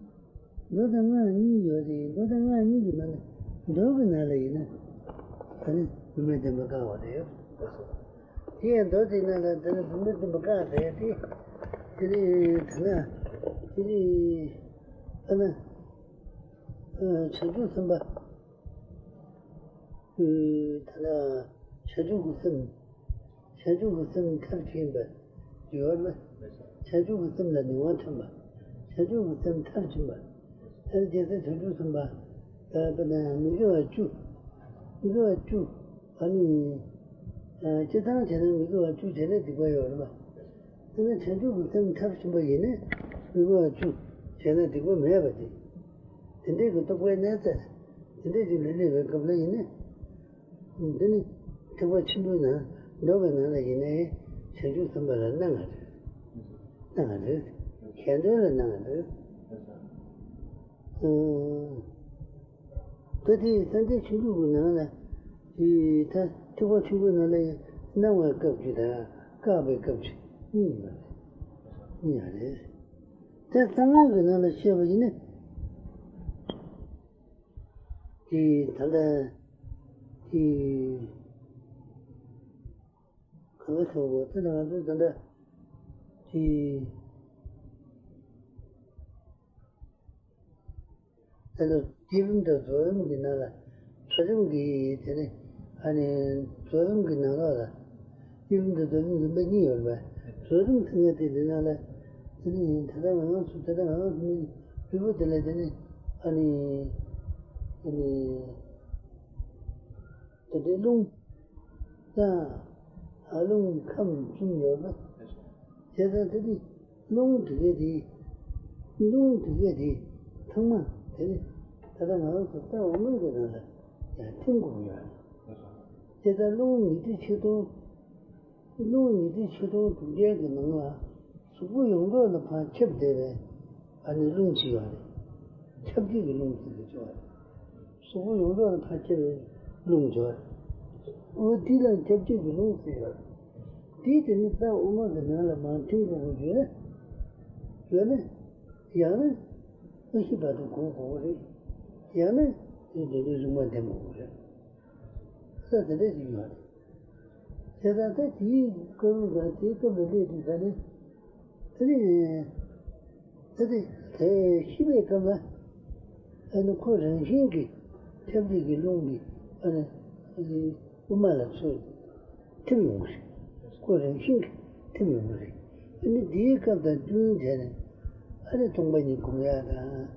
མདོ་དང་སྔགས་གཉིས་ཡོད་རེད། མདོ་དང་སྔགས་གཉིས་ཀྱི་ནང་ནས་མདོ་གི་ནང་ལ་ཡིན་ན། ད་ནི་བུད་མེད་བདེན་པ་བཀག་པ་རེད། དེ་ཡང་མདོ་དེའི་ནང་ལ་ད་ནི་བུད་མེད་བདེན་པ་བཀག་རེད་དེ། དེ་ནི་ད་ན། དེ་ནི། ཨ་ན། བྱང་ཆུབ་སེམས་དཔའ། ད་ལྟ་བྱང་ཆུབ་ཀྱི་སེམས། བྱང་ཆུབ་ཀྱི་སེམས་མཐར་ཕྱིན་པ་ཡོད་ན། བྱང་ཆུབ་ཀྱི་སེམས་ལ་ནུས་པ་ཐོན་པ། བྱང་ཆུབ་ཀྱི་སེམས་མཐར་ཕྱིན་པ། ཨ་ནི་རྗེ་བཙུན་བྱང་ཆུབ་སེམས་དཔའ། ད་ལྟ་མི་དགེ་བ་བཅུ། མི་དགེ་བ་བཅུ། ཨ་ནི། སྤྱིར་བཏང་བྱས་ན་མི་དགེ་བ་བཅུ་བྱས་ན་སྡིག་པ་ཡོད་རེད་པ། ད་ནི་བྱང་ཆུབ་ཀྱི་སེམས་མཐར་ཕྱིན་པ་ཡིན་ན་མི་དགེ་བ་བཅུ་བྱས་ན་སྡིག་པ་མེད་པ་དེ། དེ་འདྲའི་གི་རྟོགས་པའི་གནས་ཚད། དེ་འདྲའི་ཅིག་ལ་སླེབས་པའི་སྐབས་ལ་ཡིན་ན། འདི་ནི་ཐེག་པ་ཆེན་པོའི་ནང་མདོ་གི་ནང་ལ་ཡིན་ནའི་བྱང་ཆུབ་སེམས་དཔའ་ལ་སྣང་བ་རེད། སྣང་བ་རེད། གཞན་དོན་ལ་སྣང་བ་རེད། ཨང་། ད་དེ་སངས་རྒྱས་ཆོས་ལུགས་ཀྱི་ནང་ལ་དེ་ད་ཐེག་པ་ཆེན་པོའི་ནང་ལ་ཡང་སྣང་བའི་སྐབས་ཅིག་དང་བཀག་པའི་སྐབས་ཅིག་གཉིས་ཡོད་རེད། གཉིས་ཡོད་རེད། དེ་གསང་སྔགས་ཀྱི་ནང་ལ་བཤད་པ་ཡིན་ན། དེ་ད་ལྟ་དེ་གང་ག་ཟེར་བ་དེ་ང་ཚོ་ད་ལྟ་དེ་ད་ལྟ་བསྐྱེད་རིམ་དང་རྫོགས་རིམ་གྱི་ནང་ལ། རྫོགས་རིམ་གྱི་དེ་ནི་ཨ་ནི་རྫོགས་རིམ་གྱི་ནང་ལོགས་ལ། བསྐྱེད་རིམ་དང་རྫོགས་རིམ་རིམ་པ་གཉིས་ཡོད་པས། རྫོགས་རིམ་ཟེར་མཁན་དེ་འདི་ནང་ལ། དེ་ནི་ད་ལྟ་ང་རང་ཚོ་ད་ལྟ་ང་རང་ཚོ་མི་ལུས་པོ་དེ་ལ་དེ་ནི་ཨ་ནི་ཨ་ནི་ད་ལྟའི་རླུང་། ད་ཨ་རླུང་ཁམས་གསུམ་ཡོད་པས། བྱས་ཙང་དེ་ནི་རླུང་དེ་གས་དེ། རླུང་དེ་གས་དེ་ཚང་མ་དེ་ནི་ད་ལྟ་ང་རང་ཚོ་རྩ་འོག་མིན་གྱི་ནང་ལ་ཡང་ཐིམ་དགོས་ཀྱི་ཡོད་རེད། བྱས་ཙང་རླུང་ཉི་ཁྲི་ཆིག་སྟོང་། རླུང་ཉི་ཁྲི་ཆིག་སྟོང་དྲུག་བརྒྱ་གི་ནང་ལ་གཟུགས་པོ་ཡོངས་རྫོགས་ལ་ཕར་ཁྱབ་བསྡད་པའི་ཨ་ནི་རླུང་ཅིག་ཡོད་རེད། ཁྱབ་བྱེད་ཀྱི་རླུང་ཟེར་གྱི་ཡོད་རེད། གཟུགས་པོ་ཡོངས་རྫོགས་ལ་ཕར་ཁྱབ་པའི་རླུང་ཅིག་ཡོད་རེད། འོ་དེ་ལ་ཁྱབ་བྱེད་ཀྱི་རླུང་ཟེར་ཡོད་རེད། དེ་དེ་ནི་རྩ་དབུ་མ་གི་ནང་ལ་མར་ཐིམ་དགོས་ཀྱི་ཡོད་ན། ཡོད་ན། ཡང་ན། མ་ཤི་བར་དུ་སྒུག་དགོས་ཀྱི་རེད། ཡང་ན། དེ་དེ་ནི་རིག་མ་ལྡན་དགོས་ཀྱི་རེད། ས་དེ་འདྲ་ཞིག་ཡོད་རེད། དེ་ལྟར་ད་དེའི་སྐབས་ལ་དེའི་སྐབས་ལ་སླེབས་དུས་ད་ནི། དེ་ནི། ད་དེ་དེ་ཤི་བའི་སྐབས་ལ། ཨ་ནི་ཁོ་རང་བཞིན་གྱིས་ཁྱབ་བྱེད་ཀྱི་རླུང་གིས་ཨ་ནི་དབུ་མ་ལ་ཚུར་ཐིམ་ཡོང་གི་རེད། ཁོ་རང་བཞིན་གྱིས་ཐིམ་ཡོང་གི་རེད། ཨ་ནི་དེའི་སྐབས་དང་བསྟུན་བྱས་ནས་ཨ་ནི་སྟོང་པ་ཉིད་སྒོམ་ཡག་དང་།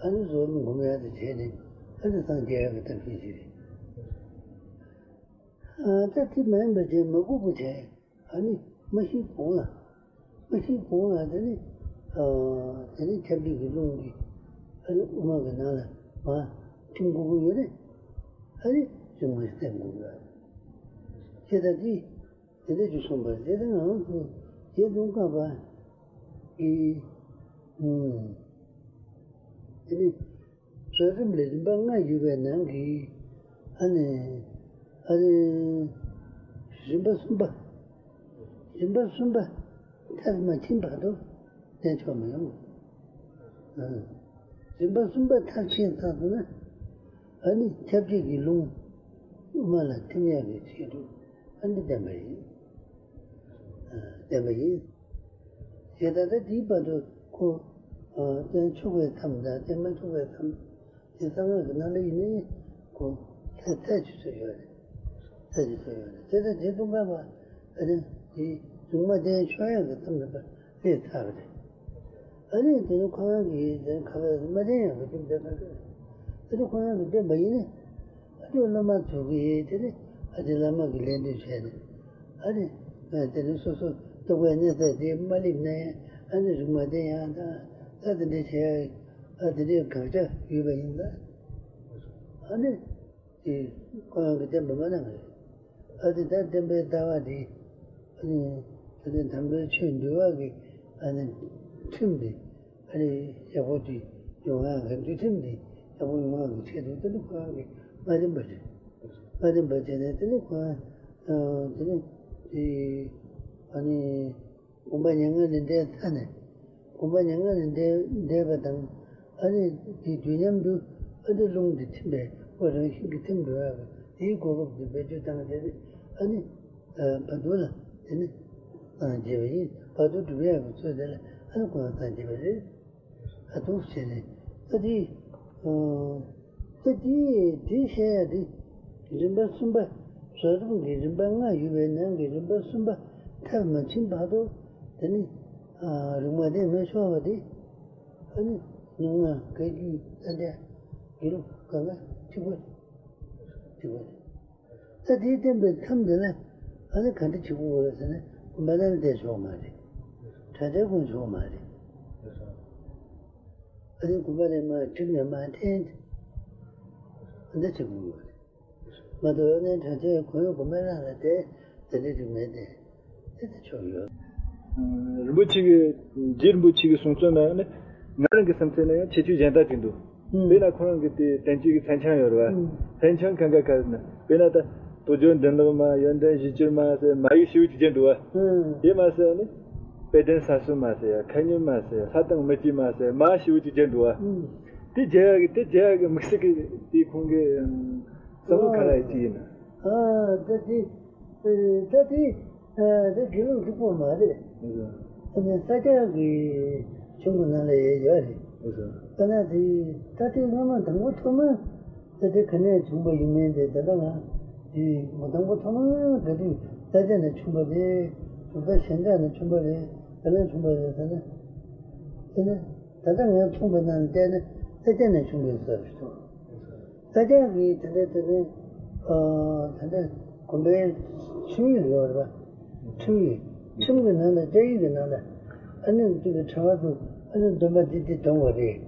ཨ་ནི་རྫོགས་རིམ་སྒོམ་ཡག་དང་བྱས་ནས་ཨ་ནི་སངས་རྒྱས་ཡག་གི་ཐབས་ཤེས་ཤིག་རེད། ཨ་ད་དེ་མ་ཡིན་པ་བྱས་མ་འགུགས་པ་བྱས། ཨ་ནི་མ་ཤི་གོང་ལ། མ་ཤི་གོང་ལ་དེ་ནི། ཨ་དེ་ནི་ཁྱབ་བྱེད་ཀྱི་རླུང་གིས་ཨ་ནི་དབུ་མ་གི་ནང་ལ་མར་ཐིམ་དགོས་ཀྱི་ཡོད་རེད། ཨ་ནི་རྫུན་མ་བསྟན་དགོས་ཀྱི་ཡོད་རེད། ཅེས་དང་དེ་དེ་འདྲ་ཅིག་གསུངས་པ་རེད། དེ་ང་རང་ཚོ་རྗེ་ཙོང་ཁ་པ་གིས། ཨུམ། དེ་ནི། རྫོགས་རིམ་ལ་རིམ་པ་ལྔ་ཡོད་པའི་ནང་གི། ཨ་ནི། ཨ་ནི། རིམ་པ་གསུམ་པ། རིམ་པ་གསུམ་པ་མཐར་མ་ཕྱིན་བར་དུ་གནས་ཆོག་མི་ཡོང་། ཨ། རིམ་པ་གསུམ་པ་མཐར་ཕྱིན་ཚར་སོང་ན། ཨ་ནི་ཁྱབ་བྱེད་ཀྱི་རླུང་དབུ་མ་ལ་ཐིམ་ཡག་གི་ཆེད་དུ་ཨ་ནི་བསྟན་པ་ཡིན། ཨ། བསྟན་པ་ཡིན། ཞེས་ད་ལྟ་དེའི་བར་དུ་ཁོ། ཨ། བསྟན་ཆོག་པའི་མཚམས་དང་བསྟན་མ་ཆོག་པའི་མཚམས། དེ་གསང་སྔགས་ཀྱི་ནང་ལ་ཡིན་ནའི་ཁོ་ཚད་ཚད་ཅིག་ཚོད་ཡོད་རེད། ཚད་ཅིག་ཚོད་ཡོད་རེད། དེ་ལྟར་རྗེ་ཙོང་ཁ་པ་ཨ་ནི་དེ་རྫུན་མ་བསྟན་ཆོག་ཡག་གི་མཚམས་ལ་སླེབས་ཚར་བ་རེད། ཨ་ནི་དེ་ནི་ཁོ་རང་གིས་དེ་ཁ་བས་མ་བསྟན་ཡག་གི་རྒྱུ་མཚན་ག་རེ་རེད། ཨ་ནི་ཁོ་རང་གིས་བསྟན་པ་ཡིན་ན། ཨ་ནི་སློབ་མ་ཚོ་གིས་དེ་ནི་ཨ་ནི་བླ་མ་གི་ལན་འདེབས་བྱས་ནས། ཨ་ནི་དེ་ནི་སོ་སོ། རྟོགས་པའི་གནས་ས་དེ་མ་སླེབས་ན་ཡང་ཨ་ནི་རིག་མ་བསྟན་ཡང་དང་ད་དེ་འདྲ་བྱས་ཨ་དེ་འདྲའི་དགག་བྱ་ཡོད་པ་ཡིན་ལ། ཨ་ནི་དེ་ཁོ་རང་གིས་བསྟན་པ་མ་གནང་བ་རེད། ཨ་དེ་ད་བསྟན་པའི་ལྟ་བ་དེ་ཨ་ནི་ད་ལྟ་དམ་པའི་ཆོས་འདུལ་བ་གི་ཨ་ནི་ཁྲིམས་དེ། ཨ་ནི་ཡག་པོ་དེ་ཡོང་ཡག་གི་འདུལ་ཁྲིམས་དེ་ཡག་པོ་ཡོང་ཡག་གི་ཆེད་དུ་དེ་ནི་ཁོ་རང་གིས་མ་བསྟན་པ་རེད། མ་བསྟན་པ་བྱས་ནས་དེ་ནི་ཁོ་རང་དེ་ནི་དེ་ཨ་ནི་དགོངས་པ་མྱ་ངན་ལས་འདས་ཚར་ནས་དགོངས་པ་མྱ་ངན་ལས་འདས་འདས་པ་དང་ཨ་ནི་དེ་དུས་མཉམ་དུ་ཨ་ནི་རླུང་དེ་ཐིམ་པས་ཁོ་རང་བཞིན་གྱིས་ཐིམ་འགྲོ་ཡག་གི་དེའི་གོ་སྐབས་དེ་བེད་སྤྱོད་བཏང་བྱས་ཏེ་ཨ་ནི། བར་དུ་ལ་དེ་ནི་སངས་རྒྱས་པ་ཡིན། བར་དུ་སྒྲུབ་ཡག་གི་ཚུལ་དེ་ལ་ཨ་ནི་ཁོ་རང་སངས་རྒྱས་པ་རེད། ཨ་ཐུགས་བྱས་ནས་ད་དེ་ད་དེ་དེ་བཤད་ཡག་དེ་རིམ་པ་གསུམ་པ་བཟོད་སྒོམ་གྱི་རིམ་པ་ལྔ་ཡོད་པའི་ནང་གི་རིམ་པ་གསུམ་པ་མཐར་མ་ཕྱིན་བར་དུ་དེ་ནི་རིག་མ་བསྟན་མི་ཆོག་པ་དེ་ཨ་ནི་མྱ་ངན་བཀའ་བརྒྱུད་ས་སྐྱ་དགེ་ལུགས་གང་ག་གཅིག་པ་རེད། གཅིག་པ་རེད། ད་དེའི་བསྟན་པའི་མཚམས་འདི་ལ་ཨ་ནི་ག་འདྲ་བྱེད་དགོས་རེད་ཟེར་ན་དགོན་པ་ནང་བསྡད་ཆོག་མ་རེད། གྲྭ་ཚང་དགོན་ཆོག་མ་རེད། ཨ་ནི་དགོན་པ་ནས་མར་ཁྲིམས་ནས་མར་འཐེན། ཨ་འདྲ་བྱེད་དགོས་རེད། མ་གཏོགས་ཨ་ནི་གྲྭ་ཚང་དགོན་དགོན་པ་ནང་ལ་བསྡད་དེ་འདྲ་ཅིག་མེད་དེ། དེ་ལྟ་ཆོག་ཡོད། རིན་པོ་ཆེ་གི་རྗེ་རིན་པོ་ཆེ་གི་གསུང་རྩོམ་ནང་ནི་ང་རང་གི་བསམ་ཚུལ་ན་ཡང་ཁྱད་ཆོས་གཞན་དག་ཅིག་འདུག་དཔེར་ན་ཁོ་རང་གི་དེ་བསྟན་བཅོས་ཀྱི་མཚན་བྱང་ཡོད་རེད་བ། མཚན་བྱང་གང་ག་ག་ན་དཔེར་ན་ད་རྟོགས་བརྗོད་མདུན་ལེགས་མ་ཡོན་ཏན་བཞི་ཅུར་མ་ཟེར་མ་ཡིག་ཞེ་པོ་ཅིག་བརྒྱབ་འདུག་བ། དེ་མ་ཟད་ནི་དཔལ་ལྡན་ས་གསུམ་མ་ཟེར་ཡ་མཁའ་སྙོམས་མ་ཟེར་ལྷ་དང་མི་བསྐྱོད་མ་ཟེར་མ་ཞེ་པོ་ཅིག་བརྒྱབ་འདུག་བ། དེ་བརྒྱབ་ཡ་གི་དེ་བརྒྱབ་ཡ་གི་དམིགས་བསལ་གི་དེ་ཁོང་གི་བསམ་བློ་ག་རེ་ཡིན་ཅིག་ཡིན་ན། ཨ་ད་དེ་ད་དེ་ཨ་དེ་དགེ་ལུགས་གཅིག་པོ་མ་རེད། ཨ་ནི་ས་སྐྱ་གི་ཆོས་འཁོར་ནང་ལ་ཡོད་ཡོད་རེད། ད་ན་དེ་ད་དེ་སྔ་མ་དང་པོ་ཐོག་མ་ད་དེ་ག་ནས་བྱུང་པ་ཡིན་མིན་དེ་ད་ལྟ་ང་དེ་དང་པོ་ཐོག་མ་ག་དུས་ས་སྐྱ་ནས་བྱུང་པ་རེད། གྲུབ་མཐའ་གཞན་དག་ནས་བྱུང་པ་རེད། ག་ནས་བྱུང་པ་རེད་ཟེར་ན་དེ་ནི་ད་ལྟ་ངས་མཐོང་པ་ནང་བལྟས་ན་ས་སྐྱ་ནས་བྱུང་པའི་བཟོ་ཞིག་འདུག་ས་སྐྱ་གི་དེ་འདྲ་དེ་འདྲ་ཨ་དེ་འདྲ་དགོན་པའི་ཁྲིམས་ཡིག་ཡོད་རེད་པ། ཁྲིམས་ཡིག་ཁྲིམས་ཀྱི་ནང་ལ་སྐྱ་ཡིག་གི་ནང་ལ་ཨ་ནི་གཅིག་གི་ཁྲ་བ་དུ་ཨ་ནི་སྡོམ་པ་འདི་འདི་གཏོང་དགོས་རེད།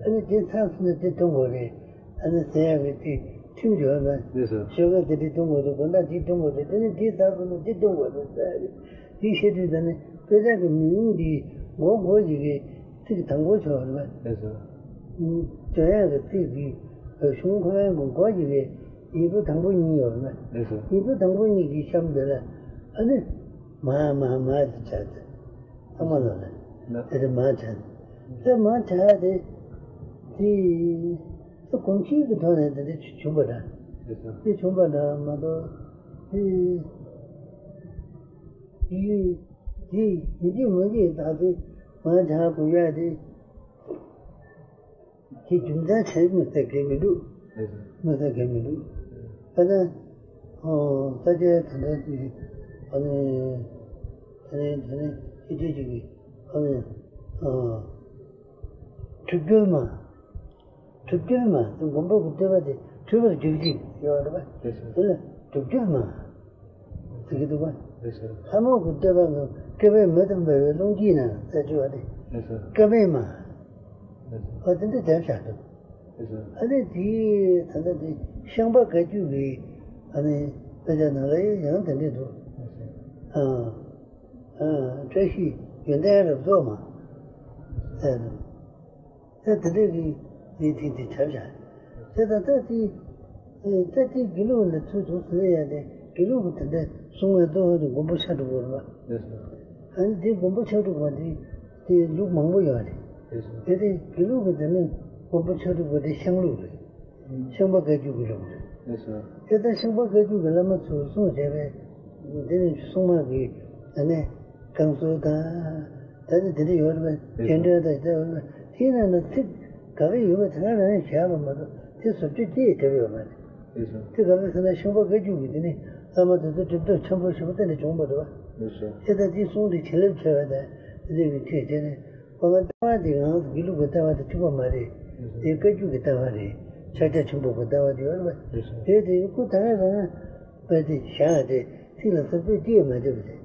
ཨ་ནི་འདི་ཚང་སོང་ན་འདི་གཏོང་དགོས་རེད། ཨ་ནི་ཟེར་ཡག་གི་དེ་ཁྲིམས་ཡོད་རེད་པ། ལགས་སོ། ཆོ་ག་འདི་འདི་གཏོང་དགོས་རེད། དགོན་བདག་འདི་གཏོང་དགོས་རེད། དེ་ནི་འདི་ཚང་སོང་ན་འདི་གཏོང་དགོས་རེད་ཟེར་ཡག་གི་དེ་བཤད་དུས་ད་ནི་དཔེ་ཆ་གི་མིང་འདི་མགོ་མགོ་ཞིག་གི་ཚིག་དང་པོ་ཆོག་རེད་པ། ལགས་སོ། འཇོན་ཡག་གི་ཚིག་གི་གཞུང་ཁོ་རང་གི་མགོ་ཡི་གེ་ཡིག་འབྲུ་དང་པོ་གཉིས་ཡོད་རེད། ལགས་སོ། ཡིག་འབྲུ་དང་པོ་གཉིས་ཀྱི་གཤམ་དེ་ལ་ཨ་ནི་མ་མ་མ་དེ་བྱ་དེ་ཚང་མ་ལ་ལ་ལགས། དེ་དེ་མ་བྱ་དེ་མ་བྱ་དེ་དེ་དེ་གོམས་གཤིས་ཀྱི་ཐོག་ནས་དེ་འདྲ་བྱུང་བ་འདྲ། ལགས་སོ། དེ་བྱུང་བ་འདྲ་མ་གཏོགས་དེ་དེ་དེ་ཡིན་གཅིག་མིན་གཅིག་ད་དེ་མ་བྱ་དགོས་ཡ་དེ། དེ་རྒྱུ་མཚན་བྱས་མི་ཟེར་མཁན་མི་འདུག་མི་ཟེར་མཁན་མི་འདུག་ད་ལྟ་ཨོ་ས་སྐྱའི་ད་ལྟ་དེ་ཨ་ནི་ད་ནི་ད་ནི་ཨི་ཏི་ཅིག་གིས་ཨ་ནི་ཨོ་གྲུབ་འགྱུར་མ། གྲུབ་འགྱུར་མ་དེ་མགོན་པོ་གི་བསྟོད་པ་དེ་གྲུབ་པར་གྱུར་ཅིག་ཡོད་རེད་པ། དེ་ལ་གྲུབ་འགྱུར་མ། ཟེར་གྱི་འདུག་པ། ལགས་སོ། ལྷ་མོ་གི་བསྟོད་པ་ནི་སྐལ་པའི་མེ་དང་འབར་བའི་ཀློང་དཀྱིལ་ན་ཟེར་གྱི་བ་དེ། ལགས་སོ། སྐལ་པའི་མ། ལགས་སོ། ཨ་དེ་འདྲ་དེབ་བཞག་འདུག་ལགས་སོ། ཨ་ནི་དེའི་ད་ལྟ་དེ་ཤངས་པ་བཀའ་བརྒྱུད་ཀྱི་ཨ་ནི་དཔེ་ཆ་ནང་ལ་ཡང་དེ་འདྲ་འདུག་ལགས་སོ། ཨ་ཨ་བཀྲ་ཤིས་ཡོན་ཏན་རབ་རྫོགས་མ་ཟེར་འདུག་ད་དེ་འདྲ་གི་ཡིད་ཐིག་དེ་ཁྱབ་བཞག་དེ་ད་ལྟ་དེ་ད་ལྟའི་དགེ་ལུགས་ལ་ཚུལ་དུ་ཟེར་ཡ་དེ་དགེ་ལུགས་ཀྱི་དེ་འདྲ་གསུང་བའི་གཙོ་བོ་དེ་མགོན་པོ་ཕྱག་དྲུག་པ་རེད་པ། ཨ་ནི་དེ་མགོན་པོ་ཕྱག་དྲུག་པ་དེ་དེ་ལུགས་མང་པོ་ཡོད་རེད། དེ་དེ་དགེ་ལུགས་ཀྱི་དེ་ནི་མགོན་པོ་ཕྱག་དྲུག་པ་དེ་ཤངས་ལུགས་རེད། ཤངས་པ་བཀའ་བརྒྱུད་ཀྱི་ལུགས་རེད། ལགས་སོ། དེ་ལྟར་ཤངས་པ་བཀའ་བརྒྱུད་ཀྱི་བླ་མ་ཚོས་གསུངས་བྱས་པའི་འདི་ནི་སྲུང་མ་གི་ཨ་ནི་བསྐང་གསོལ་དང་ད་ནི་དེ་འདྲ་ཡོད་རེད་པས། ལགས་སོ། རྒྱན་སྤྲོས་དང་དེ་ཡོད་རེད་པས། དེའི་ནང་ན་ཚིག་ག་གེ་ཡོད་པ་དེ་ག་རང་བཞག་པ་མ་གཏོགས་དེ་བཟོ་བཅོས་ཅི་ཡང་བརྒྱབ་ཡོད་མ་རེད། ལགས་སོ། དེ་ག་རེ་ཟེར་ན་ཤངས་པ་བཀའ་བརྒྱུད་ཀྱི་དེ་ནི་བླ་མ་དེ་ཚོ་གྲུབ་ཐོབ་ཆེན་པོ་ཞེ་པོ་དེ་འདྲ་བྱུང་བ་རེད་པ། ལགས་སོ། དེ་ལྟར་དེའི་གསུང་དེ་བྱིན་རླབས་ཆེ་བ་དང་དེ་འདྲ་གི་ཁྲིད་བྱས་ནས། ཁོ་ལ་ལྟ་བ་དེ་ང་ཚོ་དགེ་ལུགས་ཀྱི་ལྟ་བ་དང་གཅིག་པ་མ་རེད། དེ་བཀའ་བརྒྱུད་ཀྱི་ལྟ་བ་རེད། ཕྱག་རྒྱ་ཆེན་པོ་གི་ལྟ་བ་དེ་ཡོད་རེད་པ། དེ་དེ་ཁོ་ད་ག་རང་དཔེ་དེ་བཞག་སྟེ་ཚིག་ལ་བཟོ་བཅོས་ཅི་ཡང་མ་བརྒྱབ་པ་རེད།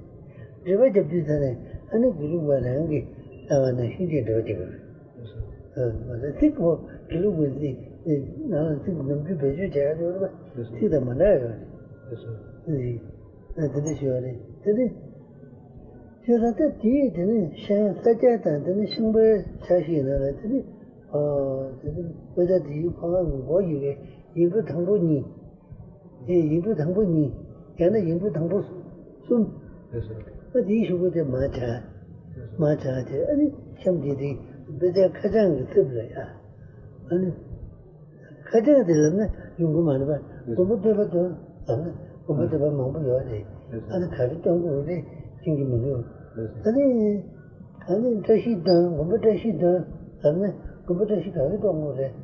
འགྲེལ་པ་རྒྱབ་དུས་ད་ནས་ཨ་ནི་དགེ་ལུགས་པ་རང་གི་ལྟ་བ་ནང་བཞིན་གྱི་འགྲེལ་པ་རྒྱབ་དགོས་རེད། ཨ་མ་ཟད་ཚིག་གོ་དགེ་ལུགས་པའི་ཚིག་ནང་ལ་ཚིག་ནམ་རྒྱུན་བེད་སྤྱོད་བྱ་ཡག་ཡོད་རེད་པ། ཚིག་དང་མ་འདྲ་ཡོད་རེད། ཨ་དེ་འདྲ་ཞུ་བ་རེད། དེ་ནི་བྱས་ཙང་ད་དེའི་དེ་ནི་ཤང་ས་སྐྱ་དང་དེ་ནི་ཤང་པའི་ཆ་ཤས་ནང་ལ་དེ་ནི་ཨ་དེ་ནི་དཔེ་ཆ་དེའི་ཁོ་རང་གི་མགོ་ཡི་གེ་ཡིག་འབྲུ་དང་པོ་གཉིས། དེ་ཡིག་འབྲུ་དང་པོ་གཉིས། ཡང་ན་ཡིག་འབྲུ་དང་པོ་གསུམ། ཨ་དེའི་གཞུག་གུ་དེ་མ་ཆགས། མ་ཆགས་དེ་ཨ་ནི་གཤམ་གྱི་དེ་དཔེ་ཆ་ཁ་བྱང་གི་རྩིབ་ལ་ཡ། ཨ་ནི་ཁ་བྱང་དེ་ལབ་ན་ཡོང་གི་མ་རེད་པ། དགོན་པ་བསྟོད་པ་དང་ལབ་ན་དགོན་པ་བསྟོད་པ་མང་པོ་ཡོད་རེད། ཨ་ནི་ག་རེ་སྟོན་དགོས་རེད་མཁྱེན་གྱི་མི་འདུག་ཨ་ནི་ཨ་ནི་བཀྲ་ཤིས་དང་དགོན་པ་བཀྲ་ཤིས་དང་ལབ་ན་དགོན་པ་བཀྲ་ཤིས་ག་རེ་སྟོན་དགོས་རེད།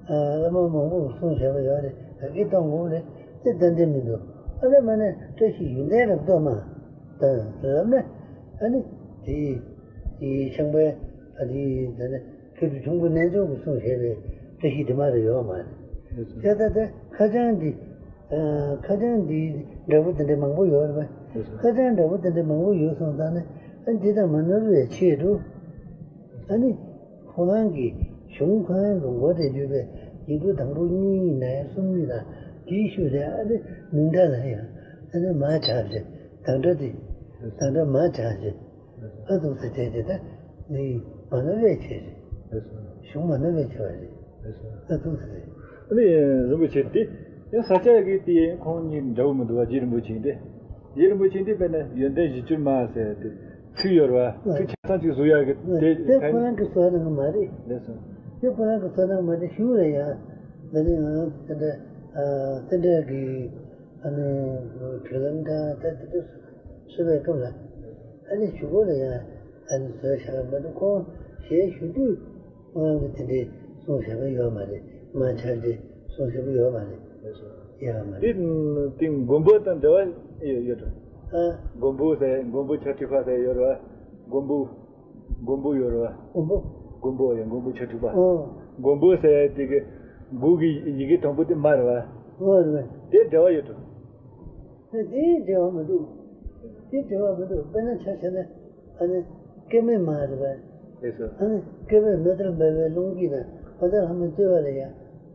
བླ་མ་མང་པོས་གསུངས་བཞག་པ་ཡོད་རེད། ག་གེ་གཏོང་དགོས་རེད། དེ་ཏན་ཏན་མི་འདུག་ཨ་ལས་མ་ནས་བཀྲ་ཤིས་ཡོན་ཏན་རབ་རྟོག་མ་དང་ལབ་ན་ཨ་ནི་དེ་ཤང་པའི་ཨ་དེ་ད་ནི་མཁས་གྲུབ་ཁྱུང་པོ་རྣལ་འབྱོར་གྱིས་གསུངས་བཞག་པའི་བཀྲ་ཤིས་དེ་མ་རེད་ཡོད་མ་རེད། དེ་ལྟ་སྟེ་ཁ་བྱང་འདི་ཁ་བྱང་འདི་འདྲ་པོ་དེ་འདྲ་མང་པོ་ཡོད་རེད་པ། ཁ་བྱང་འདྲ་པོ་དེ་འདྲ་མང་པོ་ཡོད་སོང་ཙང་ནས་ཨ་འདི་དང་མ་ནོར་བའི་ཆེད་དུ་ཨ་ནི། ཁོ་རང་གི་གཞུང་ཁོ་རང་གི་མགོ་དེ་བརྗོད་པའི་ཡིག་འབྲུ་དང་པོ་གཉིས་ཡིན་ན་ཡང་གསུམ་ཡིན་ན་དེའི་ཤུལ་དེ་ཨ་ནི་མིང་མཐའ་ལ་ཡང་ཨ་ནི་མ་ཆགས་ཏེ་དང་སྒྲ་དེ་དང་སྒྲ་མ་ཆགས་ཏེ་ཨ་ཐུག་ས་བྱས་ཏེ་ད་ནི་མ་ནོར་བའི་ཆེད་རེད། གཞུང་མ་ནོར་བའི་ཆེད་པ་རེད། ཨ་ཐུག་ས་རེད། ཨ་ནི་རིན་པོ་ཆེ་དེ་ཡང་ས་སྐྱ་གི་དེ་ཁོང་གཉིས་འདྲ་བོ་མི་འདུག་བ། རྗེ་རིན་པོ་ཆེ་དེ། རྗེ་རིན་པོ་ཆེ་འདི་དཔེར་ན་ཡོན་ཏན་བཞི་བཅུ་མ་ཟེར་དེ་ཚིག་ཡོད་རེད་བ། ཚིག་ཆ་ཚང་གཅིག་བཟོ་ཡག་གི་དེ་དེ་ཁོ་རང་གི་བཟོ་གནང་གི་མ་རེད། ལགས་སོ། དེ་ཁོ་རང་གི་བཟོ་གནང་མ་རེད། གཞུག་ལ་ཡང་འདི་ནི་ང་དེ་འདྲ་སེ་འབྲས་ཀྱི་ཨ་ནི་དྲི་ལམ་དང་ད་དེ་ཚོ་བཟོ་བའི་སྐབས་ལ་ཨ་ནི་གཞུག་གུ་ལ་ཡང་ཨ་ནི་བཟོས་བཞག་པ་མ་གཏོགས་ཁོང་ཞལ་བཞུགས་དུས། ཁོ་རང་གིས་དེ་འདྲའི་གསུངས་བཞག་པ་ཡོད་མ་རེད། མ་ཆགས་ཏེ་གསུངས་བཞག་པ་ཡོད་མ་རེད། ཡོད་མ་རེད། དེ་དེ་མགོན་པོ་དང་འབྲེལ་བ་ཡོད་ཡོད་འགྲོ། ཨ། མགོན་པོ་ཟེར་མགོན་པོ་ཕྱག་ཁྲིད་པ་ཟེར་ཡོད་རེད་བ། མགོན་པོ། མགོན་པོ་ཡོད་རེད་བ། མགོན་པོ། མགོན་པོ་ཡ་མགོན་པོ་ཕྱག་ཁྲིད་པ། ཨོ། མགོན་པོ་ཟེར་དེ་གི་མགོ་གི་ཡི་གེ་དང་པོ་དེ་མ་རེད་བ། ཨོ་རེད། དེ་འབྲེལ་བ་ཡོད་འགྲོ། དེ་དེའི་འབྲེལ་བ་མི་འདུག་དེ་འབྲེལ་བ་མི་འདུག་དཔེར་ན་ཆ་བཞག་ན་ཨ་ནི་སྐྱེ་མེད་མ་རེད་པས། ལགས་སོ། ཨ་ནི་སྐྱེ་བའི་མེ་ལྟར་འབར་བའི་ལོངས་སྐུ་དང་འཕགས་པ་ལྷ་མོའི་བསྟོད་པ་ལ་ཡང་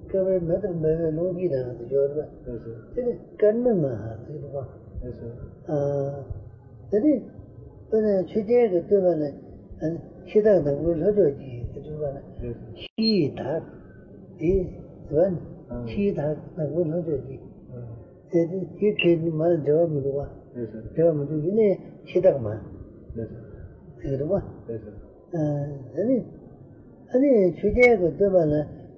སྐྱེ་བའི་མེ་ལྟར་འབར་བའི་ལོངས་སྐུ་དང་དེ་འབྱོར་པ། ལགས་སོ། དེ་ནི་སྐར་མེད་མ་ཧ་ཟེར་འདུག་པ། ལགས་སོ། ཨ། དེ་ནི་དཔེར་ན་ཆོས་རྒྱལ་གྱི་བསྟོད་པ་ལ་ཨ་ནི་འཆི་བདག་ནག་པོའི་ལྷ་མཆོག་གིས་དེ་འབྱོར་པ་ལ་ལགས་སོ། འཆི་བདག་དེ་ཟེར་བ་ནི་ཨ་འཆི་བདག་ནག་པོའི་ལྷ་མཆོག་གིས། ཨ། དེ་དེ་དེ་གའི་མ་ལ་འབྲེལ་བ་མི་འདུག་བ། ལགས་སོ། འབྲེལ་བ་མི་འདུག་ཡིན་ནའི་འཆི་བདག་མ། ལགས་སོ། དེ་འདུག་བ། ལགས་སོ། ཨ་ནི་ཨ་ནི་ཆོས་རྒྱལ་གྱི་བསྟོད་པ་ལ་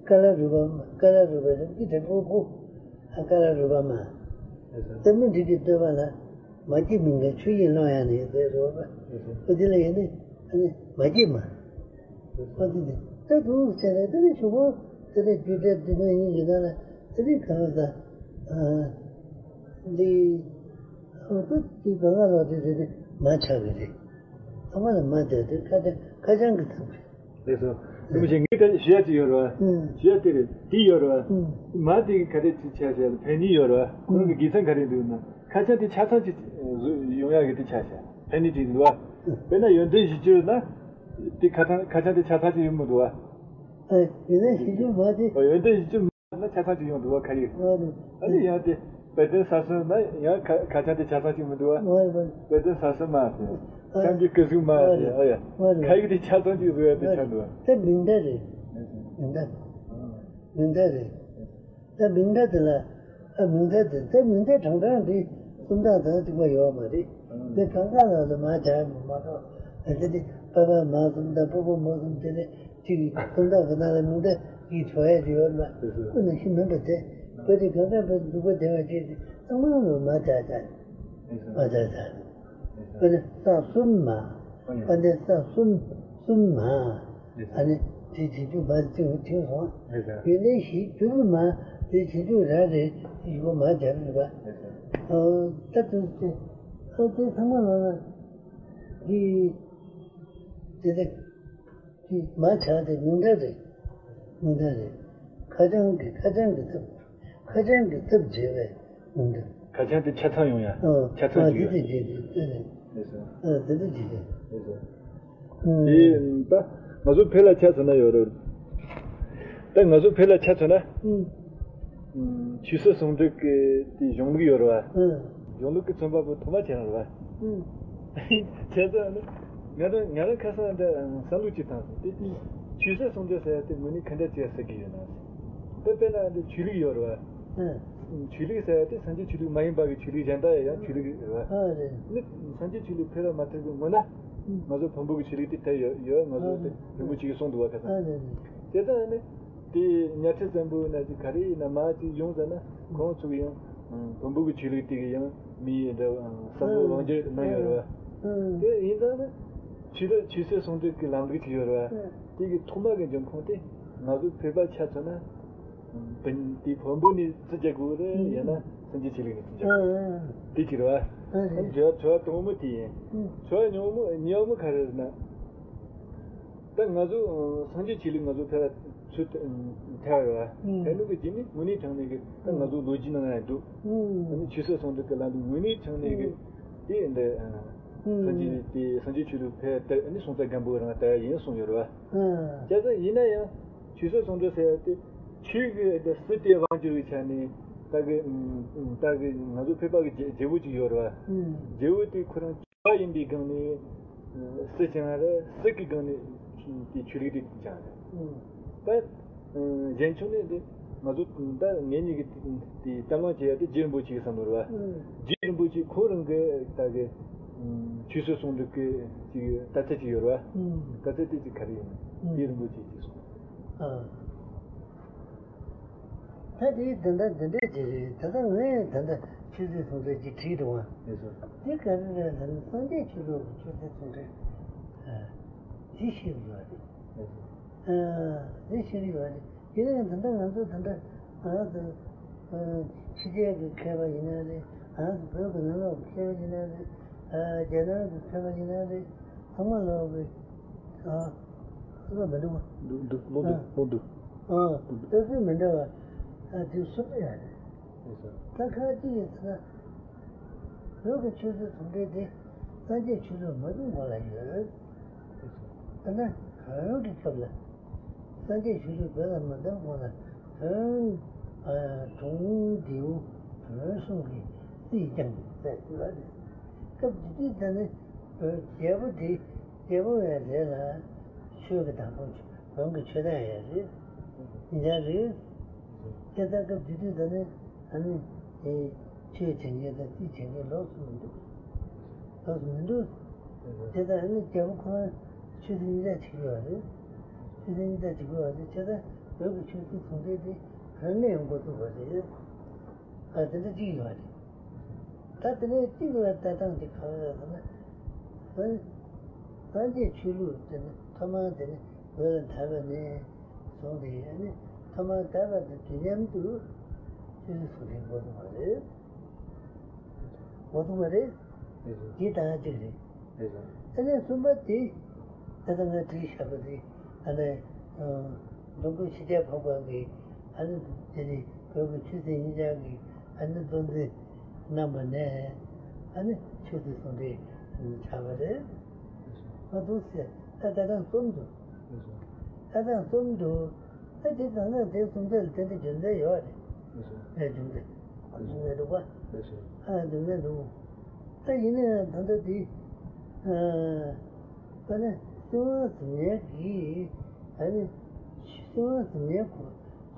ཀ་ལ་རུ་པ་ཀ་ལ་རུ་པའི་རིགས་ཀྱི་དྲེག་པོ་དགུ། ཨ་ཀ་ལ་རུ་པ་མ། ལགས་སོ། རྩ་མི་འགྲིག་གི་བསྟོད་པ་ལ་མ་སྐྱེས་མི་འགའ་ཆུ་ཡིས་བླངས་ཡང་ནི་ཟེར་རུ་པ། ལགས་སོ། ཨོ་དེ་ལ་ཡིན་ནི་ཨ་ནི་མ་སྐྱེས་མ། ཨོ་དེ་དེ་ད་དུ་བྱས་ནས་དེ་ནི་ཆུ་བོ་དེ་ནི་རྒྱུ་འབྲས་དུ་མའི་ཡིན་གྱི་ན་ལ་དེ་ནི་གང་ཟག་ཨ་འདི། ཨོ་ད་དེ་གང་ག་ལ་དེ་དེ་དེ་མ་ཆགས་ཀྱི་རེད། ཚང་མ་ལ་མ་དེ་དེ་ཁ་བྱང་ཁ་བྱང་གི་ཚབ་རེད། ལགས་སོ། རིན་པོ་ཆེ་ངས་ད་ཞུ་ཡ་ཅིག་ཡོད་རེད་བ། ཞུ་ཡ་དེ་རེད་དེ་ཡོད་རེད་བ། མ་དེ་ག་རེ་ཅིག་ཆགས་ཤག་ཕན་ནུས་ཡོད་རེད་བ། ཁོང་གི་དགེ་མཚན་ག་རེ་འདུག་ན་ཁ་བྱང་དེ་ཆ་ཚང་ཅིག་ཡོང་ཡ་གི་དེ་ཆགས་ཤག་ཕན་ནུས་ཅིག་འདུག་བ། དཔེར་ན་ཡོན་ཏན་བཞི་བཅུ་ན་དེ་ཁ་ཚང་ཁ་བྱང་དེ་ཆ་ཚང་ཅིག་ཡོང་མི་འདུག་བ། ཡོན་ཏན་བཞི་བཅུ་མ་དེ། ཡོན་ཏན་བཞི་བཅུ། ན་ཆ་ཚང་ཅིག་ཡོང་འདུག་བ་ཁ་ཡིག་ཨ་ནི་ཡང་དེ་དཔལ་ལྡན་ས་གསུམ་ན་ཡང་ཁ་ཁ་བྱང་དེ་ཆ་ཚང་ཅིག་མི་འདུག་བ། དཔལ་ལྡན་ས་གསུམ་མ་ཟེར། ཨ་ནི་སྐྱབས་རྗེ་སྐུ་གཟུགས་མ་ཟེར། ཨ་ཡ། ཁ་ཡིག་དེ་ཆ་ཚང་ཅིག་བཟོ་ཡ་དེ་ཆགས་འདུག་བ། དེ་མིང་མཐའ་རེད། མིང་མཐའ། མིང་མཐའ་རེད། ད་མིང་མཐའ་དེ་ལ་ཨ་མིང་མཐའ་དེ་ད་མིང་མཐའ་དྲང་དྲང་དེ་སུམ་རྟགས་དང་གཅིག་པ་ཡོད་མ་རེད། དེ་གང་ག་ལ་ལ་མ་བྱ་མ་གཏོགས་དེ་དེ་པ་པ་མ་གསུམ་དང་པོ་པོ་མོ་གསུམ་དེ་ནས། གཅིག་གིས་སུམ་རྟགས་ཀྱི་ནང་ལ་མིང་མཐའ་གཅིག་བྲོ་ཡ་ཅིག་ཡོད་ལ། ཁོ་ནང་བཞིན་མིན་པ་དེ། དཔེ་དེ་གང་ག་པའི་འཇུག་པ་བདེ་བ་ཅན་དེ་ཚང་མ་ལ་མ་བྱ་བྱ། མ་བྱ་བྱ། དཔེ་དེ་ས་གསུམ་མ། དཔེ་དེ་ས་གསུམ་གསུམ་མ། ཨ་ནི་དེ་བྱེད་རྒྱུ་མ་བྱེད་རྒྱུ་སོང་། ཡོན་ཏན་བཞི་བཅུ་མ་དེ་བྱེད་རྒྱུ་ར་རེ་ཞིག་པོ་མ་བྱ་རེ་པ། ད་དུ་དེ་ཨ་དེ་ཚང་མ་ལ་ལ་འདི་དེ་དེ། དེ་མ་ཆགས་ཏེ་མིང་མཐའ་རེད། མིང་མཐའ་རེད། ཁ་བྱང་གི་ཁ་བྱང་གི་ཚབ། ཁ་བྱང་གི་ཚབ་བྱས་པའི་མིང་མཐའ། ཁ་བྱང་དེ་ཆ་ཚང་ཡོང་ཡ། ཨོ། ཆ་ཚང་ཨ་ཡོང་ཡ། དེ་དེ་དེ་དེ་རེད། ལགས་སོ། ཨ་དེ་འདྲ་ཅིག་རེད། ལགས་སོ། ཨང་། དེ་ད་ང་ཚོ་ཕེ་ལ་ཆ་མཚོན་ན་ཡོད་རེད། ད་ང་ཚོ་ཕེ་ལ་ཆ་མཚོན་ན། ཨང་། ཨང་། ཆོས་སྲིད་ཟུང་འབྲེལ་གྱི་དེ་གཞུང་ལུགས་ཡོད་རེད་བ། ཨང་། གཞུང་ལུགས་ཀྱི་མཚོན་པ་པོ་ཐོག་མ་ཁྱེད་རང་རེད་བ། ཨང་། བྱས་ཙང་ནི་ང་རང་ང་རང་ཁ་སང་འདྲ་བསམ་བློ་ཅིག་བཏང་སོང་། དེ་ཆོས་སྲིད་ཟུང་འབྲེལ་ཟེར་ཡ་དེ་དངོས་གནས་ག་འདྲ་ཅིག་ཟེར་གྱི་ཡོད་ན། དེ་དཔེར་ན་འདི་ཆོས་ལུགས་ཡོད་རེད་བ། ཨང་། ཆོས་ལུགས་ཟེར་ཡ་དེ་སངས་རྒྱས་ཆོས་ལུགས་མ་ཡིན་པ་གི་ཆོས་ལུགས་གཞན་དག་ཡང་ཆོས་ལུགས་རེད་བ། ཨ་རེད། ནི་སངས་རྒྱས་ཆོས་ལུགས་ཕེ་ར་མ་ཐེག་གི་སྔོན་ན། ཨང་། ང་ཚོ་བོན་པོ་གི་ཆོས་ལུགས་དེ་ཐེབས་ཡོད་ཡོད། ང་ཚོ་དེ་རིན་པོ་ཆེ་གིས་གསུངས་འདུག་བ་ཁ་སང་། ཨ་རེད་རེད། དེ་ལྟར་ནི་དེ་གཉའ་ཁྲི་བཙན་པོ་ན་ཅིག་ག་རེ་ཡིན་ན་མ་ཅིག་ཡོང་ཟེར་ན་ཁོང་ཚོ་གི་ཡང་བོན་པོ་གི་ཆོས་ལུགས་དེ་གི་ཡང་མི་འདྲ་བ་བསམ་བློ་དབང་སྒྱུར་གནང་ཡོད་རེད་བ། དེ་ཡིན་ཙང་ནི་ཆོས་ལུགས་ཆོས་སྲིད་ཟུང་འབྲེལ་གི་ལམ་ལུགས་ཅིག་ཡོད་རེད་བ། དེ་གི་ཐོག་མ་གི་འབྱུང་ཁུངས་དེ་ང་ཚོ་བོད་པ་ཆ་མཚོན་ན། དེ་བོན་པོ་ནས་རྩིས་རྒྱག་དགོས་རེད། ཡང་ན་སངས་རྒྱས་ཆོས་ལུགས་ནས་རྩིས་རྒྱག་དགོས་རེད། དེ་ཅི་རེད་བ། ཨ་ནི་དྲི་བ་དྲི་བ་དང་པོ་དེ་ཡིན། དྲི་བ་གཉིས་པ་གཉིས་པ་ག་རེ་རེད་ན། ད་ང་ཚོ་སངས་རྒྱས་ཆོས་ལུགས་ང་ཚོ་ཕེ་ར་ཚུར་ཐེ་ཐེ་བ་རེད་བ། ཐེ་ནུ་གི་རྗེས་ནས་དངོས་གནས་དྲང་གནས་ཀྱི་ད་ང་ཚོ་ལོ་རྒྱུས་ནང་ཡང་འདུག་ཨ་ནི་ཆོས་སྲིད་ཟུང་འབྲེལ་གྱི་ལམ་ལུགས་དངོས་གནས་དྲང་གནས་ཀྱི་དེ་འདི་སངས་རྒྱས་དེ་སངས་རྒྱས་ཆོས་ལུགས་ཕེ་ར་ཨ་ནི་སྲོང་བཙན་སྒམ་པོ་རང་དེ་ཡིན་གསུངས་ཡོད་རེད་བ། བྱས་ཙང་ཡིན་ན་ཡང་། ཆོས་སྲིད་ཟུང་འབྲེལ་ཟེར་ཡ་དེ་ཆོས་ཀྱི་སྲིད་དེ་དབང་སྒྱུར་བའི་ཆ་ནས་ད་གི་ད་གི་ང་ཚོ་བོད་པ་གི་རྒྱལ་རྒྱལ་པོ་ཅིག་ཡོད་རེད་བ། རྒྱལ་པོ་དེ་ཁོ་རང་ཆོས་པ་ཡིན་པའི་སྒང་ནས་སྲིད་སྦྱང་རེད། སྲིད་ཀྱི་སྒང་ནས་དེ་ཆོས་ལུགས་དེ་སྦྱང་རེད། ད་གཞན་ཕྱོགས་ནས་འདི་ང་ཚོ་ད་ངེད་གཉིས་ཀྱི་དེ་གཏམ་གླེང་བྱེད་ཡ་དེ་རྗེ་རིན་པོ་ཆེའི་བསམ་བློ་རེད་བ། རྗེ་རིན་པོ་ཆེ་ཁོ་རང་གི་ད་གི་ཆོས་སྲིད་ཟུང་འབྲེལ་གྱི་ཅིག་ལྟ་ཚུལ་ཅིག་ཡོད་རེད་བ། ལྟ་ཚུལ་དེ་ཅིག་ག་རེ་ཡིན་ན་རྗེ་རིན་པོ་ཆེ་ཅིག་གསུངས། ཨ། ད་དེ་ད་ལྟ་འདི་འདྲས་ཅིག་རེད། ད་ལྟ་ངས་ད་ལྟ་ཆོས་སྲིད་ཟུང་འབྲེལ་ཅིག་བྲིས་འདུག་བ། ལགས་སོ། འདི་ག་རེ་རེད་ཟེར་ན་སངས་རྒྱས་ཆོས་ལུགས་ཀྱི་ཆོས་སྲིད་ཟུང་འབྲེལ་འདི་ཤེས་དགོས་པ་རེད། ལགས་སོ། འདི་ཤེས་དགོས་པ་རེད། དེ་ནས་ད་ལྟ་ང་ཚོ་ད་ལྟ་ང་ཚོ་ཕྱི་རྒྱལ་གྱི་མཁས་པ་ཡིན་ན་རེད། ང་ཚོ་བོད་ཀྱི་ནང་ལོགས་ཀྱི་མཁས་པ་ཡིན་ན་རེད། རྒྱ་ནག་གི་མཁས་པ་ཡིན་ན་རེད། ཚང་མ་ལོག་གི་ཨ། བློ་མི་འདུག་བ། འདུག་འདུག་བློ་འདུག་ཨ། བློ་འདུག་ཨ། ལྟ་ཚུལ་མི་འདྲ་བ་ཨ་དེ་གསུམ་ཡོད་རེད། ལགས་སོ། ད་ཁ་ཅིག་ཡིན་ཟེར་ན། བོད་ཀྱི་ཆོས་སྲིད་ཟུང་འབྲེལ་དེ་སངས་རྒྱས་ཆོས་ལུགས་མ་བྱུང་གོང་ལ་ཡོད། ལགས་སོ། ད་ནི་བོན་གྱི་སྐབས་ལ། སངས་རྒྱས་ཆོས་ལུགས་བོད་ལ་མ་དར་གོང་ལ་བོན། ཨ། གྲུང་ལྡེའུ་བོན་གསུམ་གྱིས་རྩིས་བསྐྱངས་ཟེར་གྱི་ཡོད་རེད། སྐབས་དེ་དུས་ད་ནི་བོད་རྒྱལ་པོ་དེ་རྒྱལ་པོ་བའི་རྗེས་ལ་ཆོས་ཀྱི་བདག་པོ་བོན་གྱི་ཆོས་བདག་ཡང་རེད། ཡིན་ཀྱང་རེད། དེ་ལྟར་སྐབས་དེ་དུས་ད་ནི་ཨ་ནི་དེ་ཆོས་བྱེད་མཁན་དང་རྩིས་བྱེད་མཁན་ལོགས་སུ་མི་འདུག་ལོགས་སུ་མི་འདུག་དེ་ལྟར་ཨ་ནི་རྒྱལ་པོ་ཁོ་རང་ཆོས་སྲིད་གཉིས་ཆ་བྱེད་ཀྱི་ཡོད་རེད། ཆོས་སྲིད་གཉིས་ཆ་བྱེད་ཀྱི་ཡོད་རེད། བྱས་ཙང་བོད་ཀྱི་ཆོས་སྲིད་ཟུང་འབྲེལ་དེ་བོད་ནས་འགོ་བཙུགས་པ་རེད། ཨ་དེ་འདྲ་གཅིག་ཡོད་རེད། ད་དེ་ནས་གཅིག་ལ་ལྟ་སྟངས་དེ་ག་རེ་རེད་ཟེར་ན། སངས་སངས་རྒྱས་ཆོས་ལུགས་དེ་ནི་ཐོག་མར་དེ་ནི་བོད་ལ་དར་བ་ནས་བཟུང་སྟེ་ཨ་ནི་ཐོག་མར་དར་བ་དང་དུས་མཉམ་དུ་ཆོས་སྲིད་ཟུང་འབྲེལ་འགོ་བཙུགས་པ་རེད། འགོ་བཙུགས་པ་རེད། རེད་རེད། འདི་དང་གཅིག་རེད། རེད་རེད། ཨ་ནི་གསུམ་པ་དེ་ད་ལྟ་ང་བྲིས་བཞག་པ་དེ་ཨ་ནི་འགྲོ་མགོན་ཆོས་རྒྱལ་འཕགས་པ་གིས་ཨ་ནི་དེ་ནི་བོད་ཀྱི་ཆོས་སྲིད་གཉིས་ཆར་གྱི་ཨ་ནི་གཙོ་འཛིན་གནང་བ་ནས་ཨ་ནི་ཆོས་སྲིད་ཟུང་འབྲེལ་ཆགས་པ་རེད། མ་གཏོགས་ཟེར་ད་ལྟ་རང་གསུམ་དུ། ད་ལྟ་གསུམ་དུ། ད་དེ་གང་ན་དེ་གསུམ་ཆར་ལ་དེ་འདྲ་རྒྱུ་མཚན་ཡོད་རེད། ཨེ་རྒྱུ་མཚན། རྒྱུ་མཚན་འདུག་པ། ཨ་རྒྱུ་མཚན་འདུག་ད་ཡིན་ན་ཡང་ད་ལྟ་དེ། ཨ་ད་ནི་སྲིད་དབང་འཛིན་མཁན་གྱིས་ཨ་ནི་སྲིད་དབང་འཛིན་མཁན་ཁོ་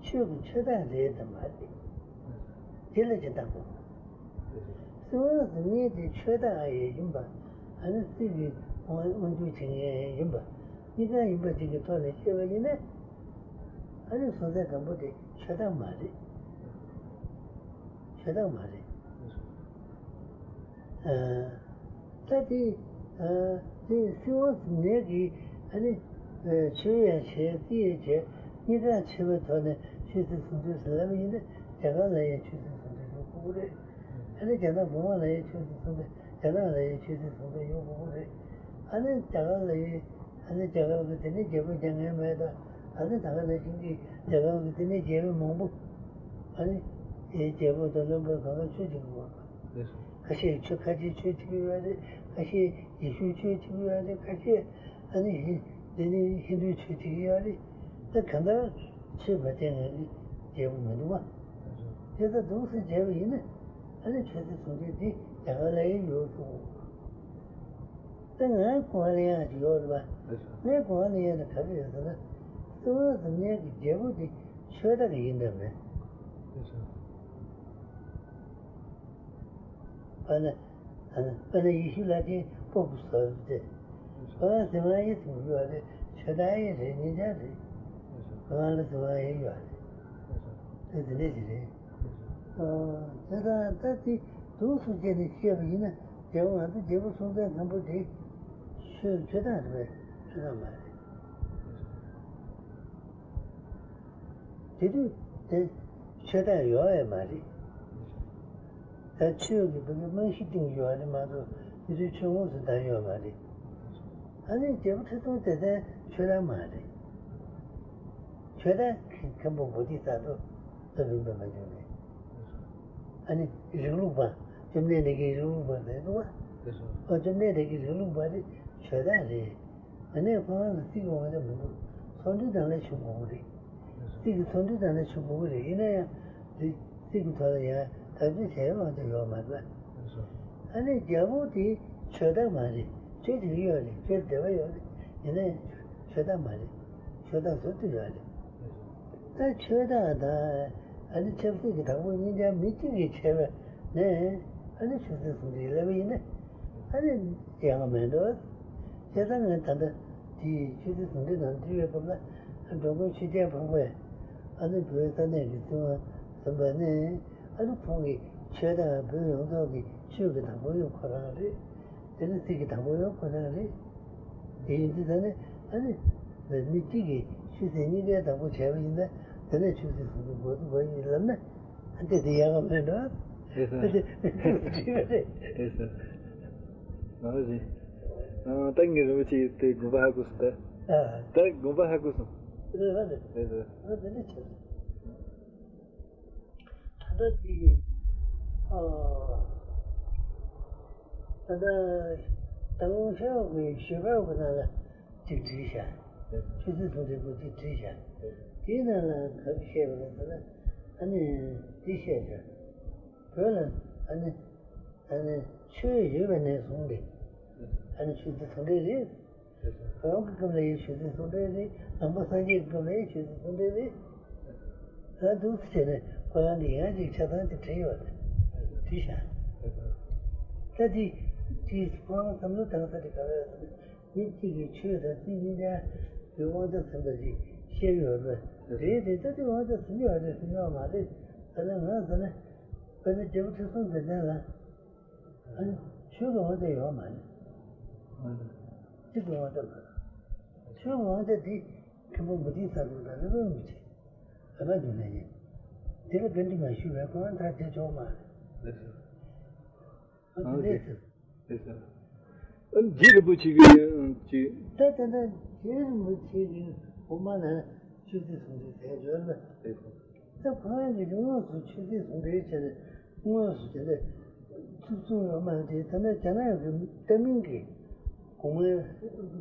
ཆོས་ཀྱི་ཆོས་བདག་རེད་དམ་མ་རེད། དེ་ལ་ཅི་ལྟ་དགོས། སྲིད་དབང་འཛིན་མཁན་དེ་ཆོས་བདག་ཡང་ཡིན་པ། ཨ་ནི་སྲིད་ཀྱི་དབང་དབང་སྒྱུར་བྱེད་མཁན་ཡང་ཡིན་པ། གཉིས་ཀ་ཡིན་པ་ཅིག་གི་ཐོག་ནས་བཤད་པ་ཡིན་ན། ཨ་ནི་སྲོང་བཙན་སྒམ་པོ་དེ་ཆོས་བདག་མ་རེད། ཆོས་བདག་མ་རེད། ཨ། ད་དེ། ཨ། དེ་སྲིད་དབང་འཛིན་མཁན་གྱིས་ཨ་ནི། ཨ། ཆོས་ཡང་བྱས་རྩིས་ཡང་བྱས། གཉིས་ཀ་བྱས་པའི་ཐོག་ནས་ཆོས་སྲིད་ཟུང་འབྲེལ་ཟེར་ལབ་པ་ཡིན་ན་རྒྱ་གར་ལ་ཡང་ཆོས་སྲིད་ཟུང་འབྲེལ་ཡོང་དགོས་ཀྱི་རེད། ཨ་ནི་རྒྱ་ནག་གོང་མ་ལ་ཡང་ཆོས་སྲིད་ཟུང་འབྲེལ། རྒྱ་ནག་ལ་ཡང་ཆོས་སྲིད་ཟུང་འབྲེལ་ཡོང་དགོས་ཀྱི་རེད། ཨ་ནི་རྒྱ་གར་ལ་ཡང་ཨ་ནི་རྒྱ་གར་གྱི་དེ་ནས་རྒྱལ་པོ་རྒྱ་ངན་མེད་དང་། ཨ་ནི་ད་ག་ནང་བཞིན་གྱི་རྒྱ་གར་གྱི་དེ་ནས་རྒྱལ་པོ་མང་པོ། ཨ་ནི་རྒྱལ་པོ་དང་བློན་པོ་གང་ག་ཆོས་བྱེད་དགོས་པ། ཁ་ཤས་ཆོས་ཁ་ཆེའི་ཆོས་བྱེད་ཀྱི་ཡོད་རེད། ཁ་ཤས་ཡེ་ཤུའི་ཆོས་བྱེད་ཀྱི་ཡོད་རེད། ཁ་ཤས་ཨ་ནི་ཧིན་འདི་ནི་ཧིན་དུའི་ཆོས་བྱེད་ཀྱི་ཡོད་རེད། ད་གང་ལྟར་ཆོས་མ་བྱེད་མཁན་གྱི་རྒྱལ་པོ་མི་འདུག་བ། དེ་ལྟར་འདུག་སེ་བྱས་པ་ཡིན་ན་ཨ་ནི་ཆོས་སྲིད་ཟུང་འབྲེལ་འདི་རྒྱ་གར་ལ་ཡང་ཡོད་འདུག་ད་ང་གོ་བ་ལེན་ཡག་ཅིག་ཡོད་རེད་པ། ངའི་གོ་བ་ལེན་ཡག་དེ་ག་རེ་ཡོད་ཟེར་ན། སྲིད་དབང་འཛིན་མཁན་གྱི་རྒྱལ་པོ་དེ་ཆོས་བདག་ཡིན་དམ་མེད། དཔེར་ན། དཔེར་ན་ཡེ་ཤུ་ལྷ་ཆེན་སྤོབས་པོ་བཟོ་སྟེ། ཁོ་རང་སྲིད་དབང་ཡིན་ཟེར་གྱི་ཡོད་རེད། ཆོས་བདག་ཡིན་རེད། གཉིས་ཆ་རེད། ཁོ་རང་ལ་སྲིད་དབང་ཡིན་ཡོད་རེད། དེ་དེ་འདྲ་ཞིག་རེད། ཨ། དེ་དང་ད་དེ་འདུག་སེ་བྱས་ནས་བཤད་པ་ཡིན་ན། རྒྱལ་པོ་ང་ཚོ་རྒྱལ་པོ་སྲོང་བཙན་སྒམ་པོ་དེ་ཆོས་ཆོས་བདག་རེད་པས། ཆོས་བདག་མ་རེད། དེ་དུས་དེ་ཆོས་བདག་ཡོད་ཡ་མ་རེད། ད་ཆོས་ཀྱི་བོད་ཀྱི་རྨང་གཞི་བཏིང་ཡོད་རེད་མ་གཏོགས་དེ་དུས་ཆོས་ངོས་སུ་བདག་ཡོད་མ་རེད། ཨ་ནི་རྒྱལ་པོ་ཁྲི་སྲོང་ལྡེ་བཙན་ཆོས་བདག་མ་རེད། ཆོས་བདག་མཁན་པོ་མུ་ཏིག་བཙག་འཐུ་སློབ་དཔོན་པད་མ་འབྱུང་གནས། ཨ་ནི་རིང་ལུགས་པ་སྐྱབས་གནས་ནས་ཀྱི་རིང་ལུགས་པ་རེད་འདུག་བ། ཨོ་སྐྱབས་གནས་ནས་ཀྱི་རིང་ལུགས་པ་རེད། ཆོས་བདག་རེད། ཨ་ནི་ཁོ་རང་ལ་སྲིད་ཀྱི་དབང་ཆ་མི་འདུག་ཚོགས་འདུའི་ནང་ལ་ཞུགས་དགོས་ཀྱི་རེད། སྲིད་ཀྱི་ཚོགས་འདུའི་ནང་ལ་ཞུགས་དགོས་ཀྱི་རེད། ཡིན་ན་ཡང་དེ་སྲིད་ཀྱི་ཐོག་ལ་ཡང་ཐག་གཅོད་བྱས་ཡོད་དབང་ཆ་ཡོད་མ་རེད། ཨ་ནི་རྒྱལ་པོ་དེ་ཆོས་བདག་མ་རེད། ཆོས་བྱེད་ཀྱི་ཡོད་རེད། ཆོས་འབྲེལ་བ་ཡོད་རེད། ཡིན་ན་ཡང་ཆོས་བདག་མ་རེད། ཆོས་བདག་བཟོ་ཐུབ་ཡོད་རེད། ད་ཆོས་བདག་དང་ཨ་ནི་ཆབ་སྲིད་ཀྱི་བདག་པོ་གཉིས་ཀ་མི་གཅིག་གིས་བྱས་པ་ནས་ཨ་ནི་ཆོས་སྲིད་ཟུང་འབྲེལ་སླེབས་པ་ཡིན་ན་ཨ་ནི་ཡག་ག་མེད་འགྲོ། བྱས་ཙང་ངས་ད་ལྟ་དེའི་ཆོས་སྲིད་ཟུང་འབྲེལ་དང་འབྲེལ་བའི་སྐབས་ལ་འགྲོ་མགོན་ཆོས་རྒྱལ་འཕགས་པས་ཨ་ནི་བོད་ས་གནས་ཀྱི་སྲིད་དབང་ཟིན་པ་ནས་ཨ་ནི་ཁོང་གིས་ཆོས་དང་བོད་ཡོངས་རྫོགས་ཀྱི་ཆོས་ཀྱི་བདག་པོ་ཡང་ཁོ་རང་རེད། དེ་ནི་སྲིད་ཀྱི་བདག་པོ་ཡང་ཁོ་རང་རེད། དེ་ཡིན་དུས་ད་ནི་ཨ་ནི་མི་གཅིག་གིས་ཆོས་སྲིད་གཉིས་ཀའི་བདག་པོ་བྱས་པ་ཡིན་ན་དེ་ནས་ཆོས་སྲིད་ཟུང་འབྲེལ་དགོས་ཀྱི་ཡོད་ལབ་ན་ཨ་ནི་དེ་ཡག་ག་མེད་འགྲོ། རེད་ཟེར། ཨ་ནི་དེ་ཅི་རེད། རེད་ཟེར། ཨ་ནི་ད་ངས་རིན་པོ་ཆེ་དེ་དགོངས་པ་ཧ་གོ་སོང་། ད་ཨ་ད་དགོངས་པ་ཧ་གོ་སོང་། རེད་རེད། རེད་ཟེར། ཨ་དེ་འདྲ་བྱས། ད་ལྟ་དེ་ཨ་ད་ལྟ་ད་དགོངས་ཤེས་པ་གི་ཞོལ་པ་གི་ནང་ལ་ཅིག་བྲིས་བཞག་ཆོས་སྲིད་ཟུང་འབྲེལ་སྐོར་ཅིག་བྲིས་བཞག་དེའི་ནང་ལ་ག་རེ་བཤད་པ་རེད་ཟེར་ན། ཨ་ནི་འདི་བཤད་བྱུང་། བོད་ལ་ཨ་ནི་ཨ་ནི་ཆོས་ཡོད་པ་ནས་བཟུང་སྟེ་ཨ་ནི་ཆོས་སྲིད་ཟུང་འབྲེལ་རེད། བོད་ཀྱི་སྐབས་ལ་ཡང་ཆོས་སྲིད་ཟུང་འབྲེལ་རེད། ནང་པ་སངས་རྒྱས་ཀྱི་སྐབས་ལ་ཡང་ཆོས་སྲིད་ཟུང་འབྲེལ་རེད། ད་འདུག་སེ་བྱས་ནས་ཁོ་རང་གིས་ཡང་ཅིག་ཆ་ཚང་དེ་བྲིས་ཡོད་རེད། བྲིས་བཞག་ད་དེ་དེ་ཁོ་རང་བསམ་བློ་བཏང་ས་དེ་ག་རེ་རེད་ཟེར་ན། མི་གཅིག་གིས་ཆོས་དང་སྲིད་གཉིས་ཀ་གི་དབང་ཆ་ཟིན་པ་ཞིག་བཤད་ཡོད་རེད། དེའི་དེ་ལྟ་དེ་དབང་ཆ་ཟིན་ཡོད་རེད་ཟིན་ཡོད་མ་རེད་ཟེར་ན། ང་ཟེར་ན་དཔེར་ན་རྒྱལ་པོ་ཁྲི་སྲོང་ལྡེ་བཙན་ལ་ཨ་ནི་ཆོས་ཀྱི་དབང་ཆ་ཡོད་མ་རེད། སྲིད་ཀྱི་དབང་ཆ་མ་རེད། ཆོས་ཀྱི་དབང་ཆ་དེ་མཁན་པོ་མུ་སྟེགས་གསར་བུ་དང་སློབ་དཔོན་མུ་ཆེན། བླ་མ་འདི་ནས་ཡིན། དེ་ལ་བཀའ་འདྲི་མ་ཞུས་པའི་ཁོ་རང་ཐག་བཅད་ཆོག་མ་རེད། ཨ་དེ་འདྲས་ཟེར། རེད་ཟེར། ཨ་རྗེ་རིན་པོ་ཆེ་གི་ཅིག་ད་ད་ལྟ་རྗེ་རིན་པོ་ཆེ་གི་དབུ་མ་ན་ཆོས་སྲིད་ཟུང་འབྲེལ་ཟེར་ཡོད་རེད། རེད་ཟེར། ད་ཁོ་རང་གིས་དངོས་སུ་ཆོས་སྲིད་ཟུང་འབྲེལ་བྱས་ནས་དངོས་སུ་དེ་འདྲ་ཚུགས་ཚུགས་ཡོད་མ་རེད། ད་ནི་རྒྱ་ནག་གི་ཏཱ་མིང་གི་གོང་མ་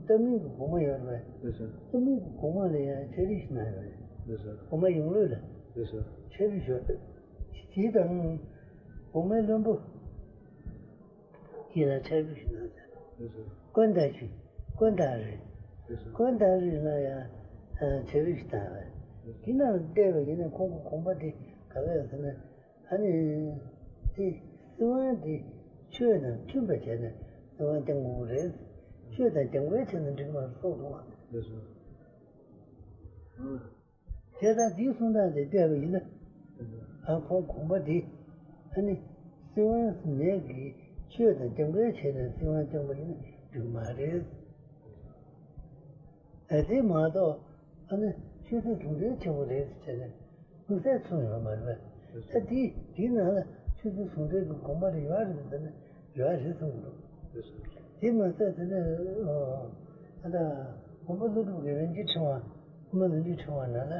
ཏཱ་མིང་གི་གོང་མ་ཡོད་རེད། རེད་ཟེར། ཏཱ་མིང་གི་གོང་མ་ལ་ཡང་ཕྱག་བྲིས་ཤིག་གནང་ཡོད་རེད། རེད་ཟེར། གོང་མ་ཡོངས་ལུགས་ལ་རེད་ཟེར། ཕྱག་བྲིས་ཞུས། དེ་དང་གོང་མའི་བློན་པོ་ཡིན་ལ་ཕྱག་བྲིས་ཤིག་གནང་ཟེར། རེད་ཟེར། ཀོན་ད་ཅི། ཀོན་ད་རི། རེད་ཟེར། ཀོན་ད་རི་ལ་ཡང་ཕྱག་བྲིས་ཤིག་བཏང་བས། དེ་ནང་བལྟས་པ་ཡིན་ན་ཁོང་གི་དགོངས་པ་དེ་ག་རེ་ཡོད་ཟེར་ན། ཨ་ནི། དེ་སྲིད་དབང་དེ་ཆོས་དང་མཐུན་པ་བྱས་ནས་སྲིད་དབང་སྐྱོང་དགོས་རེད། ཆོས་དང་རྒྱབ་འགལ་བྱས་ན་འགྲིག་མ་རེད་གསུངས་འདུག་བ། རེད་ཟེར། བྱས་ཙང་དེའི་གསུང་སྟངས་དེ་བལྟས་པ་ཡིན་ན། ཨ་ཁོང་དགོངས་པ་དེ། ཨ་ནི། སྲིད་དབང་མེད་ཀྱི་ཆོས་དང་རྒྱབ་འགལ་བྱས་ནས་སྲིད་དབང་སྐྱོང་པ་ཡིན་ན་འགྲིག་མ་རེད། ཨ་དེ་མ་གཏོགས་ཨ་ནི་ཆོས་སྲིད་ཟུང་འབྲེལ་ཆེན་པོ་རེད་ཟེར་ནས་དམིགས་བསལ་གསུངས་ཡོད་མ་རེད་པས། ད་དེ་དེའི་ནང་ལ་ཆོས་སྲིད་ཟུང་འབྲེལ་གྱི་དགོངས་པ་རེ་ཡོད་རེད་ཟེར་ན་ཡོད་རེད་གསུངས་འདུག་དེ་མ་ཟད་དེ་ནས་ཨ་ད་དགོན་པ་ཀླུ་སྒྲུབ་ཀྱི་རིན་ཆེན་ཕྲེང་བ་དབུ་མ་རིན་ཆེན་ཕྲེང་བ་ནང་ལ་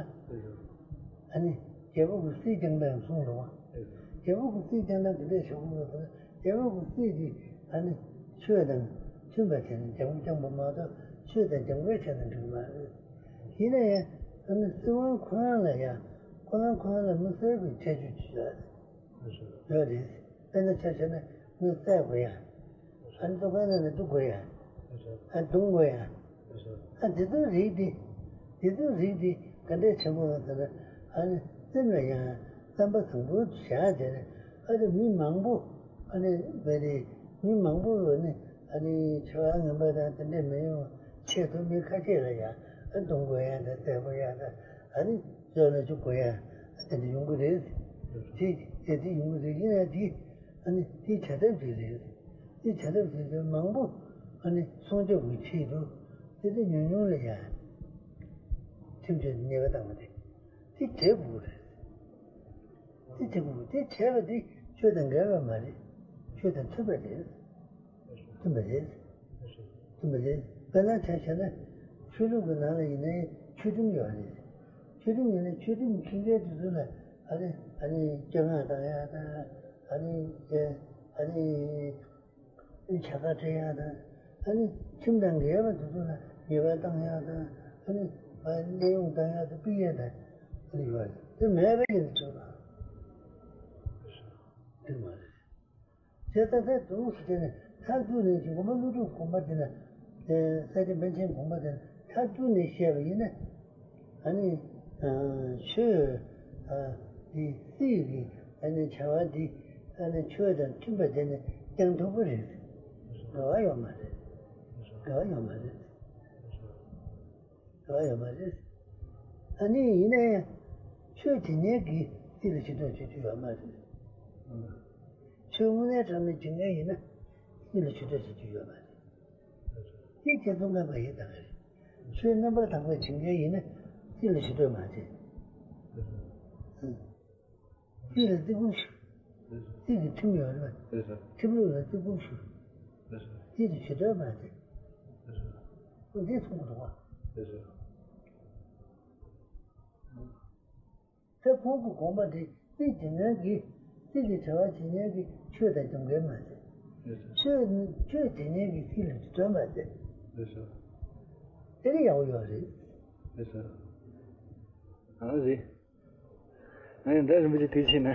ཨ་ནི་རྒྱལ་པོ་གི་སྲིད་སྐྱོང་སྟངས་གསུངས་འདུག་བ། རྒྱལ་པོ་གི་རྩིས་བསྐྱངས་ན་ག་འདྲས་བྱེད་དགོས་པ་དང་། རྒྱལ་པོ་གི་རྩིས་དེ་ཨ་ནི་ཆོས་དང་མཐུན་པ་བྱས་ནས་འགྱངས་བསྐྱངས་པ་མ་གཏོགས། ཆོས་དང་འགྱངས་པའི་ཆ་དང་འགྲིག་མ་རེད། ཡིན་ན་ཡང་ཨ་ནི་སྲིད་དབང་ཁོ་རང་ལ་ཡང་ཁོ་རང་ཁོ་རང་ལ་དམིགས་བསལ་གྱི་ཁྱད་ཆོས་ཅིག་ཡོད་རེད། དཔེར་ན་ཆ་བཞག་ན་མི་བསད་དགོས་ཡ། ཨ་ནི་ཐུག་ཁང་ནང་ནས་བཏུག་དགོས་ཡ། ཨ་རྡུང་དགོས་ཡ། ཨ་འདི་ཚོའི་རིགས་འདི། འདི་ཚོའི་རིགས་འདི་ག་འདྲས་བྱེད་དགོས་ཟེར་ན། ཨ་ནི་སེམས་ལ་ཡང་བསམ་པ་བཟང་པོ་བཞག་བྱས་ནས། ཨ་ནི་མི་མང་པོ། ཨ་ནི་བས་ཏེ་མི་མང་པོ་ནི་ཨ་ནི་འཚེ་བ་ངན་པ་དང་དེ་འདྲས་མི་ཡོང་ཆེད་དུ་མི་ཁ་ཤས་ལ་ཡང་ཨ་རྡུང་དགོས་ཡ་དང་བསད་དགོས་ཡ་དང་། ཨ་ནི་བཙོན་ལ་བཅུག་དགོས་ཡ་ཨ་དེ་འདྲས་ཡོང་གི་རེད། དེ་དེ་དེ་ཡོང་གི་རེད། ཡིན་ན་དེ་ཨ་ནི་དེ་བྱ་ཐབས་ཅིག་རེད། དེ་བྱ་ཐབས་བྱེད་མཁན་མང་པོ་ཨ་ནི་སྲུང་སྐྱོབ་ཀྱི་ཆེད་དུ། དེ་དེ་ཉུང་ཉུང་ལ་ཡང་ཁྲིམས་གཅོད་ཉེས་པ་བཏང་བ་དེ། དེ་བྱེད་དགོས་རེད། དེ་བྱེད་དགོས། དེ་བྱས་པ་དེ་ཆོས་དང་འགལ་བ་མ་རེད། ཆོས་དང་མཐུན་པ་རེད། མཐུན་པ་རེད། མཐུན་པ་རེད། དཔེར་ན་ཆ་བཞག་ན་ཆོས་ལུགས་ཀྱི་ནང་ལ་ཡིན་ནའི་ཆོས་ཁྲིམས་ཡོད་རེད། ཆོས་ཁྲིམས་ཡིན་ནའི་ཆོས་ཁྲིམས་འཁྱེར་མཁན་དེ་ཚོ་ལ་ཨ་ནི་ཨ་ནི་སྐྱོན་ངག་བཏང་ཡ་དང་། ཨ་ནི་ཨ་ནི། བྱ་དགའ་སྤྲད་ཡག་དང་། ཨ་ནི་ཁྲིམས་དང་འགལ་བ་དེ་ཚོ་ལ་ཉེས་པ་བཏང་ཡག་དང་། ཨ་ནི་གནས་དབྱུང་བཏང་ཡག་དང་ཕུད་ཡག་དང་། ཨ་ནི་ཡོད་རེད། དེ་མེད་པ་ཡིན་ན་འགྲིག་མ་རེད། བྱས་ཙང་ད་དུང་ཟེར་ནས་མཐར་གཏུགས་ནས་ཀྱི་དགོངས་པ་ཀླུ་སྒྲུབ་དགོངས་པ་དེ་ན། ས་སྐྱ་པཎ་ཆེན་དགོངས་པ་དེ་ན་མཐར་གཏུགས་ནས་བཤད་པ་ཡིན་ན། ཨ་ནི་ཆོས་འདི་སྲིད་ཀྱི་ཨ་ནི་བྱ་བ་འདི་ཨ་ནི་ཆོས་དང་མཐུན་པ་དེ་ནི་ཀྱང་ཐུབ་པ་རེད། འགལ་བ་ཡོད་མ་རེད། འགལ་བ་ཡོད་མ་རེད། འགལ་བ་ཡོད་མ་རེད། ཨ་ནི་ཡིན་ན་ཡང་ཆོས་དེ་ཉིད་ཀྱིས་སྲིད་ལ་ཇུས་གཏོགས་བྱེད་རྒྱུ་ཡོད་མ་རེད། ཆོས་དངོས་གནས་དྲང་གནས་བྱེད་མཁན་ཡིན་ན་སྲིད་ལ་ཇུས་གཏོགས་བྱེད་རྒྱུ་ཡོད་མ་རེད། དེ་ཁྱེད་ཚོ་ངན་པ་ཡིན་ད་ག་རེད། ཆོས་རྣམ་པར་དག་པའི་བྱེད་མཁན་ཡིན་ན་སྲིད་ལ་ཇུས་གཏོགས་མ་བྱེད། སྲིད་ལ་བརྩི་བཀུར་ཞུ། སྲིད་ཀྱི་ཁྲིམས་ཡོད་རེད་པ། ཁྲིམས་ལུགས་ལ་བརྩི་བཀུར་ཞུ། སྲིད་ལ་ཇུས་གཏོགས་མ་བྱེད། འདི་གསུང་གི་འདུག་པ། ད་ཁོང་གི་དགོངས་པ་འདི་སྲིད་དེ་ཉིད་ཀྱིས་སྲིད་ཀྱི་བྱ་བ་བྱེད་མཁན་གྱི་ཆོས་དང་འགལ་མ་ཟེར། ཆོས་ནི་ཆོས་དེ་ཉིད་ཀྱིས་སྲིད་ལ་ཇུས་གཏོགས་མ་ཟེར། དེ་ནི་ཡག་པོ་ཡོད་རེད། ཨང་རེད། ཨ་ནི་ད་རིན་པོ་ཆེ་དེ་བྱས་ན།